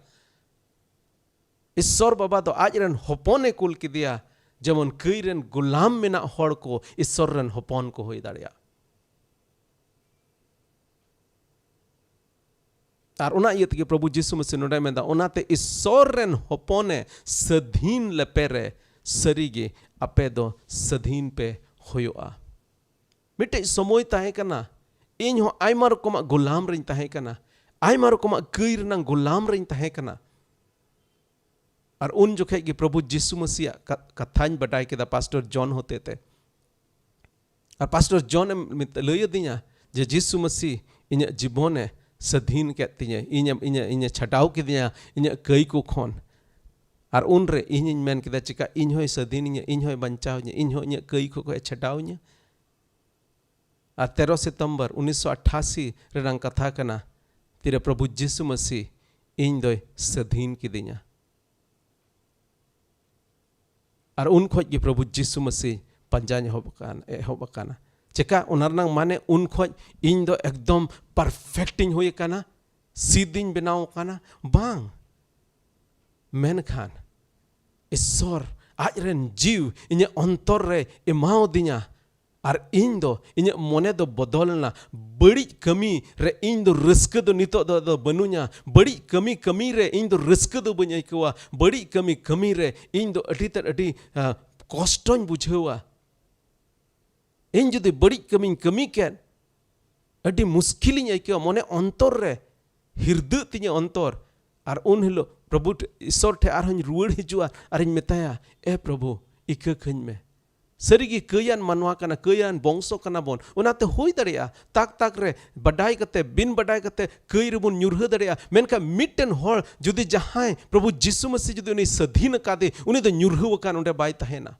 ᱤᱥᱥᱚᱨ ᱵᱟᱵᱟ ᱫᱚ ᱟᱡ ᱨᱮᱱ ᱦᱚᱯᱚᱱᱮ ᱠᱩᱞ ᱠᱮᱫᱮᱭᱟ, ᱡᱮᱢᱚᱱ ᱠᱟᱹᱭ ᱨᱮᱱ ᱜᱳᱞᱟᱢ ᱢᱮᱱᱟᱜ ᱦᱚᱲ ᱠᱚ ᱤᱥᱥᱚᱨ ᱨᱮᱱ ᱦᱚᱯᱚᱱ ᱠᱚ ᱦᱩᱭ ᱫᱟᱲᱮᱭᱟᱜ᱾ ᱟᱨ ᱚᱱᱟ ᱤᱭᱟᱹ ᱛᱮᱜᱮ ᱯᱨᱚᱵᱷᱩ ᱡᱤᱥᱩ ᱢᱟᱹᱥᱤ ᱱᱚᱰᱮ ᱢᱮᱱᱫᱟ, ᱚᱱᱟᱛᱮ ᱤᱥᱥᱚᱨ ᱨᱮᱱ ᱦᱚᱯᱚᱱᱮ ᱥᱟᱹᱫᱷᱤᱱ ᱞᱮᱯᱮ ᱨᱮ ᱥᱟᱹᱨᱤᱜᱮ ᱟᱯᱮ ᱫᱚ ᱥᱟᱹᱫᱷᱤᱱ ᱯᱮ ᱦᱩᱭᱩᱜᱼᱟ᱾ ᱢᱤᱫᱴᱮᱡ ᱥᱚᱢᱚᱭ ᱛᱟᱦᱮᱸ ᱠᱟᱱᱟ, ᱤᱧ ᱦᱚᱸ ᱟᱭᱢᱟ ᱨᱚᱠᱚᱢᱟᱜ ᱜᱳᱞᱟᱢ ᱨᱤᱧ ᱛᱟᱦᱮᱸ ᱠᱟᱱᱟ, ᱟᱭᱢᱟ ᱨᱚᱠᱚᱢᱟᱜ ᱠᱟᱹᱭ ᱨᱮᱱᱟᱜ ᱜᱳᱞᱟᱢ ᱨᱤᱧ ᱛᱟᱦᱮᱸ ᱠᱟᱱᱟ᱾ ᱟᱨ ᱩᱱ ᱡᱚᱠᱷᱮᱡ ᱜᱮ ᱯᱨᱚᱵᱷᱩ ᱡᱤᱥᱩ ᱢᱟᱹᱥᱤᱭᱟᱜ ᱠᱟ-, ᱠᱟᱛᱷᱟᱧ ᱵᱟᱰᱟᱭ ᱠᱮᱫᱟ ᱯᱟᱥᱴᱚᱨ ᱡᱚᱱ ᱦᱚᱛᱮᱛᱮ᱾ ᱟᱨ ᱯᱟᱥᱴᱚᱨ ᱡᱚᱱ ᱮ ᱢᱮᱛ-, ᱞᱟᱹᱭ ᱟᱹᱫᱤᱧᱟ ᱡᱮ ᱡᱤᱥᱩ ᱢᱟᱹᱥᱤ ᱤᱧᱟᱹᱜ ᱡᱤᱵᱚᱱᱮ ᱥᱟᱹᱫᱷᱤᱱ ᱠᱮᱫ ᱛᱤᱧᱟᱹ, ᱤᱧᱮ, ᱤᱧᱮ, ᱤᱧᱮ ᱪᱷᱟᱰᱟᱣ ᱠᱤᱫᱤᱧᱟ ᱤᱧᱟᱹᱜ ᱠᱟᱹᱭ ᱠᱚ ᱠᱷᱚᱱ᱾ ᱟᱨ ᱩᱱᱨᱮ ᱤᱧᱤᱧ ᱢᱮᱱ ᱠᱮᱫᱟ, ᱪᱮᱠᱟ ᱤᱧ ᱦᱚᱸᱭ ᱥᱟᱹᱫᱷᱤᱱᱤᱧᱟ, ᱤᱧ ᱦᱚᱸᱭ ᱵᱟᱧᱪᱟᱣᱤᱧᱟ, ᱤᱧ ᱦᱚᱸ ᱤᱧᱟᱹᱜ ᱠᱟᱹᱭ ᱠᱚ ᱠᱷᱚᱱ ᱮ ᱪᱷᱟᱰᱟᱣᱤᱧᱟ? ᱟᱨ ᱛᱮᱨᱚ ᱥᱤᱛᱚᱢᱵᱚᱨ ᱩᱱᱤᱥᱥᱚ ᱟᱴᱷᱟᱥᱤ ᱨᱮᱱᱟᱜ ᱠᱟᱛᱷᱟ ᱠᱟᱱᱟ, ᱛᱤᱨᱮ ᱯᱨᱚᱵᱷᱩ ᱡᱤᱥᱩ ᱢᱟᱹᱥᱤ ᱤᱧ ᱫᱚᱭ ᱥᱟᱹᱫᱷᱤᱱ ᱠᱤᱫᱤᱧᱟ᱾ ᱟᱨ ᱩᱱ ᱠᱷᱚᱡ ᱜᱮ ᱯᱨᱚᱵᱷᱩ ᱡᱤᱥᱩ ᱢᱟᱹᱥᱤ ᱯᱟᱸᱡᱟᱧ ᱮᱦᱚᱵ ᱟᱠᱟᱱ, ᱮᱦᱚᱵ ᱟᱠᱟᱱᱟ᱾ ᱪᱮᱠᱟ? ᱚᱱᱟ ᱨᱮᱱᱟᱜ ᱢᱟᱱᱮ ᱩᱱ ᱠᱷᱚᱡ ᱤᱧ ᱫᱚ ᱮᱠᱫᱚᱢ perfect ᱤᱧ ᱦᱩᱭ ᱟᱠᱟᱱᱟ, ᱥᱤᱫᱷᱤᱧ ᱵᱮᱱᱟᱣ ᱟᱠᱟᱱᱟ? ᱵᱟᱝ᱾ ᱢᱮᱱᱠᱷᱟᱱ ᱤᱥᱥᱚᱨ ᱟᱡ ᱨᱮᱱ ᱡᱤᱣ ᱤᱧᱟᱹᱜ ᱚᱱᱛᱚᱨ ᱨᱮ ᱮᱢᱟᱣᱟᱫᱤᱧᱟ᱾ ᱟᱨ ᱤᱧ ᱫᱚ ᱤᱧᱟᱹᱜ ᱢᱚᱱᱮ ᱫᱚ ᱵᱚᱫᱚᱞ ᱮᱱᱟ᱾ ᱵᱟᱹᱲᱤᱡ ᱠᱟᱹᱢᱤ ᱨᱮ ᱤᱧ ᱫᱚ ᱨᱟᱹᱥᱠᱟᱹ ᱫᱚ ᱱᱤᱛᱚᱜ ᱫᱚ ᱟᱫᱚ ᱵᱟᱹᱱᱩᱧᱟ᱾ ᱵᱟᱹᱲᱤᱡ ᱠᱟᱹᱢᱤ, ᱠᱟᱹᱢᱤ ᱨᱮ ᱤᱧ ᱫᱚ ᱨᱟᱹᱥᱠᱟᱹ ᱫᱚ ᱵᱟᱹᱧ ᱟᱹᱭᱠᱟᱹᱣᱟ᱾ ᱵᱟᱹᱲᱤᱡ ᱠᱟᱹᱢᱤ, ᱠᱟᱹᱢᱤ ᱨᱮ ᱤᱧ ᱫᱚ ᱟᱹᱰᱤ ᱛᱮᱫ ᱟᱹᱰᱤ, ᱟ, ᱠᱚᱥᱴᱚᱧ ᱵᱩᱡᱷᱟᱹᱣᱟ᱾ ᱤᱧ ᱡᱩᱫᱤ ᱵᱟᱹᱲᱤᱡ ᱠᱟᱹᱢᱤᱧ ᱠᱟᱹᱢᱤ ᱠᱮᱫ, ᱟᱹᱰᱤ ᱢᱩᱥᱠᱤᱞᱤᱧ ᱟᱹᱭᱠᱟᱹᱣᱟ᱾ ᱢᱚᱱᱮ ᱚᱱᱛᱚᱨ ᱨᱮ ᱦᱤᱨᱫᱟᱹᱜ ᱛᱤᱧᱟᱹ ᱚᱱᱛᱚᱨ᱾ ᱟᱨ ᱩᱱ ᱦᱤᱞᱳᱜ ᱯᱨᱚᱵᱷᱩ ᱴᱷᱮ-, ᱤᱥᱥᱚᱨ ᱴᱷᱮᱱ ᱟᱨᱦᱚᱸᱧ ᱨᱩᱣᱟᱹᱲ ᱦᱤᱡᱩᱜᱼᱟ ᱟᱨᱤᱧ ᱢᱮᱛᱟᱭᱟ, "ᱮ ᱯᱨᱚᱵᱷᱩ, ᱤᱠᱟᱹ ᱠᱟᱹᱧ ᱢᱮ᱾ ᱥᱟᱹᱨᱤᱜᱮ ᱠᱟᱹᱭᱟᱱ ᱢᱟᱱᱣᱟ ᱠᱟᱱᱟ, ᱠᱟᱹᱭᱟᱱ ᱵᱚᱝᱥᱚ ᱠᱟᱱᱟ ᱵᱚᱱ, ᱚᱱᱟᱛᱮ ᱦᱩᱭ ᱫᱟᱲᱮᱭᱟᱜᱼᱟ ᱛᱟᱠ ᱛᱟᱠ ᱨᱮ ᱵᱟᱰᱟᱭ ᱠᱟᱛᱮ, ᱵᱤᱱ ᱵᱟᱰᱟᱭ ᱠᱟᱛᱮ ᱠᱟᱹᱭ ᱨᱮᱵᱚᱱ ᱧᱩᱨᱦᱟᱹ ᱫᱟᱲᱮᱭᱟᱜᱼᱟ, ᱢᱮᱱᱠᱷᱟᱱ ᱢᱤᱫᱴᱮᱱ ᱦᱚᱲ ᱡᱩᱫᱤ ᱡᱟᱦᱟᱸᱭ ᱯᱨᱚᱵᱷᱩ ᱡᱤᱥᱩ ᱢᱟᱹᱥᱤ ᱡᱩᱫᱤ ᱩᱱᱤ ᱥᱟᱹᱫᱷᱤᱱ ᱟᱠᱟᱫᱮ, ᱩᱱᱤ ᱫᱚ ᱧᱩᱨᱦᱟᱹ ᱟᱠᱟᱱ ᱚᱸᱰᱮ ᱵᱟᱭ ᱛᱟᱦᱮᱱᱟ᱾"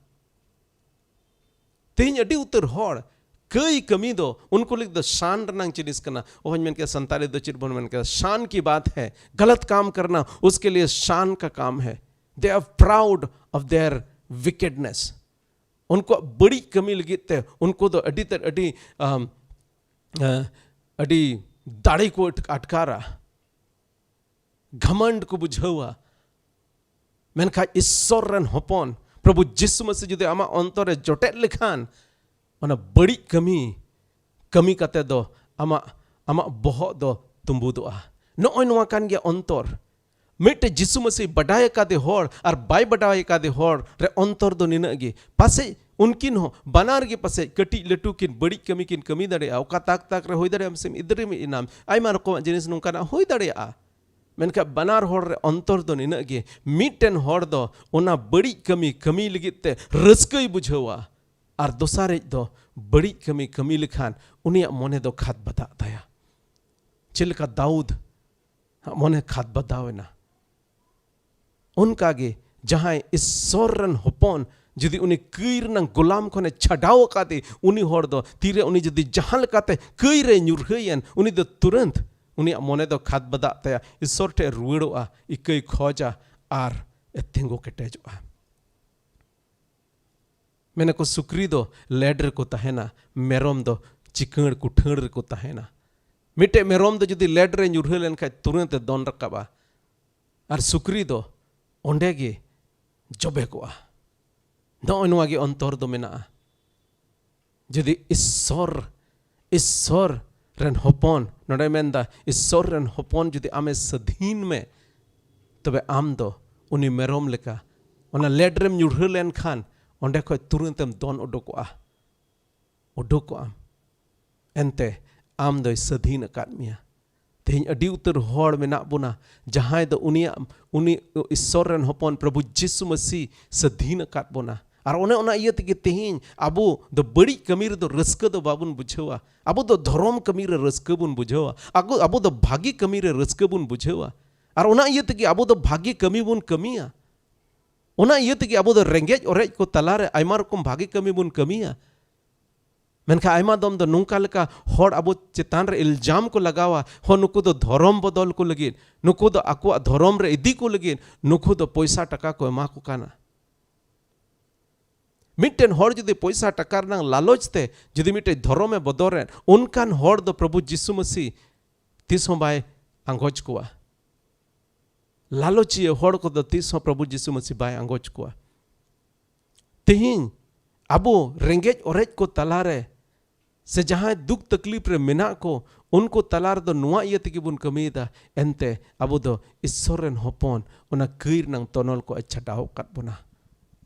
ᱛᱮᱦᱮᱧ ᱟᱹᱰᱤ ᱩᱛᱟᱹᱨ ᱦᱚᱲ ᱠᱟᱹᱭ ᱠᱟᱹᱢᱤ ᱫᱚ ᱩᱱᱠᱩ ᱞᱟᱹᱜᱤᱫ ᱫᱚ ᱥᱟᱱ ᱨᱮᱱᱟᱜ ᱡᱤᱱᱤᱥ ᱠᱟᱱᱟ᱾ ᱚᱦᱚᱧ ᱢᱮᱱ ᱠᱮᱭᱟ ᱥᱟᱱᱛᱟᱲᱤ ᱫᱚ ᱪᱮᱫ ᱵᱚᱱ ᱢᱮᱱ ᱠᱮᱭᱟ, ᱥᱟᱱ ᱠᱤ ᱵᱟᱛ ᱦᱮ, ᱜᱟᱞᱟᱛ ᱠᱟᱢ ᱠᱟᱨᱱᱟ ᱩᱥᱠᱮ ᱞᱤᱭᱮ ᱥᱟᱱ ᱠᱟ ᱠᱟᱢ ᱦᱮ᱾ They are proud of their wickedness. ᱩᱱᱠᱩᱣᱟᱜ ᱵᱟᱹᱲᱤᱡ ᱠᱟᱹᱢᱤ ᱞᱟᱹᱜᱤᱫ ᱛᱮ ᱩᱱᱠᱩ ᱫᱚ ᱟᱹᱰᱤ ᱛᱮᱫ ᱟᱹᱰᱤ ᱟᱢ, ᱟᱹᱰᱤ ᱫᱟᱲᱮ ᱠᱚ ᱟᱴᱠᱟᱨᱟ, ᱜᱷᱟᱢᱟᱱᱰ ᱠᱚ ᱵᱩᱡᱷᱟᱹᱣᱟ᱾ ᱢᱮᱱᱠᱷᱟᱱ ᱤᱥᱥᱚᱨ ᱨᱮᱱ ᱦᱚᱯᱚᱱ ᱯᱨᱚᱵᱷᱩ ᱡᱤᱥᱩ ᱢᱟᱹᱥᱤ ᱡᱩᱫᱤ ᱟᱢᱟᱜ ᱚᱱᱛᱚᱨ ᱨᱮ ᱡᱚᱴᱮᱫ ᱞᱮᱠᱷᱟᱱ, ᱚᱱᱟ ᱵᱟᱹᱲᱤᱡ ᱠᱟᱹᱢᱤ ᱠᱟᱹᱢᱤ ᱠᱟᱛᱮ ᱫᱚ ᱟᱢᱟᱜ ᱟᱢᱟᱜ ᱵᱚᱦᱚᱜ ᱫᱚ ᱛᱩᱸᱵᱩᱫᱚᱜᱼᱟ᱾ ᱱᱚᱜᱼᱚᱭ ᱱᱚᱣᱟ ᱠᱟᱱ ᱜᱮᱭᱟ ᱚᱱᱛᱚᱨ᱾ ᱢᱤᱫᱴᱮᱡ ᱡᱤᱥᱩ ᱢᱟᱹᱥᱤ ᱵᱟᱰᱟᱭ ᱟᱠᱟᱫᱮ ᱦᱚᱲ ᱟᱨ ᱵᱟᱭ ᱵᱟᱰᱟᱭ ᱟᱠᱟᱫᱮ ᱦᱚᱲ ᱨᱮ ᱚᱱᱛᱚᱨ ᱫᱚ ᱱᱤᱱᱟᱹᱜ ᱜᱮ᱾ ᱯᱟᱥᱮᱡ ᱩᱱᱠᱤᱱ ᱦᱚᱸ ᱵᱟᱱᱟᱨ ᱜᱮ ᱯᱟᱥᱮᱡ ᱠᱟᱹᱴᱤᱡ ᱞᱟᱹᱴᱩ ᱠᱤᱱ ᱵᱟᱹᱲᱤᱡ ᱠᱟᱹᱢᱤ ᱠᱤᱱ ᱠᱟᱹᱢᱤ ᱫᱟᱲᱮᱭᱟᱜᱼᱟ᱾ ᱚᱠᱟ ᱛᱟᱠ ᱛᱟᱠ ᱨᱮ ᱦᱩᱭ ᱫᱟᱲᱮᱭᱟᱜᱼᱟ, ᱥᱮᱢ ᱤᱫᱨᱤᱢ ᱮᱱᱟᱢ, ᱟᱭᱢᱟ ᱨᱚᱠᱚᱢᱟᱜ ᱡᱤᱱᱤᱥ ᱱᱚᱝᱠᱟᱱᱟᱜ ᱦᱩᱭ ᱫᱟᱲᱮᱭᱟᱜᱼᱟ᱾ ᱢᱮᱱᱠᱷᱟᱱ ᱵᱟᱱᱟᱨ ᱦᱚᱲ ᱨᱮ ᱚᱱᱛᱚᱨ ᱫᱚ ᱱᱤᱱᱟᱹᱜ ᱜᱮ, ᱢᱤᱫᱴᱮᱱ ᱦᱚᱲ ᱫᱚ ᱚᱱᱟ ᱵᱟᱹᱲᱤᱡ ᱠᱟᱹᱢᱤ ᱠᱟᱹᱢᱤ ᱞᱟᱹᱜᱤᱫ ᱛᱮ ᱨᱟᱹᱥᱠᱟᱹᱭ ᱵᱩᱡᱷᱟᱹᱣᱟ, ᱟᱨ ᱫᱚᱥᱟᱨᱤᱡ ᱫᱚ ᱵᱟᱹᱲᱤᱡ ᱠᱟᱹᱢᱤ ᱠᱟᱹᱢᱤ ᱞᱮᱠᱷᱟᱱ ᱩᱱᱤᱭᱟᱜ ᱢᱚᱱᱮ ᱫᱚ ᱠᱷᱟᱫᱽ ᱵᱟᱫᱟᱜ ᱛᱟᱭᱟ᱾ ᱪᱮᱫ ᱞᱮᱠᱟ ᱫᱟᱣᱩᱫ ᱟᱜ ᱢᱚᱱᱮ ᱠᱷᱟᱫᱽ ᱵᱟᱫᱟᱣ ᱮᱱᱟ, ᱚᱱᱠᱟᱜᱮ ᱡᱟᱦᱟᱸᱭ ᱤᱥᱥᱚᱨ ᱨᱮᱱ ᱦᱚᱯᱚᱱ ᱡᱩᱫᱤ ᱩᱱᱤ ᱠᱟᱹᱭ ᱨᱮᱱᱟᱜ ᱜᱳᱞᱟᱢ ᱠᱷᱚᱱᱮ ᱪᱷᱟᱰᱟᱣ ᱟᱠᱟᱫᱮ, ᱩᱱᱤ ᱦᱚᱲ ᱫᱚ ᱛᱤᱨᱮ ᱩᱱᱤ ᱡᱩᱫᱤ ᱡᱟᱦᱟᱸ ᱞᱮᱠᱟᱛᱮ ᱠᱟᱹᱭ ᱨᱮ ᱧᱩᱨᱦᱟᱹᱭᱮᱱ, ᱩᱱᱤ ᱫᱚ ᱛᱩᱨᱟᱹᱱᱛ ᱩᱱᱤᱭᱟᱜ ᱢᱚᱱᱮ ᱫᱚ ᱠᱷᱟᱫᱽ ᱵᱟᱫᱟᱜ ᱛᱟᱭᱟ, ᱤᱥᱥᱚᱨ ᱴᱷᱮᱱ ᱨᱩᱣᱟᱹᱲᱚᱜᱼᱟ, ᱤᱠᱟᱹᱭ ᱠᱷᱚᱡᱟ ᱟᱨ ᱮ ᱛᱤᱸᱜᱩ ᱠᱮᱴᱮᱡᱚᱜᱼᱟ᱾ ᱢᱮᱱᱟᱠᱚ ᱥᱩᱠᱨᱤ ᱫᱚ ᱞᱮᱰ ᱨᱮᱠᱚ ᱛᱟᱦᱮᱱᱟ, ᱢᱮᱨᱚᱢ ᱫᱚ ᱪᱤᱠᱟᱹᱲ ᱠᱩᱴᱷᱟᱹᱲ ᱨᱮᱠᱚ ᱛᱟᱦᱮᱱᱟ᱾ ᱢᱤᱫᱴᱮᱡ ᱢᱮᱨᱚᱢ ᱫᱚ ᱡᱩᱫᱤ ᱞᱮᱰ ᱨᱮ ᱧᱩᱨᱦᱟᱹ ᱞᱮᱱᱠᱷᱟᱡ ᱛᱩᱨᱟᱹᱱᱛ ᱮ ᱫᱚᱱ ᱨᱟᱠᱟᱵᱼᱟ, ᱟᱨ ᱥᱩᱠᱨᱤ ᱫᱚ ᱚᱸᱰᱮ ᱜᱮ ᱡᱚᱵᱮ ᱠᱚᱜᱼᱟ᱾ ᱱᱚᱜᱼᱚᱭ ᱱᱚᱣᱟ ᱜᱮ ᱚᱱᱛᱚᱨ ᱫᱚ ᱢᱮᱱᱟᱜᱼᱟ᱾ ᱡᱩᱫᱤ ᱤᱥᱥᱚᱨ, ᱤᱥᱥᱚᱨ ᱨᱮᱱ ᱦᱚᱯᱚᱱ, ᱱᱚᱰᱮ ᱢᱮᱱᱫᱟ, ᱤᱥᱥᱚᱨ ᱨᱮᱱ ᱦᱚᱯᱚᱱ ᱡᱩᱫᱤ ᱟᱢᱮ ᱥᱟᱹᱫᱷᱤᱱ ᱢᱮ, ᱛᱚᱵᱮ ᱟᱢ ᱫᱚ ᱩᱱᱤ ᱢᱮᱨᱚᱢ ᱞᱮᱠᱟ ᱚᱱᱟ ᱞᱮᱰ ᱨᱮᱢ ᱧᱩᱨᱦᱟᱹ ᱞᱮᱱᱠᱷᱟᱱ ᱚᱸᱰᱮ ᱠᱷᱚᱡ ᱛᱩᱨᱟᱹᱱᱛ ᱮᱢ ᱫᱚᱱ ᱩᱰᱩᱠᱚᱜᱼᱟ, ᱩᱰᱩᱠᱚᱜ ᱟᱢ᱾ ᱮᱱᱛᱮ ᱟᱢ ᱫᱚᱭ ᱥᱟᱹᱫᱷᱤᱱ ᱟᱠᱟᱫ ᱢᱮᱭᱟ᱾ ᱛᱮᱦᱮᱧ ᱟᱹᱰᱤ ᱩᱛᱟᱹᱨ ᱦᱚᱲ ᱢᱮᱱᱟᱜ ᱵᱚᱱᱟ, ᱡᱟᱦᱟᱸᱭ ᱫᱚ ᱩᱱᱤᱭᱟᱜ, ᱩᱱᱤ ᱤᱥᱥᱚᱨ ᱨᱮᱱ ᱦᱚᱯᱚᱱ ᱯᱨᱚᱵᱷᱩ ᱡᱤᱥᱩ ᱢᱟᱹᱥᱤ ᱥᱟᱹᱫᱷᱤᱱ ᱟᱠᱟᱫ ᱵᱚᱱᱟ᱾ ᱟᱨ ᱚᱱᱮ ᱚᱱᱟ ᱤᱭᱟᱹ ᱛᱮᱜᱮ ᱛᱮᱦᱮᱧ ᱟᱵᱚ ᱫᱚ ᱵᱟᱹᱲᱤᱡ ᱠᱟᱹᱢᱤ ᱨᱮᱫᱚ ᱨᱟᱹᱥᱠᱟᱹ ᱫᱚ ᱵᱟᱵᱚᱱ ᱵᱩᱡᱷᱟᱹᱣᱟ᱾ ᱟᱵᱚ ᱫᱚ ᱫᱷᱚᱨᱚᱢ ᱠᱟᱹᱢᱤ ᱨᱮ ᱨᱟᱹᱥᱠᱟᱹ ᱵᱚᱱ ᱵᱩᱡᱷᱟᱹᱣᱟ᱾ ᱟᱵᱚ, ᱟᱵᱚ ᱫᱚ ᱵᱷᱟᱹᱜᱤ ᱠᱟᱹᱢᱤ ᱨᱮ ᱨᱟᱹᱥᱠᱟᱹ ᱵᱚᱱ ᱵᱩᱡᱷᱟᱹᱣᱟ᱾ ᱟᱨ ᱚᱱᱟ ᱤᱭᱟᱹ ᱛᱮᱜᱮ ᱟᱵᱚ ᱫᱚ ᱵᱷᱟᱹᱜᱤ ᱠᱟᱹᱢᱤ ᱵᱚᱱ ᱠᱟᱹᱢᱤᱭᱟ᱾ ᱚᱱᱟ ᱤᱭᱟᱹ ᱛᱮᱜᱮ ᱟᱵᱚ ᱫᱚ ᱨᱮᱸᱜᱮᱡ ᱚᱨᱮᱡ ᱠᱚ ᱛᱟᱞᱟᱨᱮ ᱟᱭᱢᱟ ᱨᱚᱠᱚᱢ ᱵᱷᱟᱹᱜᱤ ᱠᱟᱹᱢᱤ ᱵᱚᱱ ᱠᱟᱹᱢᱤᱭᱟ᱾ ᱢᱮᱱᱠᱷᱟᱱ ᱟᱭᱢᱟ ᱫᱚᱢ ᱫᱚ ᱱᱚᱝᱠᱟ ᱞᱮᱠᱟ ᱦᱚᱲ ᱟᱵᱚ ᱪᱮᱛᱟᱱ ᱨᱮ ᱤᱞᱡᱟᱢ ᱠᱚ ᱞᱟᱜᱟᱣᱟ, ᱦᱚᱸ, ᱱᱩᱠᱩ ᱫᱚ ᱫᱷᱚᱨᱚᱢ ᱵᱚᱫᱚᱞ ᱠᱚ ᱞᱟᱹᱜᱤᱫ, ᱱᱩᱠᱩ ᱫᱚ ᱟᱠᱚᱣᱟᱜ ᱫᱷᱚᱨᱚᱢ ᱨᱮ ᱤᱫᱤ ᱠᱚ ᱞᱟᱹᱜᱤᱫ, ᱱᱩᱠᱩ ᱫᱚ ᱯᱚᱭᱥᱟ ᱴᱟᱠᱟ ᱠᱚ ᱮᱢᱟ ᱠᱚ ᱠᱟᱱᱟ᱾ ᱢᱤᱫᱴᱮᱱ ᱦᱚᱲ ᱡᱩᱫᱤ ᱯᱚᱭᱥᱟ ᱴᱟᱠᱟ ᱨᱮᱱᱟᱜ ᱞᱟᱞᱚᱪ ᱛᱮ ᱡᱩᱫᱤ ᱢᱤᱫᱴᱮᱱ ᱫᱷᱚᱨᱚᱢᱮ ᱵᱚᱫᱚᱞᱮᱫ, ᱚᱱᱠᱟᱱ ᱦᱚᱲ ᱫᱚ ᱯᱨᱚᱵᱷᱩ ᱡᱤᱥᱩ ᱢᱟᱹᱥᱤ ᱛᱤᱥ ᱦᱚᱸ ᱵᱟᱭ ᱟᱸᱜᱚᱪ ᱠᱚᱣᱟ᱾ ᱞᱟᱞᱚᱪᱤᱭᱟᱹ ᱦᱚᱲ ᱠᱚᱫᱚ ᱛᱤᱥ ᱦᱚᱸ ᱯᱨᱚᱵᱷᱩ ᱡᱤᱥᱩ ᱢᱟᱹᱥᱤ ᱵᱟᱭ ᱟᱸᱜᱚᱪ ᱠᱚᱣᱟ᱾ ᱛᱮᱦᱮᱧ ᱟᱵᱚ ᱨᱮᱸᱜᱮᱡ ᱚᱨᱮᱡ ᱠᱚ ᱛᱟᱞᱟᱨᱮ ᱥᱮ ᱡᱟᱦᱟᱸᱭ ᱫᱩᱠ ᱛᱟᱠᱞᱤᱯ ᱨᱮ ᱢᱮᱱᱟᱜ ᱠᱚ, ᱩᱱᱠᱩ ᱛᱟᱞᱟ ᱨᱮᱫᱚ ᱱᱚᱣᱟ ᱤᱭᱟᱹ ᱛᱮᱜᱮ ᱵᱚᱱ ᱠᱟᱹᱢᱤᱭᱮᱫᱟ᱾ ᱮᱱᱛᱮ ᱟᱵᱚ ᱫᱚ ᱤᱥᱥᱚᱨ ᱨᱮᱱ ᱦᱚᱯᱚᱱ, ᱚᱱᱟ ᱠᱟᱹᱭ ᱨᱮᱱᱟᱝ ᱛᱚᱱᱚᱞ ᱠᱚ ᱪᱷᱟᱰᱟᱣ ᱟᱠᱟᱫ ᱵᱚᱱᱟ᱾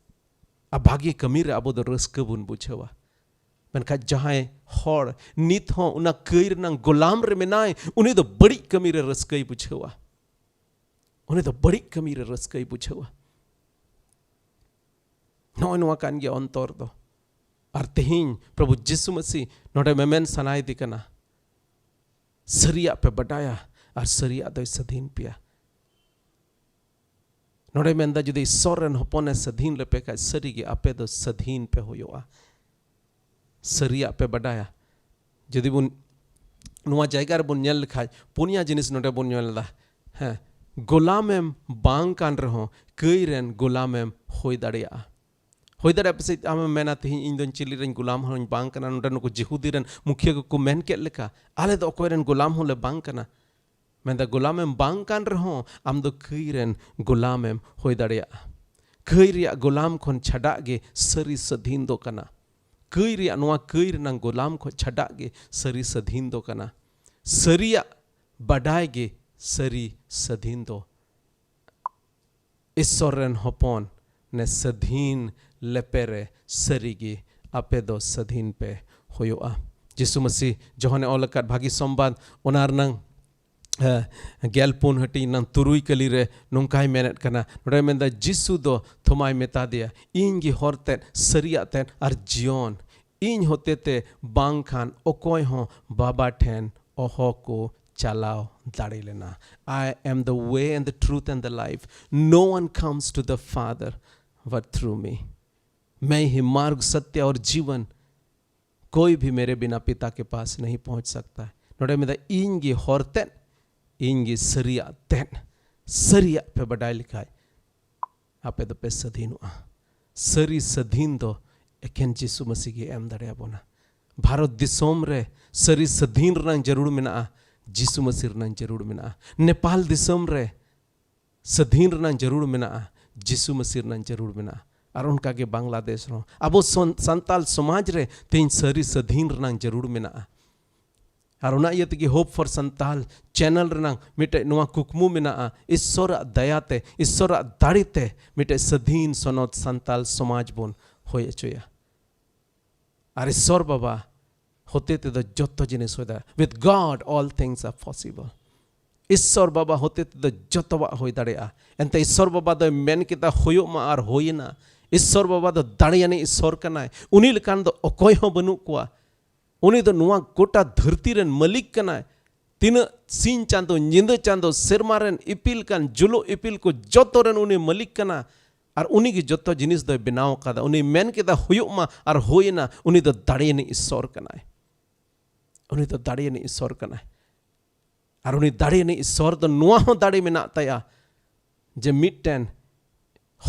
ᱟᱨ ᱵᱷᱟᱜᱮ ᱠᱟᱹᱢᱤ ᱨᱮ ᱟᱵᱚ ᱫᱚ ᱨᱟᱹᱥᱠᱟᱹ ᱵᱚᱱ ᱵᱩᱡᱷᱟᱹᱣᱟ᱾ ᱢᱮᱱᱠᱷᱟᱱ ᱡᱟᱦᱟᱸᱭ ᱦᱚᱲ ᱱᱤᱛ ᱦᱚᱸ ᱚᱱᱟ ᱠᱟᱹᱭ ᱨᱮᱱᱟᱝ ᱜᱳᱞᱟᱢ ᱨᱮ ᱢᱮᱱᱟᱭ, ᱩᱱᱤ ᱫᱚ ᱵᱟᱹᱲᱤᱡ ᱠᱟᱹᱢᱤ ᱨᱮ ᱨᱟᱹᱥᱠᱟᱹᱭ ᱵᱩᱡᱷᱟᱹᱣᱟ᱾ ᱩᱱᱤ ᱫᱚ ᱵᱟᱹᱲᱤᱡ ᱠᱟᱹᱢᱤ ᱨᱮ ᱨᱟᱹᱥᱠᱟᱹᱭ ᱵᱩᱡᱷᱟᱹᱣᱟ᱾ ᱱᱚᱜᱼᱚᱭ ᱱᱚᱣᱟ ᱠᱟᱱ ᱜᱮᱭᱟ ᱚᱱᱛᱚᱨ ᱫᱚ᱾ ᱟᱨ ᱛᱮᱦᱮᱧ ᱯᱨᱚᱵᱷᱩ ᱡᱤᱥᱩ ᱢᱟᱹᱥᱤ ᱱᱚᱰᱮ ᱢᱮᱢᱮᱱ ᱥᱟᱱᱟᱭᱮᱫᱮ ᱠᱟᱱᱟ, ᱥᱟᱹᱨᱤᱭᱟᱜ ᱯᱮ ᱵᱟᱰᱟᱭᱟ ᱟᱨ ᱥᱟᱹᱨᱤᱭᱟᱜ ᱫᱚᱭ ᱥᱟᱹᱫᱷᱤᱱ ᱯᱮᱭᱟ᱾ ᱱᱚᱰᱮ ᱢᱮᱱᱫᱟ, ᱡᱩᱫᱤ ᱤᱥᱥᱚᱨ ᱨᱮᱱ ᱦᱚᱯᱚᱱᱮ ᱥᱟᱹᱫᱷᱤᱱ ᱞᱮᱯᱮ ᱠᱷᱟᱡ, ᱥᱟᱹᱨᱤᱜᱮ ᱟᱯᱮ ᱫᱚ ᱥᱟᱹᱫᱷᱤᱱ ᱯᱮ ᱦᱩᱭᱩᱜᱼᱟ᱾ ᱥᱟᱹᱨᱤᱭᱟᱜ ᱯᱮ ᱵᱟᱰᱟᱭᱟ᱾ ᱡᱩᱫᱤ ᱵᱚᱱ ᱱᱚᱣᱟ ᱡᱟᱭᱜᱟ ᱨᱮᱵᱚᱱ ᱧᱮᱞ ᱞᱮᱠᱷᱟᱡ, ᱯᱩᱱᱭᱟ ᱡᱤᱱᱤᱥ ᱱᱚᱰᱮ ᱵᱚᱱ ᱧᱮᱞ ᱮᱫᱟ᱾ ᱦᱮᱸ, ᱜᱳᱞᱟᱢᱮᱢ ᱵᱟᱝ ᱠᱟᱱ ᱨᱮᱦᱚᱸ ᱠᱟᱹᱭ ᱨᱮᱱ ᱜᱳᱞᱟᱢᱮᱢ ᱦᱩᱭ ᱫᱟᱲᱮᱭᱟᱜᱼᱟ᱾ ᱦᱩᱭ ᱫᱟᱲᱮᱭᱟᱜᱼᱟ ᱯᱟᱥᱮᱡ ᱟᱢᱮᱢ ᱢᱮᱱᱟ, "ᱛᱮᱦᱮᱧ ᱤᱧ ᱫᱚᱧ ᱪᱤᱞᱤ ᱨᱮᱱ ᱜᱳᱞᱟᱢ ᱦᱚᱸᱧ ᱵᱟᱝ ᱠᱟᱱᱟ, ᱱᱚᱰᱮ ᱱᱩᱠᱩ ᱡᱤᱦᱩᱫᱤ ᱨᱮᱱ ᱢᱩᱠᱷᱤᱭᱟᱹ ᱠᱚᱠᱚ ᱢᱮᱱ ᱠᱮᱫ ᱞᱮᱠᱟ, ᱟᱞᱮ ᱫᱚ ᱚᱠᱚᱭ ᱨᱮᱱ ᱜᱳᱞᱟᱢ ᱦᱚᱸᱞᱮ ᱵᱟᱝ ᱠᱟᱱᱟ᱾" ᱢᱮᱱᱫᱟ, ᱜᱳᱞᱟᱢᱮᱢ ᱵᱟᱝ ᱠᱟᱱ ᱨᱮᱦᱚᱸ ᱟᱢ ᱫᱚ ᱠᱟᱹᱭ ᱨᱮᱱ ᱜᱳᱞᱟᱢᱮᱢ ᱦᱩᱭ ᱫᱟᱲᱮᱭᱟᱜᱼᱟ᱾ ᱠᱟᱹᱭ ᱨᱮᱭᱟᱜ ᱜᱳᱞᱟᱢ ᱠᱷᱚᱱ ᱪᱷᱟᱰᱟᱜ ᱜᱮ ᱥᱟᱹᱨᱤ ᱥᱟᱹᱫᱷᱤᱱ ᱫᱚ ᱠᱟᱱᱟ᱾ ᱠᱟᱹᱭ ᱨᱮᱭᱟᱜ, ᱱᱚᱣᱟ ᱠᱟᱹᱭ ᱨᱮᱱᱟᱝ ᱜᱳᱞᱟᱢ ᱠᱷᱚᱱ ᱪᱷᱟᱰᱟᱜ ᱜᱮ ᱥᱟᱹᱨᱤ ᱥᱟᱹᱫᱷᱤᱱ ᱫᱚ ᱠᱟᱱᱟ᱾ ᱥᱟᱹᱨᱤᱭᱟᱜ ᱵᱟᱰᱟᱭ ᱜᱮ ᱥᱟᱹᱨᱤ ᱥᱟᱹᱫᱷᱤᱱ ᱫᱚ᱾ ᱤᱥᱥᱚᱨ ᱨᱮᱱ ᱦᱚᱯᱚᱱ ᱱᱮ ᱥᱟᱹᱫᱷᱤᱱ ᱞᱮᱯᱮ ᱨᱮ, ᱥᱟᱹᱨᱤᱜᱮ ᱟᱯᱮ ᱫᱚ ᱥᱟᱹᱫᱷᱤᱱ ᱯᱮ ᱦᱩᱭᱩᱜᱼᱟ᱾ ᱡᱤᱥᱩ ᱢᱟᱹᱥᱤ ᱡᱚᱦᱚᱱᱮ ᱚᱞ ᱟᱠᱟᱫ ᱵᱷᱟᱹᱜᱤ ᱥᱚᱢᱵᱟᱫ, ᱚᱱᱟ ᱨᱮᱱᱟᱝ, ᱮ, ᱜᱮᱞ ᱯᱩᱱ ᱦᱟᱹᱴᱤᱧ ᱨᱮᱱᱟᱝ ᱛᱩᱨᱩᱭ ᱠᱟᱹᱞᱤ ᱨᱮ ᱱᱚᱝᱠᱟᱭ ᱢᱮᱱᱮᱫ ᱠᱟᱱᱟ᱾ ᱱᱚᱰᱮ ᱢᱮᱱᱫᱟ, ᱡᱤᱥᱩ ᱫᱚ ᱛᱷᱚᱢᱟᱭ ᱢᱮᱛᱟ ᱫᱮᱭᱟ, "ᱤᱧ ᱜᱮ ᱦᱚᱨ ᱛᱮᱫ, ᱥᱟᱹᱨᱤᱭᱟᱜ ᱛᱮᱫ ᱟᱨ ᱡᱤᱭᱚᱱ᱾ ᱤᱧ ᱦᱚᱛᱮ ᱛᱮ ᱵᱟᱝᱠᱷᱟᱱ ᱚᱠᱚᱭ ᱦᱚᱸ ᱵᱟᱵᱟ ᱴᱷᱮᱱ ᱚᱦᱚ ᱠᱚ ᱪᱟᱞᱟᱣ ᱫᱟᱲᱮ ᱞᱮᱱᱟ᱾ I am the way and the truth and the life. No one comes to the Father but through me. मैं ही मार्ग, सत्य और जीवन।" कोई भी मेरे बिना पिता के पास नहीं पहुंच सकता है। ᱱᱚᱰᱮ ᱢᱮᱱᱫᱟ, ᱤᱧ ᱜᱮ ᱦᱚᱨ ᱛᱮᱫ, ᱤᱧ ᱜᱮ ᱥᱟᱹᱨᱤᱭᱟᱜ ᱛᱮᱫ᱾ ᱥᱟᱹᱨᱤᱭᱟᱜ ᱯᱮ ᱵᱟᱰᱟᱭ ᱞᱮᱠᱷᱟᱡ ᱟᱯᱮ ᱫᱚᱯᱮ ᱥᱟᱹᱫᱷᱤᱱᱚᱜᱼᱟ᱾ ᱥᱟᱹᱨᱤ ᱥᱟᱹᱫᱷᱤᱱ ᱫᱚ ᱮᱠᱮᱱ ᱡᱤᱥᱩ ᱢᱟᱹᱥᱤ ᱜᱮ ᱮᱢ ᱫᱟᱲᱮᱭᱟᱵᱚᱱᱟ᱾ ᱵᱷᱟᱨᱚᱛ ᱫᱤᱥᱚᱢ ᱨᱮ ᱥᱟᱹᱨᱤ ᱥᱟᱹᱫᱷᱤᱱ ᱨᱮᱱᱟᱜ ᱡᱟᱹᱨᱩᱲ ᱢᱮᱱᱟᱜᱼᱟ, ᱡᱤᱥᱩ ᱢᱟᱹᱥᱤ ᱨᱮᱱᱟᱜ ᱡᱟᱹᱨᱩᱲ ᱢᱮᱱᱟᱜᱼᱟ᱾ ᱱᱮᱯᱟᱞ ᱫᱤᱥᱚᱢ ᱨᱮ ᱥᱟᱹᱫᱷᱤᱱ ᱨᱮᱱᱟᱜ ᱡᱟᱹᱨᱩᱲ ᱢᱮᱱᱟᱜᱼᱟ, ᱡᱤᱥᱩ ᱢᱟᱹᱥᱤ ᱨᱮᱱᱟᱜ ᱡᱟᱹᱨᱩᱲ ᱢᱮᱱᱟᱜᱼᱟ᱾ ᱟᱨ ᱚᱱᱠᱟ ᱜᱮ ᱵᱟᱝᱞᱟᱫᱮᱥ ᱨᱮᱦᱚᱸ᱾ ᱟᱵᱚ ᱥᱚᱱ-, ᱥᱟᱱᱛᱟᱞ ᱥᱚᱢᱟᱡᱽ ᱨᱮ ᱛᱮᱦᱮᱧ ᱥᱟᱹᱨᱤ ᱥᱟᱹᱫᱷᱤᱱ ᱨᱮᱱᱟᱜ ᱡᱟᱹᱨᱩᱲ ᱢᱮᱱᱟᱜᱼᱟ᱾ ᱟᱨ ᱚᱱᱟ ᱤᱭᱟᱹ ᱛᱮᱜᱮ Hope for Santal channel ᱨᱮᱱᱟᱜ ᱢᱤᱫᱴᱮᱡ ᱱᱚᱣᱟ ᱠᱩᱠᱢᱩ ᱢᱮᱱᱟᱜᱼᱟ, ᱤᱥᱥᱚᱨᱟᱜ ᱫᱟᱭᱟ ᱛᱮ, ᱤᱥᱥᱚᱨᱟᱜ ᱫᱟᱲᱮ ᱛᱮ ᱢᱤᱫᱴᱮᱡ ᱥᱟᱹᱫᱷᱤᱱ ᱥᱚᱱᱚᱛ ᱥᱟᱱᱛᱟᱞ ᱥᱚᱢᱟᱡᱽ ᱵᱚᱱ ᱦᱩᱭ ᱦᱚᱪᱚᱭᱟ᱾ ᱟᱨ ᱤᱥᱥᱚᱨ ᱵᱟᱵᱟ ᱦᱚᱛᱮ ᱛᱮᱫᱚ ᱡᱚᱛᱚ ᱡᱤᱱᱤᱥ ᱦᱩᱭ ᱫᱟᱲᱮᱭᱟᱜᱼᱟ᱾ With God all things are possible. ᱤᱥᱥᱚᱨ ᱵᱟᱵᱟ ᱦᱚᱛᱮ ᱛᱮᱫᱚ ᱡᱚᱛᱚᱣᱟᱜ ᱦᱩᱭ ᱫᱟᱲᱮᱭᱟᱜᱼᱟ᱾ ᱮᱱᱛᱮ ᱤᱥᱥᱚᱨ ᱵᱟᱵᱟ ᱫᱚᱭ ᱢᱮᱱ ᱠᱮᱫᱟ, "ᱦᱩᱭᱩᱜ ᱢᱟ", ᱟᱨ ᱦᱩᱭᱮᱱᱟ᱾ ᱤᱥᱥᱚᱨ ᱵᱟᱵᱟ ᱫᱚ ᱫᱟᱲᱮᱭᱟᱱᱤᱡ ᱤᱥᱥᱚᱨ ᱠᱟᱱᱟᱭ᱾ ᱩᱱᱤ ᱞᱮᱠᱟᱱ ᱫᱚ ᱚᱠᱚᱭ ᱦᱚᱸ ᱵᱟᱹᱱᱩᱜ ᱠᱚᱣᱟ᱾ ᱩᱱᱤ ᱫᱚ ᱱᱚᱣᱟ ᱜᱚᱴᱟ ᱫᱷᱟᱹᱨᱛᱤ ᱨᱮᱱ ᱢᱟᱹᱞᱤᱠ ᱠᱟᱱᱟᱭ᱾ ᱛᱤᱱᱟᱹᱜ ᱥᱤᱧ ᱪᱟᱸᱫᱚ, ᱧᱤᱫᱟᱹ ᱪᱟᱸᱫᱚ, ᱥᱮᱨᱢᱟ ᱨᱮᱱ ᱤᱯᱤᱞ ᱠᱟᱱ, ᱡᱩᱞᱩᱜ ᱤᱯᱤᱞ ᱠᱚ, ᱡᱚᱛᱚ ᱨᱮᱱ ᱩᱱᱤ ᱢᱟᱹᱞᱤᱠ ᱠᱟᱱᱟ᱾ ᱟᱨ ᱩᱱᱤ ᱜᱮ ᱡᱚᱛᱚ ᱡᱤᱱᱤᱥ ᱫᱚᱭ ᱵᱮᱱᱟᱣ ᱟᱠᱟᱫᱟ᱾ ᱩᱱᱤ ᱢᱮᱱ ᱠᱮᱫᱟ, "ᱦᱩᱭᱩᱜ ᱢᱟ", ᱟᱨ ᱦᱩᱭᱮᱱᱟ᱾ ᱩᱱᱤ ᱫᱚ ᱫᱟᱲᱮᱭᱟᱱᱤᱡ ᱤᱥᱥᱚᱨ ᱠᱟᱱᱟᱭ᱾ ᱩᱱᱤ ᱫᱚ ᱫᱟᱲᱮᱭᱟᱱᱤᱡ ᱤᱥᱥᱚᱨ ᱠᱟᱱᱟᱭ᱾ ᱟᱨ ᱩᱱᱤ ᱫᱟᱲᱮᱭᱟᱱᱤᱡ ᱤᱥᱥᱚᱨ ᱫᱚ ᱱᱚᱣᱟ ᱦᱚᱸ ᱫᱟᱲᱮ ᱢᱮᱱᱟᱜ ᱛᱟᱭᱟ ᱡᱮ ᱢᱤᱫᱴᱮᱱ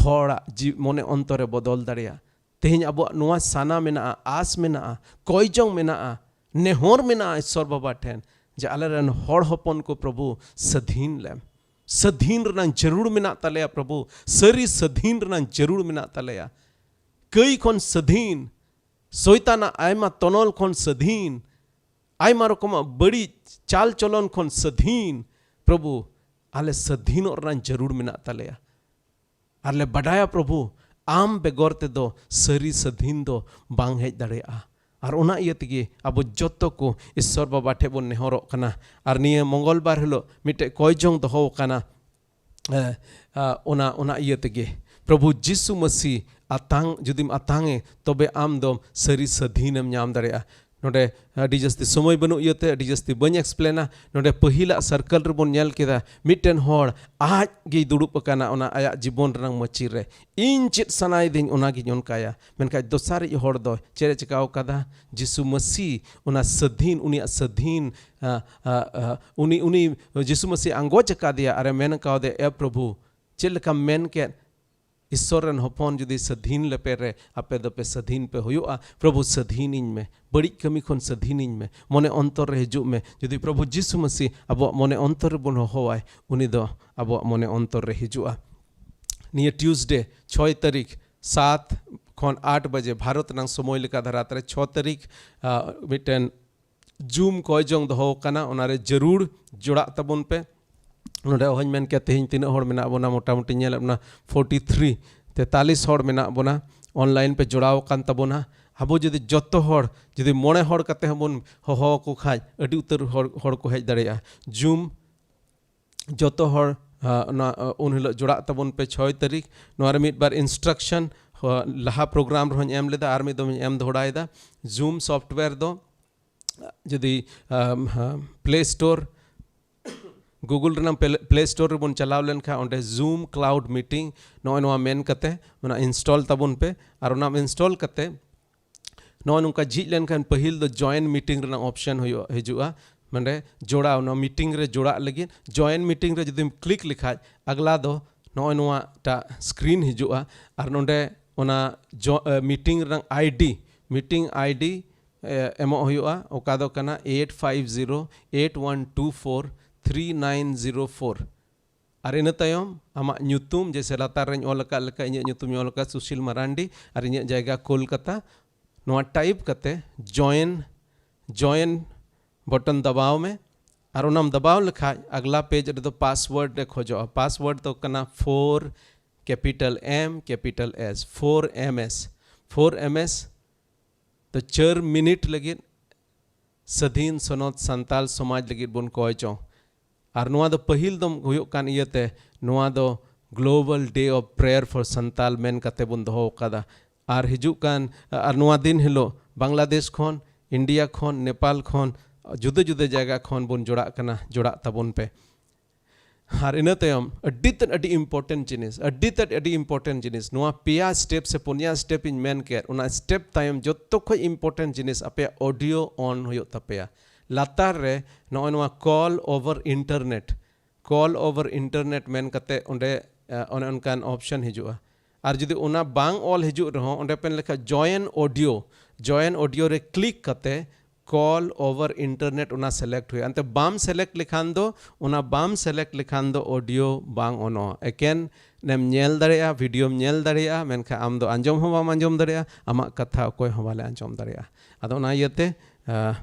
ᱦᱚᱲᱟᱜ ᱡᱤ-, ᱢᱚᱱᱮ ᱚᱱᱛᱚᱨᱮ ᱵᱚᱫᱚᱞ ᱫᱟᱲᱮᱭᱟᱜᱼᱟ᱾ ᱛᱮᱦᱮᱧ ᱟᱵᱚᱣᱟᱜ ᱱᱚᱣᱟ ᱥᱟᱱᱟ ᱢᱮᱱᱟᱜᱼᱟ, ᱟᱥ ᱢᱮᱱᱟᱜᱼᱟ, ᱠᱚᱭᱡᱚᱝ ᱢᱮᱱᱟᱜᱼᱟ, ᱱᱮᱦᱚᱨ ᱢᱮᱱᱟᱜᱼᱟ ᱤᱥᱥᱚᱨ ᱵᱟᱵᱟ ᱴᱷᱮᱱ ᱡᱮ ᱟᱞᱮᱨᱮᱱ ᱦᱚᱲ ᱦᱚᱯᱚᱱ ᱠᱚ ᱯᱨᱚᱵᱷᱩ ᱥᱟᱹᱫᱷᱤᱱ ᱞᱮᱢ᱾ ᱥᱟᱹᱫᱷᱤᱱ ᱨᱮᱱᱟᱜ ᱡᱟᱹᱨᱩᱲ ᱢᱮᱱᱟᱜ ᱛᱟᱞᱮᱭᱟ ᱯᱨᱚᱵᱷᱩ, ᱥᱟᱹᱨᱤ ᱥᱟᱹᱫᱷᱤᱱ ᱨᱮᱱᱟᱜ ᱡᱟᱹᱨᱩᱲ ᱢᱮᱱᱟᱜ ᱛᱟᱞᱮᱭᱟ᱾ ᱠᱟᱹᱭ ᱠᱷᱚᱱ ᱥᱟᱹᱫᱷᱤᱱ, ᱥᱚᱭᱛᱟᱱᱟᱜ ᱟᱭᱢᱟ ᱛᱚᱱᱚᱞ ᱠᱷᱚᱱ ᱥᱟᱹᱫᱷᱤᱱ, ᱟᱭᱢᱟ ᱨᱚᱠᱚᱢᱟᱜ ᱵᱟᱹᱲᱤᱡ ᱪᱟᱞ ᱪᱚᱞᱚᱱ ᱠᱷᱚᱱ ᱥᱟᱹᱫᱷᱤᱱ᱾ ᱯᱨᱚᱵᱷᱩ, ᱟᱞᱮ ᱥᱟᱹᱫᱷᱤᱱᱚᱜ ᱨᱮᱱᱟᱜ ᱡᱟᱹᱨᱩᱲ ᱢᱮᱱᱟᱜ ᱛᱟᱞᱮᱭᱟ᱾ ᱟᱨ ᱞᱮ ᱵᱟᱰᱟᱭᱟ ᱯᱨᱚᱵᱷᱩ, ᱟᱢ ᱵᱮᱜᱚᱨ ᱛᱮᱫᱚ ᱥᱟᱹᱨᱤ ᱥᱟᱹᱫᱷᱤᱱ ᱫᱚ ᱵᱟᱝ ᱦᱮᱡ ᱫᱟᱲᱮᱭᱟᱜᱼᱟ᱾ ᱟᱨ ᱚᱱᱟ ᱤᱭᱟᱹ ᱛᱮᱜᱮ ᱟᱵᱚ ᱡᱚᱛᱚ ᱠᱚ ᱤᱥᱥᱚᱨ ᱵᱟᱵᱟ ᱴᱷᱮᱡ ᱵᱚᱱ ᱱᱮᱦᱚᱨᱚᱜ ᱠᱟᱱᱟ᱾ ᱟᱨ ᱱᱤᱭᱟᱹ ᱢᱚᱝᱜᱚᱞᱵᱟᱨ ᱦᱤᱞᱳᱜ ᱢᱤᱫᱴᱮᱡ ᱠᱚᱭᱡᱚᱝ ᱫᱚᱦᱚ ᱟᱠᱟᱱᱟ᱾ ᱮ, ᱟ, ᱚᱱᱟ, ᱚᱱᱟ ᱤᱭᱟᱹ ᱛᱮᱜᱮ ᱯᱨᱚᱵᱷᱩ ᱡᱤᱥᱩ ᱢᱟᱹᱥᱤ ᱟᱛᱟᱝ, ᱡᱩᱫᱤᱢ ᱟᱛᱟᱝ ᱮ, ᱛᱚᱵᱮ ᱟᱢ ᱫᱚᱢ ᱥᱟᱹᱨᱤ ᱥᱟᱹᱫᱷᱤᱱᱮᱢ ᱧᱟᱢ ᱫᱟᱲᱮᱭᱟᱜᱼᱟ᱾ ᱱᱚᱰᱮ ᱟᱹᱰᱤ ᱡᱟᱹᱥᱛᱤ ᱥᱚᱢᱚᱭ ᱵᱟᱹᱱᱩᱜ ᱤᱭᱟᱹᱛᱮ ᱟᱹᱰᱤ ᱡᱟᱹᱥᱛᱤ ᱵᱟᱹᱧ ᱮᱠᱥᱯᱞᱮᱱᱟ᱾ ᱱᱚᱰᱮ ᱯᱟᱹᱦᱤᱞᱟᱜ ᱥᱟᱨᱠᱮᱞ ᱨᱮᱵᱚᱱ ᱧᱮᱞ ᱠᱮᱫᱟ, ᱢᱤᱫᱴᱮᱱ ᱦᱚᱲ ᱟᱡ ᱜᱮᱭ ᱫᱩᱲᱩᱵ ᱟᱠᱟᱱᱟ ᱚᱱᱟ ᱟᱭᱟᱜ ᱡᱤᱵᱚᱱ ᱨᱮᱱᱟᱜ ᱢᱟᱹᱪᱤ ᱨᱮ᱾ ᱤᱧ ᱪᱮᱫ ᱥᱟᱱᱟᱭᱮᱫᱤᱧ ᱚᱱᱟᱜᱤᱧ ᱚᱱᱠᱟᱭᱟ᱾ ᱢᱮᱱᱠᱷᱟᱱ ᱫᱚᱥᱟᱨᱤᱡ ᱦᱚᱲ ᱫᱚ ᱪᱮᱫ ᱮ ᱪᱤᱠᱟᱹᱣ ᱠᱟᱫᱟ? ᱡᱤᱥᱩ ᱢᱟᱹᱥᱤ ᱚᱱᱟ ᱥᱟᱹᱫᱷᱤᱱ, ᱩᱱᱤᱭᱟᱜ ᱥᱟᱹᱫᱷᱤᱱ, ᱟ, ᱟ, ᱟ, ᱩᱱᱤ, ᱩᱱᱤ ᱡᱤᱥᱩ ᱢᱟᱹᱥᱤ ᱟᱸᱜᱚᱪ ᱟᱠᱟᱫᱮᱭᱟ ᱟᱨᱮ ᱢᱮᱱ ᱠᱟᱣᱫᱮᱭᱟ, "ᱮ ᱯᱨᱚᱵᱷᱩ, ᱪᱮᱫ ᱞᱮᱠᱟᱢ ᱢᱮᱱ ᱠᱮᱫ? ᱤᱥᱥᱚᱨ ᱨᱮᱱ ᱦᱚᱯᱚᱱ ᱡᱩᱫᱤ ᱥᱟᱹᱫᱷᱤᱱ ᱞᱮᱯᱮ ᱨᱮ ᱟᱯᱮ ᱫᱚᱯᱮ ᱥᱟᱹᱫᱷᱤᱱ ᱯᱮ ᱦᱩᱭᱩᱜᱼᱟ᱾ ᱯᱨᱚᱵᱷᱩ, ᱥᱟᱹᱫᱷᱤᱱᱤᱧ ᱢᱮ, ᱵᱟᱹᱲᱤᱡ ᱠᱟᱹᱢᱤ ᱠᱷᱚᱱ ᱥᱟᱹᱫᱷᱤᱱᱤᱧ ᱢᱮ, ᱢᱚᱱᱮ ᱚᱱᱛᱚᱨ ᱨᱮ ᱦᱤᱡᱩᱜ ᱢᱮ᱾" ᱡᱩᱫᱤ ᱯᱨᱚᱵᱷᱩ ᱡᱤᱥᱩ ᱢᱟᱹᱥᱤ ᱟᱵᱚᱣᱟᱜ ᱢᱚᱱᱮ ᱚᱱᱛᱚᱨ ᱨᱮᱵᱚᱱ ᱦᱚᱦᱚᱣᱟᱭ, ᱩᱱᱤ ᱫᱚ ᱟᱵᱚᱣᱟᱜ ᱢᱚᱱᱮ ᱚᱱᱛᱚᱨ ᱨᱮ ᱦᱤᱡᱩᱜᱼᱟ᱾ ᱱᱤᱭᱟᱹ ᱴᱤᱭᱩᱥᱰᱮ, ᱪᱷᱚᱭ ᱛᱟᱹᱨᱤᱠᱷ, ᱥᱟᱛ ᱠᱷᱚᱱ ᱟᱴ ᱵᱟᱡᱮ ᱵᱷᱟᱨᱚᱛ ᱨᱮᱱᱟᱜ ᱥᱚᱢᱚᱭ ᱞᱮᱠᱟ ᱫᱷᱟᱨᱟ ᱛᱮ, ᱪᱷᱚ ᱛᱟᱹᱨᱤᱠᱷ, ᱟ, ᱢᱤᱫᱴᱮᱱ ᱡᱩᱢ ᱠᱚᱭ ᱡᱚᱝ ᱫᱚᱦᱚ ᱟᱠᱟᱱᱟ, ᱚᱱᱟᱨᱮ ᱡᱟᱹᱨᱩᱲ ᱡᱚᱲᱟᱜ ᱛᱟᱵᱚᱱ ᱯᱮ᱾ ᱱᱚᱰᱮ ᱚᱦᱚᱧ ᱢᱮᱱ ᱠᱮᱭᱟ ᱛᱮᱦᱮᱧ ᱛᱤᱱᱟᱹᱜ ᱦᱚᱲ ᱢᱮᱱᱟᱜ ᱵᱚᱱᱟ, ᱢᱚᱴᱟᱢᱩᱴᱤ ᱧᱮᱞᱮᱫ ᱵᱚᱱᱟ ᱯᱷᱳᱨᱴᱤ ᱛᱷᱨᱤ, ᱛᱮᱛᱟᱞᱤᱥ ᱦᱚᱲ ᱢᱮᱱᱟᱜ ᱵᱚᱱᱟ, ᱚᱱᱞᱟᱭᱤᱱ ᱯᱮ ᱡᱚᱲᱟᱣ ᱟᱠᱟᱱ ᱛᱟᱵᱚᱱᱟ᱾ ᱟᱵᱚ ᱡᱩᱫᱤ ᱡᱚᱛᱚ ᱦᱚᱲ, ᱡᱩᱫᱤ ᱢᱚᱬᱮ ᱦᱚᱲ ᱠᱟᱛᱮ ᱦᱚᱸᱵᱚᱱ ᱦᱚᱦᱚ ᱟᱠᱚ ᱠᱷᱟᱡ, ᱟᱹᱰᱤ ᱩᱛᱟᱹᱨ ᱦᱚᱲ, ᱦᱚᱲ ᱠᱚ ᱦᱮᱡ ᱫᱟᱲᱮᱭᱟᱜᱼᱟ᱾ ᱡᱩᱢ ᱡᱚᱛᱚ ᱦᱚᱲ, ᱟ, ᱚᱱᱟ, ᱟ, ᱩᱱ ᱦᱤᱞᱳᱜ ᱡᱚᱲᱟᱜ ᱛᱟᱵᱚᱱ ᱯᱮ, ᱪᱷᱚᱭ ᱛᱟᱹᱨᱤᱠᱷ᱾ ᱱᱚᱣᱟ ᱨᱮ ᱢᱤᱫ ᱵᱟᱨ ᱤᱱᱥᱴᱨᱟᱠᱥᱚᱱ, ᱦᱚ, ᱞᱟᱦᱟ ᱯᱨᱳᱜᱨᱟᱢ ᱨᱮᱦᱚᱸᱧ ᱮᱢ ᱞᱮᱫᱟ, ᱟᱨ ᱢᱤᱫ ᱫᱚᱢ ᱤᱧ ᱮᱢ ᱫᱚᱦᱲᱟᱭᱮᱫᱟ᱾ ᱡᱩᱢ ᱥᱚᱯᱷᱴᱣᱮᱨ ᱫᱚ ᱡᱩᱫᱤ, ᱟᱢ, ᱦᱟ, ᱯᱞᱮ ᱥᱴᱳᱨ, ᱜᱩᱜᱩᱞ ᱨᱮᱱᱟᱜ ᱯᱞᱮ, ᱯᱞᱮ ᱥᱴᱳᱨ ᱨᱮᱵᱚᱱ ᱪᱟᱞᱟᱣ ᱞᱮᱱᱠᱷᱟᱱ ᱚᱸᱰᱮ ᱡᱩᱢ ᱠᱞᱟᱣᱩᱰ ᱢᱤᱴᱤᱝ ᱱᱚᱜᱼᱚᱭ ᱱᱚᱣᱟ ᱢᱮᱱ ᱠᱟᱛᱮ ᱚᱱᱟ ᱤᱱᱥᱴᱚᱞ ᱛᱟᱵᱚᱱ ᱯᱮ᱾ ᱟᱨ ᱚᱱᱟᱢ ᱤᱱᱥᱴᱚᱞ ᱠᱟᱛᱮ ᱱᱚᱜᱼᱚᱭ ᱱᱚᱝᱠᱟ ᱡᱷᱤᱡ ᱞᱮᱱᱠᱷᱟᱱ ᱯᱟᱹᱦᱤᱞ ᱫᱚ ᱡᱚᱭᱮᱱ ᱢᱤᱴᱤᱝ ᱨᱮᱱᱟᱜ ᱚᱯᱥᱚᱱ ᱦᱩᱭᱩᱜᱼᱟ, ᱦᱤᱡᱩᱜᱼᱟ, ᱢᱟᱱᱮ ᱡᱚᱲᱟᱣ, ᱱᱚᱣᱟ ᱢᱤᱴᱤᱝ ᱨᱮ ᱡᱚᱲᱟᱜ ᱞᱟᱹᱜᱤᱫ ᱡᱚᱭᱮᱱ ᱢᱤᱴᱤᱝ ᱨᱮ ᱡᱩᱫᱤᱢ ᱠᱞᱤᱠ ᱞᱮᱠᱷᱟᱡ ᱟᱜᱽᱞᱟ ᱫᱚ ᱱᱚᱜᱼᱚᱭ ᱱᱚᱣᱟᱴᱟᱜ ᱥᱠᱨᱤᱱ ᱦᱤᱡᱩᱜᱼᱟ᱾ ᱟᱨ ᱱᱚᱰᱮ ᱚᱱᱟ ᱡᱚ, ᱮ, ᱢᱤᱴᱤᱝ ᱨᱮᱱᱟᱜ ᱟᱭᱰᱤ, ᱢᱤᱴᱤᱝ ᱟᱭᱰᱤ, ᱮ, ᱮᱢᱚᱜ ᱦᱩᱭᱩᱜᱼᱟ, ᱚᱠᱟ ᱫᱚ ᱠᱟᱱᱟ eight five zero eight one two four three nine zero four᱾ ᱟᱨ ᱤᱱᱟᱹ ᱛᱟᱭᱚᱢ ᱟᱢᱟᱜ ᱧᱩᱛᱩᱢ, ᱡᱮᱭᱥᱮ ᱞᱟᱛᱟᱨ ᱨᱮᱧ ᱚᱞ ᱟᱠᱟᱫ ᱞᱮᱠᱟ, ᱤᱧᱟᱹᱜ ᱧᱩᱛᱩᱢᱤᱧ ᱚᱞ ᱟᱠᱟᱫ ᱥᱩᱥᱤᱞ ᱢᱟᱨᱟᱱᱰᱤ, ᱟᱨ ᱤᱧᱟᱹᱜ ᱡᱟᱭᱜᱟ ᱠᱳᱞᱠᱟᱛᱟ᱾ ᱱᱚᱣᱟ ᱴᱟᱭᱤᱯ ᱠᱟᱛᱮ ᱡᱚᱭᱮᱱ, ᱡᱚᱭᱮᱱ ᱵᱚᱴᱚᱱ ᱫᱟᱵᱟᱣ ᱢᱮ᱾ ᱟᱨ ᱚᱱᱟᱢ ᱫᱟᱵᱟᱣ ᱞᱮᱠᱷᱟᱡ ᱟᱜᱽᱞᱟ ᱯᱮᱡᱽ ᱨᱮᱫᱚ ᱯᱟᱥᱣᱟᱨᱰ ᱮ ᱠᱷᱚᱡᱚᱜᱼᱟ᱾ ᱯᱟᱥᱣᱟᱨᱰ ᱫᱚ ᱠᱟᱱᱟ four capital M capital S, four M S, four M S ᱫᱚ ᱪᱟᱨ ᱢᱤᱱᱤᱴ ᱞᱟᱹᱜᱤᱫ ᱥᱟᱹᱫᱷᱤᱱ ᱥᱚᱱᱚᱛ ᱥᱟᱱᱛᱟᱞ ᱥᱚᱢᱟᱡᱽ ᱞᱟᱹᱜᱤᱫ ᱵᱚᱱ ᱠᱚᱭ ᱪᱚ᱾ ᱟᱨ ᱱᱚᱣᱟ ᱫᱚ ᱯᱟᱹᱦᱤᱞ ᱫᱚ ᱦᱩᱭᱩᱜ ᱠᱟᱱ ᱤᱭᱟᱹᱛᱮ ᱱᱚᱣᱟ ᱫᱚ Global Day of Prayer for Santal ᱢᱮᱱ ᱠᱟᱛᱮ ᱵᱚᱱ ᱫᱚᱦᱚ ᱟᱠᱟᱫᱟ᱾ ᱟᱨ ᱦᱤᱡᱩᱜ ᱠᱟᱱ, ᱟᱨ ᱱᱚᱣᱟ ᱫᱤᱱ ᱦᱤᱞᱳᱜ ᱵᱟᱝᱞᱟᱫᱮᱥ ᱠᱷᱚᱱ ᱤᱱᱰᱤᱭᱟ ᱠᱷᱚᱱ, ᱱᱮᱯᱟᱞ ᱠᱷᱚᱱ, ᱡᱩᱫᱟᱹ ᱡᱩᱫᱟᱹ ᱡᱟᱭᱜᱟ ᱠᱷᱚᱱ ᱵᱚᱱ ᱡᱚᱲᱟᱜ ᱠᱟᱱᱟ, ᱡᱚᱲᱟᱜ ᱛᱟᱵᱚᱱ ᱯᱮ᱾ ᱟᱨ ᱤᱱᱟᱹ ᱛᱟᱭᱚᱢ ᱟᱹᱰᱤ ᱛᱮᱫ ᱟᱹᱰᱤ important ᱡᱤᱱᱤᱥ, ᱟᱹᱰᱤ ᱛᱮᱫ ᱟᱹᱰᱤ important ᱡᱤᱱᱤᱥ, ᱱᱚᱣᱟ ᱯᱮᱭᱟ step ᱥᱮ ᱯᱩᱱᱭᱟ step ᱤᱧ ᱢᱮᱱ ᱠᱮᱫ, ᱚᱱᱟ step ᱛᱟᱭᱚᱢ ᱡᱚᱛᱚ ᱠᱷᱚᱡ important ᱡᱤᱱᱤᱥ, ᱟᱯᱮᱭᱟᱜ audio on ᱦᱩᱭᱩᱜ ᱛᱟᱯᱮᱭᱟ᱾ ᱞᱟᱛᱟᱨ ᱨᱮ ᱱᱚᱜᱼᱚᱭ ᱱᱚᱣᱟ call over internet, call over internet ᱢᱮᱱ ᱠᱟᱛᱮ ᱚᱸᱰᱮ, ᱮ, ᱚᱱᱮ ᱚᱱᱠᱟᱱ option ᱦᱤᱡᱩᱜᱼᱟ᱾ ᱟᱨ ᱡᱩᱫᱤ ᱚᱱᱟ ᱵᱟᱝ ᱚᱞ ᱦᱤᱡᱩᱜ ᱨᱮᱦᱚᱸ, ᱚᱸᱰᱮ ᱯᱮ ᱞᱮᱠᱷᱟ join audio, join audio ᱨᱮ click ᱠᱟᱛᱮ call over internet ᱚᱱᱟ select ᱦᱩᱭᱩᱜᱼᱟ᱾ ᱮᱱᱛᱮ ᱵᱟᱢ select ᱞᱮᱠᱷᱟᱱ ᱫᱚ, ᱚᱱᱟ ᱵᱟᱢ select ᱞᱮᱠᱷᱟᱱ ᱫᱚ audio ᱵᱟᱝ ᱚᱱᱚᱜᱼᱟ᱾ ᱮᱠᱮᱱ ᱮᱢ ᱧᱮᱞ ᱫᱟᱲᱮᱭᱟᱜᱼᱟ, videoᱢ ᱧᱮᱞ ᱫᱟᱲᱮᱭᱟᱜᱼᱟ, ᱢᱮᱱᱠᱷᱟᱱ ᱟᱢ ᱫᱚ ᱟᱸᱡᱚᱢ ᱦᱚᱸ ᱵᱟᱢ ᱟᱸᱡᱚᱢ ᱫᱟᱲᱮᱭᱟᱜᱼᱟ, ᱟᱢᱟᱜ ᱠᱟᱛᱷᱟ ᱚᱠᱚᱭ ᱦᱚᱸ ᱵᱟᱞᱮ ᱟᱸᱡᱚᱢ ᱫᱟᱲᱮᱭᱟᱜᱼᱟ᱾ ᱟᱫᱚ ᱚᱱᱟ ᱤᱭᱟᱹᱛᱮ, ᱟ,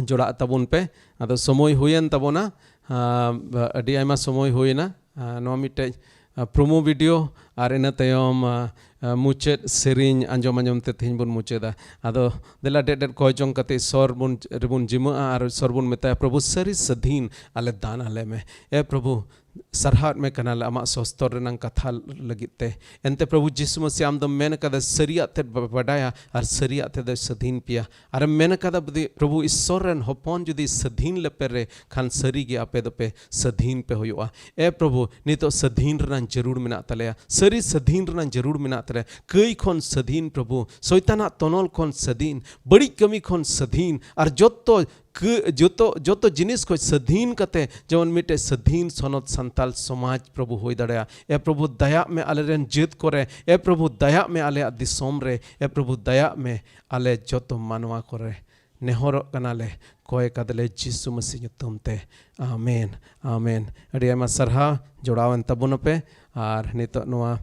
ᱡᱚᱲᱟᱜ ᱛᱟᱵᱚᱱ ᱯᱮ᱾ ᱟᱫᱚ ᱥᱚᱢᱚᱭ ᱦᱩᱭᱮᱱ ᱛᱟᱵᱚᱱᱟ, ᱟ, ᱟᱹᱰᱤ ᱟᱭᱢᱟ ᱥᱚᱢᱚᱭ ᱦᱩᱭᱮᱱᱟ᱾ ᱟ, ᱱᱚᱣᱟ ᱢᱤᱫᱴᱮᱡ, ᱟ, promo video ᱟᱨ ᱤᱱᱟᱹ ᱛᱟᱭᱚᱢ, ᱟ, ᱟ, ᱢᱩᱪᱟᱹᱫ ᱥᱮᱨᱮᱧ ᱟᱸᱡᱚᱢ ᱟᱸᱡᱚᱢ ᱛᱮ ᱛᱮᱦᱮᱧ ᱵᱚᱱ ᱢᱩᱪᱟᱹᱫᱟ᱾ ᱟᱫᱚ ᱫᱮᱞᱟ ᱰᱮᱰ ᱰᱮᱰ ᱠᱚᱭ ᱡᱚᱝ ᱠᱟᱛᱮ ᱤᱥᱚᱨ ᱵᱚᱱ, ᱨᱮᱵᱚᱱ ᱡᱤᱢᱟᱹᱜᱼᱟ ᱟᱨ ᱤᱥᱚᱨ ᱵᱚᱱ ᱢᱮᱛᱟᱭᱟ, "ᱯᱨᱚᱵᱷᱩ, ᱥᱟᱹᱨᱤ ᱥᱟᱹᱫᱷᱤᱱ ᱟᱞᱮ ᱫᱟᱱ ᱟᱞᱮ ᱢᱮ᱾ ᱮ ᱯᱨᱚᱵᱷᱩ, ᱥᱟᱨᱦᱟᱣᱮᱫ ᱢᱮ ᱠᱟᱱᱟᱞᱮ ᱟᱢᱟᱜ ᱥᱚᱥᱛᱚᱨ ᱨᱮᱱᱟᱝ ᱠᱟᱛᱷᱟ ᱞᱟᱹᱜᱤᱫ ᱛᱮ᱾ ᱮᱱᱛᱮ ᱯᱨᱚᱵᱷᱩ ᱡᱤᱥᱩ ᱢᱟᱥᱤ ᱟᱢ ᱫᱚᱢ ᱢᱮᱱ ᱠᱟᱫᱟ, ᱥᱟᱹᱨᱤᱭᱟᱜ ᱛᱮᱫ ᱵᱟ-, ᱵᱟᱰᱟᱭᱟ ᱟᱨ ᱥᱟᱹᱨᱤᱭᱟᱜ ᱛᱮᱫ ᱫᱚᱭ ᱥᱟᱹᱫᱷᱤᱱ ᱯᱮᱭᱟ᱾ ᱟᱨᱮᱢ ᱢᱮᱱ ᱠᱟᱫᱟ, ᱵᱩᱫᱤ-, ᱯᱨᱚᱵᱷᱩ ᱤᱥᱥᱚᱨ ᱨᱮᱱ ᱦᱚᱯᱚᱱ ᱡᱩᱫᱤ ᱥᱟᱹᱫᱷᱤᱱ ᱞᱮᱯᱮ ᱨᱮ ᱠᱷᱟᱱ ᱥᱟᱹᱨᱤ ᱜᱮ ᱟᱯᱮ ᱫᱚᱯᱮ ᱥᱟᱹᱫᱷᱤᱱ ᱯᱮ ᱦᱩᱭᱩᱜᱼᱟ᱾ ᱮ ᱯᱨᱚᱵᱷᱩ, ᱱᱤᱛᱚᱜ ᱥᱟᱹᱫᱷᱤᱱ ᱨᱮᱱᱟᱝ ᱡᱟᱹᱨᱩᱲ ᱢᱮᱱᱟᱜ ᱛᱟᱞᱮᱭᱟ, ᱥᱟᱹᱨᱤ ᱥᱟᱹᱫᱷᱤᱱ ᱨᱮᱱᱟᱝ ᱡᱟᱹᱨᱩᱲ ᱢᱮᱱᱟᱜ ᱛᱟᱞᱮᱭᱟ᱾ ᱠᱟᱹᱭ ᱠᱷᱚᱱ ᱥᱟᱹᱫᱷᱤᱱ ᱯᱨᱚᱵᱷᱩ, ᱥᱚᱭᱛᱟᱱᱟᱜ ᱛᱚᱱᱚᱞ ᱠᱷᱚᱱ ᱥᱟᱹᱫᱷᱤᱱ, ᱵᱟᱹᱲᱤᱡ ᱠᱟᱹᱢᱤ ᱠᱷᱚᱱ ᱥᱟᱹᱫᱷᱤᱱ, ᱟᱨ ᱡᱚᱛᱚ ᱠᱟᱹ-, ᱡᱚᱛᱚ, ᱡᱚᱛᱚ ᱡᱤᱱᱤᱥ ᱠᱷᱚᱱ ᱥᱟᱹᱫᱷᱤᱱ ᱠᱟᱛᱮ ᱡᱮᱢᱚᱱ ᱢᱤᱫᱴᱮᱡ ᱥᱟᱹᱫᱷᱤᱱ ᱥᱚᱱᱚᱛ ᱥᱟᱱᱛᱟᱞ ᱥᱚᱢᱟᱡᱽ ᱯᱨᱚᱵᱷᱩ ᱦᱩᱭ ᱫᱟᱲᱮᱭᱟᱜᱼᱟ᱾ ᱮ ᱯᱨᱚᱵᱷᱩ, ᱫᱟᱭᱟᱜ ᱢᱮ ᱟᱞᱮ ᱨᱮᱱ ᱡᱟᱹᱛ ᱠᱚᱨᱮ, ᱮ ᱯᱨᱚᱵᱷᱩ, ᱫᱟᱭᱟᱜ ᱢᱮ ᱟᱞᱮᱭᱟᱜ ᱫᱤᱥᱚᱢ ᱨᱮ, ᱮ ᱯᱨᱚᱵᱷᱩ, ᱫᱟᱭᱟᱜ ᱢᱮ ᱟᱞᱮ ᱡᱚᱛᱚ ᱢᱟᱱᱣᱟ ᱠᱚᱨᱮ᱾ ᱱᱮᱦᱚᱨᱚᱜ ᱠᱟᱱᱟᱞᱮ, ᱠᱚᱭ ᱠᱟᱫᱟᱞᱮ ᱡᱤᱥᱩ ᱢᱟᱹᱥᱤ ᱧᱩᱛᱩᱢ ᱛᱮ᱾ ᱟᱢᱮᱱ, ᱟᱢᱮᱱ᱾ ᱟᱹᱰᱤ ᱟᱭᱢᱟ ᱥᱟᱨᱦᱟᱣ, ᱡᱚᱲᱟᱣᱮᱱ ᱛᱟᱵᱚᱱᱟᱯᱮ᱾ ᱟᱨ ᱱᱤᱛᱚᱜ ᱱᱚᱣᱟ,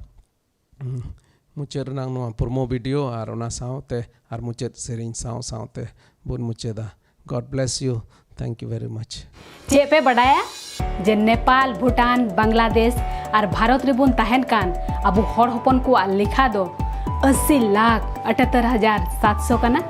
ᱩᱸ, ᱢᱩᱪᱟᱹᱫ ᱨᱮᱱᱟᱝ ᱱᱚᱣᱟ promo video ᱟᱨ ᱚᱱᱟ ᱥᱟᱶᱛᱮ ᱟᱨ ᱢᱩᱪᱟᱹᱫ ᱥᱮᱨᱮᱧ ᱥᱟᱶ ᱥᱟᱶᱛᱮ ᱵᱚᱱ ᱢᱩᱪᱟᱹᱫᱟ᱾ God bless you. Thank you very much. ᱪᱮᱫ ᱯᱮ ᱵᱟᱰᱟᱭᱟ ᱡᱮ ᱱᱮᱯᱟᱞ, ᱵᱷᱩᱴᱟᱱ, ᱵᱟᱝᱞᱟᱫᱮᱥ ᱟᱨ ᱵᱷᱟᱨᱚᱛ ᱨᱮᱵᱚᱱ ᱛᱟᱦᱮᱱ ᱠᱟᱱ ᱟᱵᱚ ᱦᱚᱲ ᱦᱚᱯᱚᱱ ᱠᱚᱣᱟᱜ ᱞᱮᱠᱷᱟ ᱫᱚ ᱟᱥᱤ ᱞᱟᱠᱷ ᱟᱴᱷᱟᱛᱛᱚᱨ ᱦᱟᱡᱟᱨ ᱥᱟᱛᱥᱚ ᱠᱟᱱᱟ᱾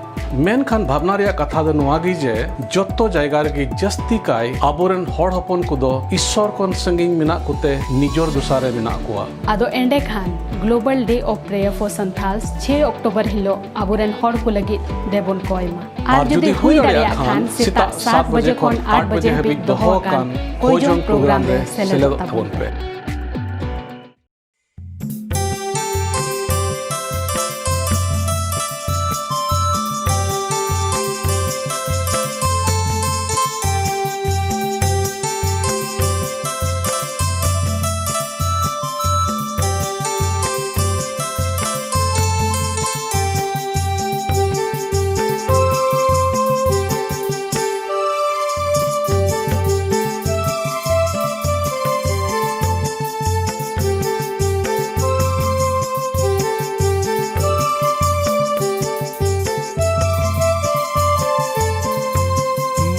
ᱢᱮᱱᱠᱷᱟᱱ ᱵᱷᱟᱵᱽᱱᱟ ᱨᱮᱭᱟᱜ ᱠᱟᱛᱷᱟ ᱫᱚ ᱱᱚᱣᱟ ᱜᱮ ᱡᱮ ᱡᱚᱛᱚ ᱡᱟᱭᱜᱟ ᱨᱮᱜᱮ ᱡᱟᱹᱥᱛᱤ ᱠᱟᱭ ᱟᱵᱚᱨᱮᱱ ᱦᱚᱲ ᱦᱚᱯᱚᱱ ᱠᱚᱫᱚ ᱤᱥᱥᱚᱨ ᱠᱷᱚᱱ ᱥᱟᱺᱜᱤᱧ ᱢᱮᱱᱟᱜ ᱠᱚᱛᱮ ᱱᱤᱡᱚᱨ ᱫᱚᱥᱟ ᱨᱮ ᱢᱮᱱᱟᱜ ᱠᱚᱣᱟ᱾ ᱟᱫᱚ ᱮᱸᱰᱮᱠᱷᱟᱱ Global Day of Prayer for Santals ᱪᱷᱚᱭ ᱚᱠᱴᱳᱵᱚᱨ ᱦᱤᱞᱳᱜ ᱟᱵᱚᱨᱮᱱ ᱦᱚᱲ ᱠᱚ ᱞᱟᱹᱜᱤᱫ ᱫᱮᱵᱚᱱ ᱠᱚᱭ ᱢᱟ᱾ ᱟᱨ ᱡᱩᱫᱤ ᱦᱩᱭ ᱫᱟᱲᱮᱭᱟᱜ ᱠᱷᱟᱱ, ᱥᱮᱛᱟᱜ ᱥᱟᱛ ᱵᱟᱡᱮ ᱠᱷᱚᱱ ᱟᱴ ᱵᱟᱡᱮ ᱦᱟᱹᱵᱤᱡ ᱫᱚᱦᱚ ᱟᱠᱟᱱ ᱠᱚᱭ ᱡᱚᱝ ᱯᱨᱳᱜᱨᱟᱢ ᱨᱮ ᱥᱮᱞᱮᱫᱚᱜ ᱛᱟᱵᱚᱱ ᱯᱮ᱾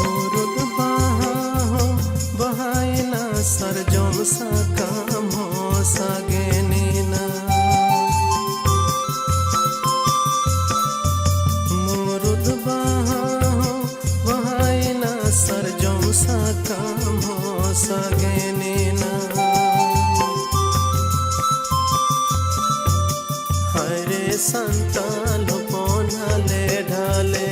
ᱢᱩᱨᱩᱫ ᱵᱟᱦᱟ ᱦᱚᱸ ᱵᱟᱦᱟᱭᱮᱱᱟ, ᱥᱟᱨᱡᱚᱢ ᱥᱟᱠᱟᱢ ᱦᱚᱸ ᱥᱟᱜᱮᱱᱮᱱᱟ᱾ ᱢᱩᱨᱩᱫ ᱵᱟᱦᱟ ᱦᱚᱸ ᱵᱟᱦᱟᱭᱮᱱᱟ, ᱥᱟᱨᱡᱚᱢ ᱥᱟᱠᱟᱢ ᱦᱚᱸ ᱥᱟᱜᱮᱱᱮᱱᱟ᱾ ᱦᱟᱭᱨᱮ ᱥᱟᱱᱛᱟᱞ ᱦᱚᱯᱚᱱ ᱦᱟᱞᱮ ᱰᱷᱟᱞᱮ,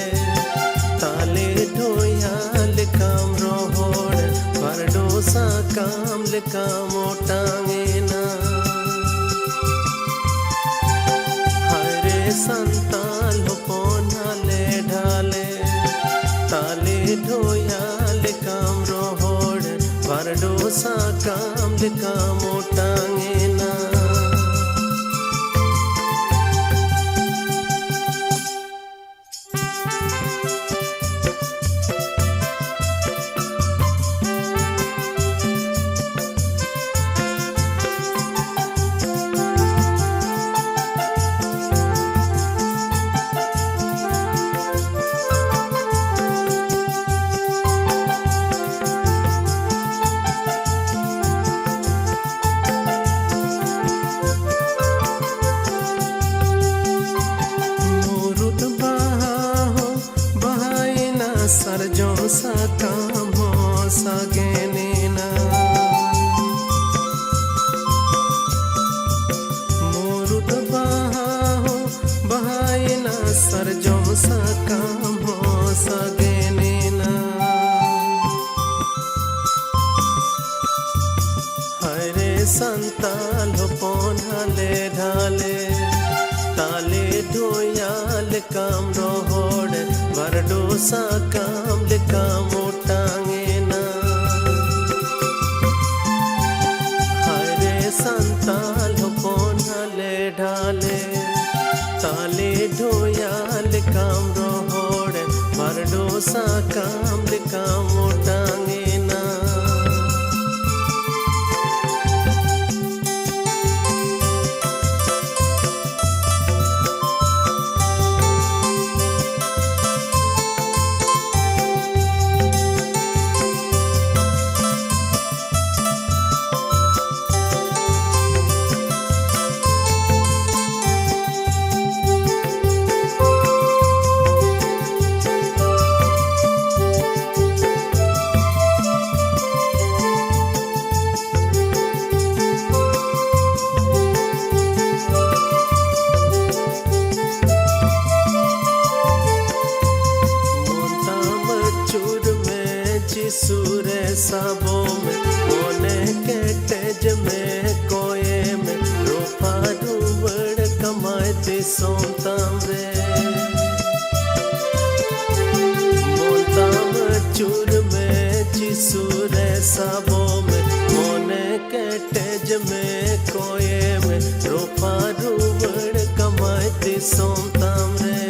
ᱛᱟᱞᱮ ᱰᱷᱚᱭᱟ ᱞᱮᱠᱟᱢ ᱨᱚᱦᱚᱲ, ᱵᱟᱨᱰᱳ ᱥᱟᱠᱟᱢ ᱞᱮᱠᱟᱢ ᱚᱴᱟᱝ ᱮᱱᱟ᱾ ᱦᱟᱭᱨᱮ ᱥᱟᱱᱛᱟᱞ ᱦᱚᱯᱚᱱ ᱦᱟᱞᱮ ᱰᱷᱟᱞᱮ, ᱛᱟᱞᱮ ᱰᱷᱚᱭᱟ ᱞᱮᱠᱟᱢ ᱨᱚᱦᱚᱲ, ᱵᱟᱨᱰᱳ ᱥᱟᱠᱟᱢ ᱞᱮᱠᱟᱢ ᱚᱴᱟᱝ ᱮᱱᱟ᱾ ᱯᱚᱱ ᱦᱟᱞᱮ ᱰᱷᱟᱞᱮ, ᱛᱟᱞᱮ ᱰᱷᱚᱭᱟ ᱞᱮᱠᱟᱢ ᱨᱚᱦᱚᱲ, ᱵᱟᱨᱰᱩ ᱥᱟᱠᱟᱢ ᱞᱮᱠᱟᱢ ᱚᱴᱟᱝ ᱮᱱᱟ᱾ ᱦᱟᱭ ᱨᱮ ᱥᱟᱱᱛᱟᱞ ᱦᱚᱯᱚᱱ ᱦᱟᱞᱮ ᱰᱷᱟᱞᱮ, ᱛᱟᱞᱮ ᱰᱷᱚᱭᱟ ᱞᱮᱠᱟᱢ ᱨᱚᱦᱚᱲ, ᱵᱟᱨᱰᱩ ᱥᱟᱠᱟᱢ ᱞᱮᱠᱟᱢ ᱚᱴᱟᱝ ᱮᱱᱟ᱾ ᱢᱚᱱ ᱛᱟᱢ ᱟᱹᱪᱩᱨ ᱢᱮ, ᱡᱤᱥᱩ ᱨᱮ ᱥᱟᱵᱚ ᱢᱮ, ᱢᱚᱱᱮ ᱠᱮᱴᱮᱡ ᱢᱮ, ᱠᱚᱭᱮ ᱢᱮ, ᱨᱚᱯᱷᱟ ᱨᱩᱣᱟᱹᱲ ᱠᱟᱢᱟᱭ ᱫᱤᱥᱚᱢ ᱛᱟᱢ ᱨᱮ᱾ ᱢᱚᱱ ᱛᱟᱢ ᱟᱹᱪᱩᱨ ᱢᱮ, ᱡᱤᱥᱩ ᱨᱮ ᱥᱟᱵᱚ ᱢᱮ, ᱢᱚᱱᱮ ᱠᱮᱴᱮᱡ ᱢᱮ, ᱠᱚᱭᱮ ᱢᱮ, ᱨᱚᱯᱷᱟ ᱨᱩᱣᱟᱹᱲ ᱠᱟᱢᱟᱭ ᱫᱤᱥᱚᱢ ᱛᱟᱢ ᱨᱮ᱾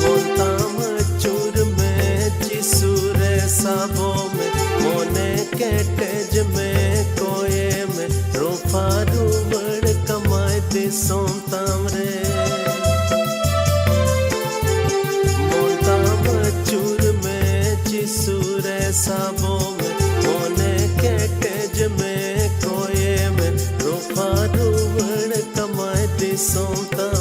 ᱢᱚᱱ ᱛᱟᱢ ᱟᱹᱪᱩᱨ ᱢᱮ, ᱡᱤᱥᱩ ᱨᱮ ᱥᱟᱵᱚ ᱢᱮ, ᱢᱚᱱᱮ ᱠᱮᱴᱮᱡ ᱢᱮ, ᱠᱚᱭᱮ ᱢᱮ, ᱨᱚᱯᱷᱟ ᱨᱩᱣᱟᱹᱲ ᱠᱟᱢᱟᱭ ᱫᱤᱥᱚᱢ ᱛᱟᱢ ᱨᱮ᱾ ᱢᱚᱱ ᱛᱟᱢ ᱟᱹᱪᱩᱨ ᱢᱮ, ᱡᱤᱥᱩ ᱨᱮ ᱥᱟᱵᱚ ᱢᱮ, ᱢᱚᱱᱮ ᱠᱮᱴᱮᱡ ᱢᱮ, ᱠᱚᱭᱮ ᱢᱮ, ᱨᱚᱯᱷᱟ ᱨᱩᱣᱟᱹᱲ ᱠᱟᱢᱟᱭ ᱫᱤᱥᱚᱢ ᱛᱟᱢ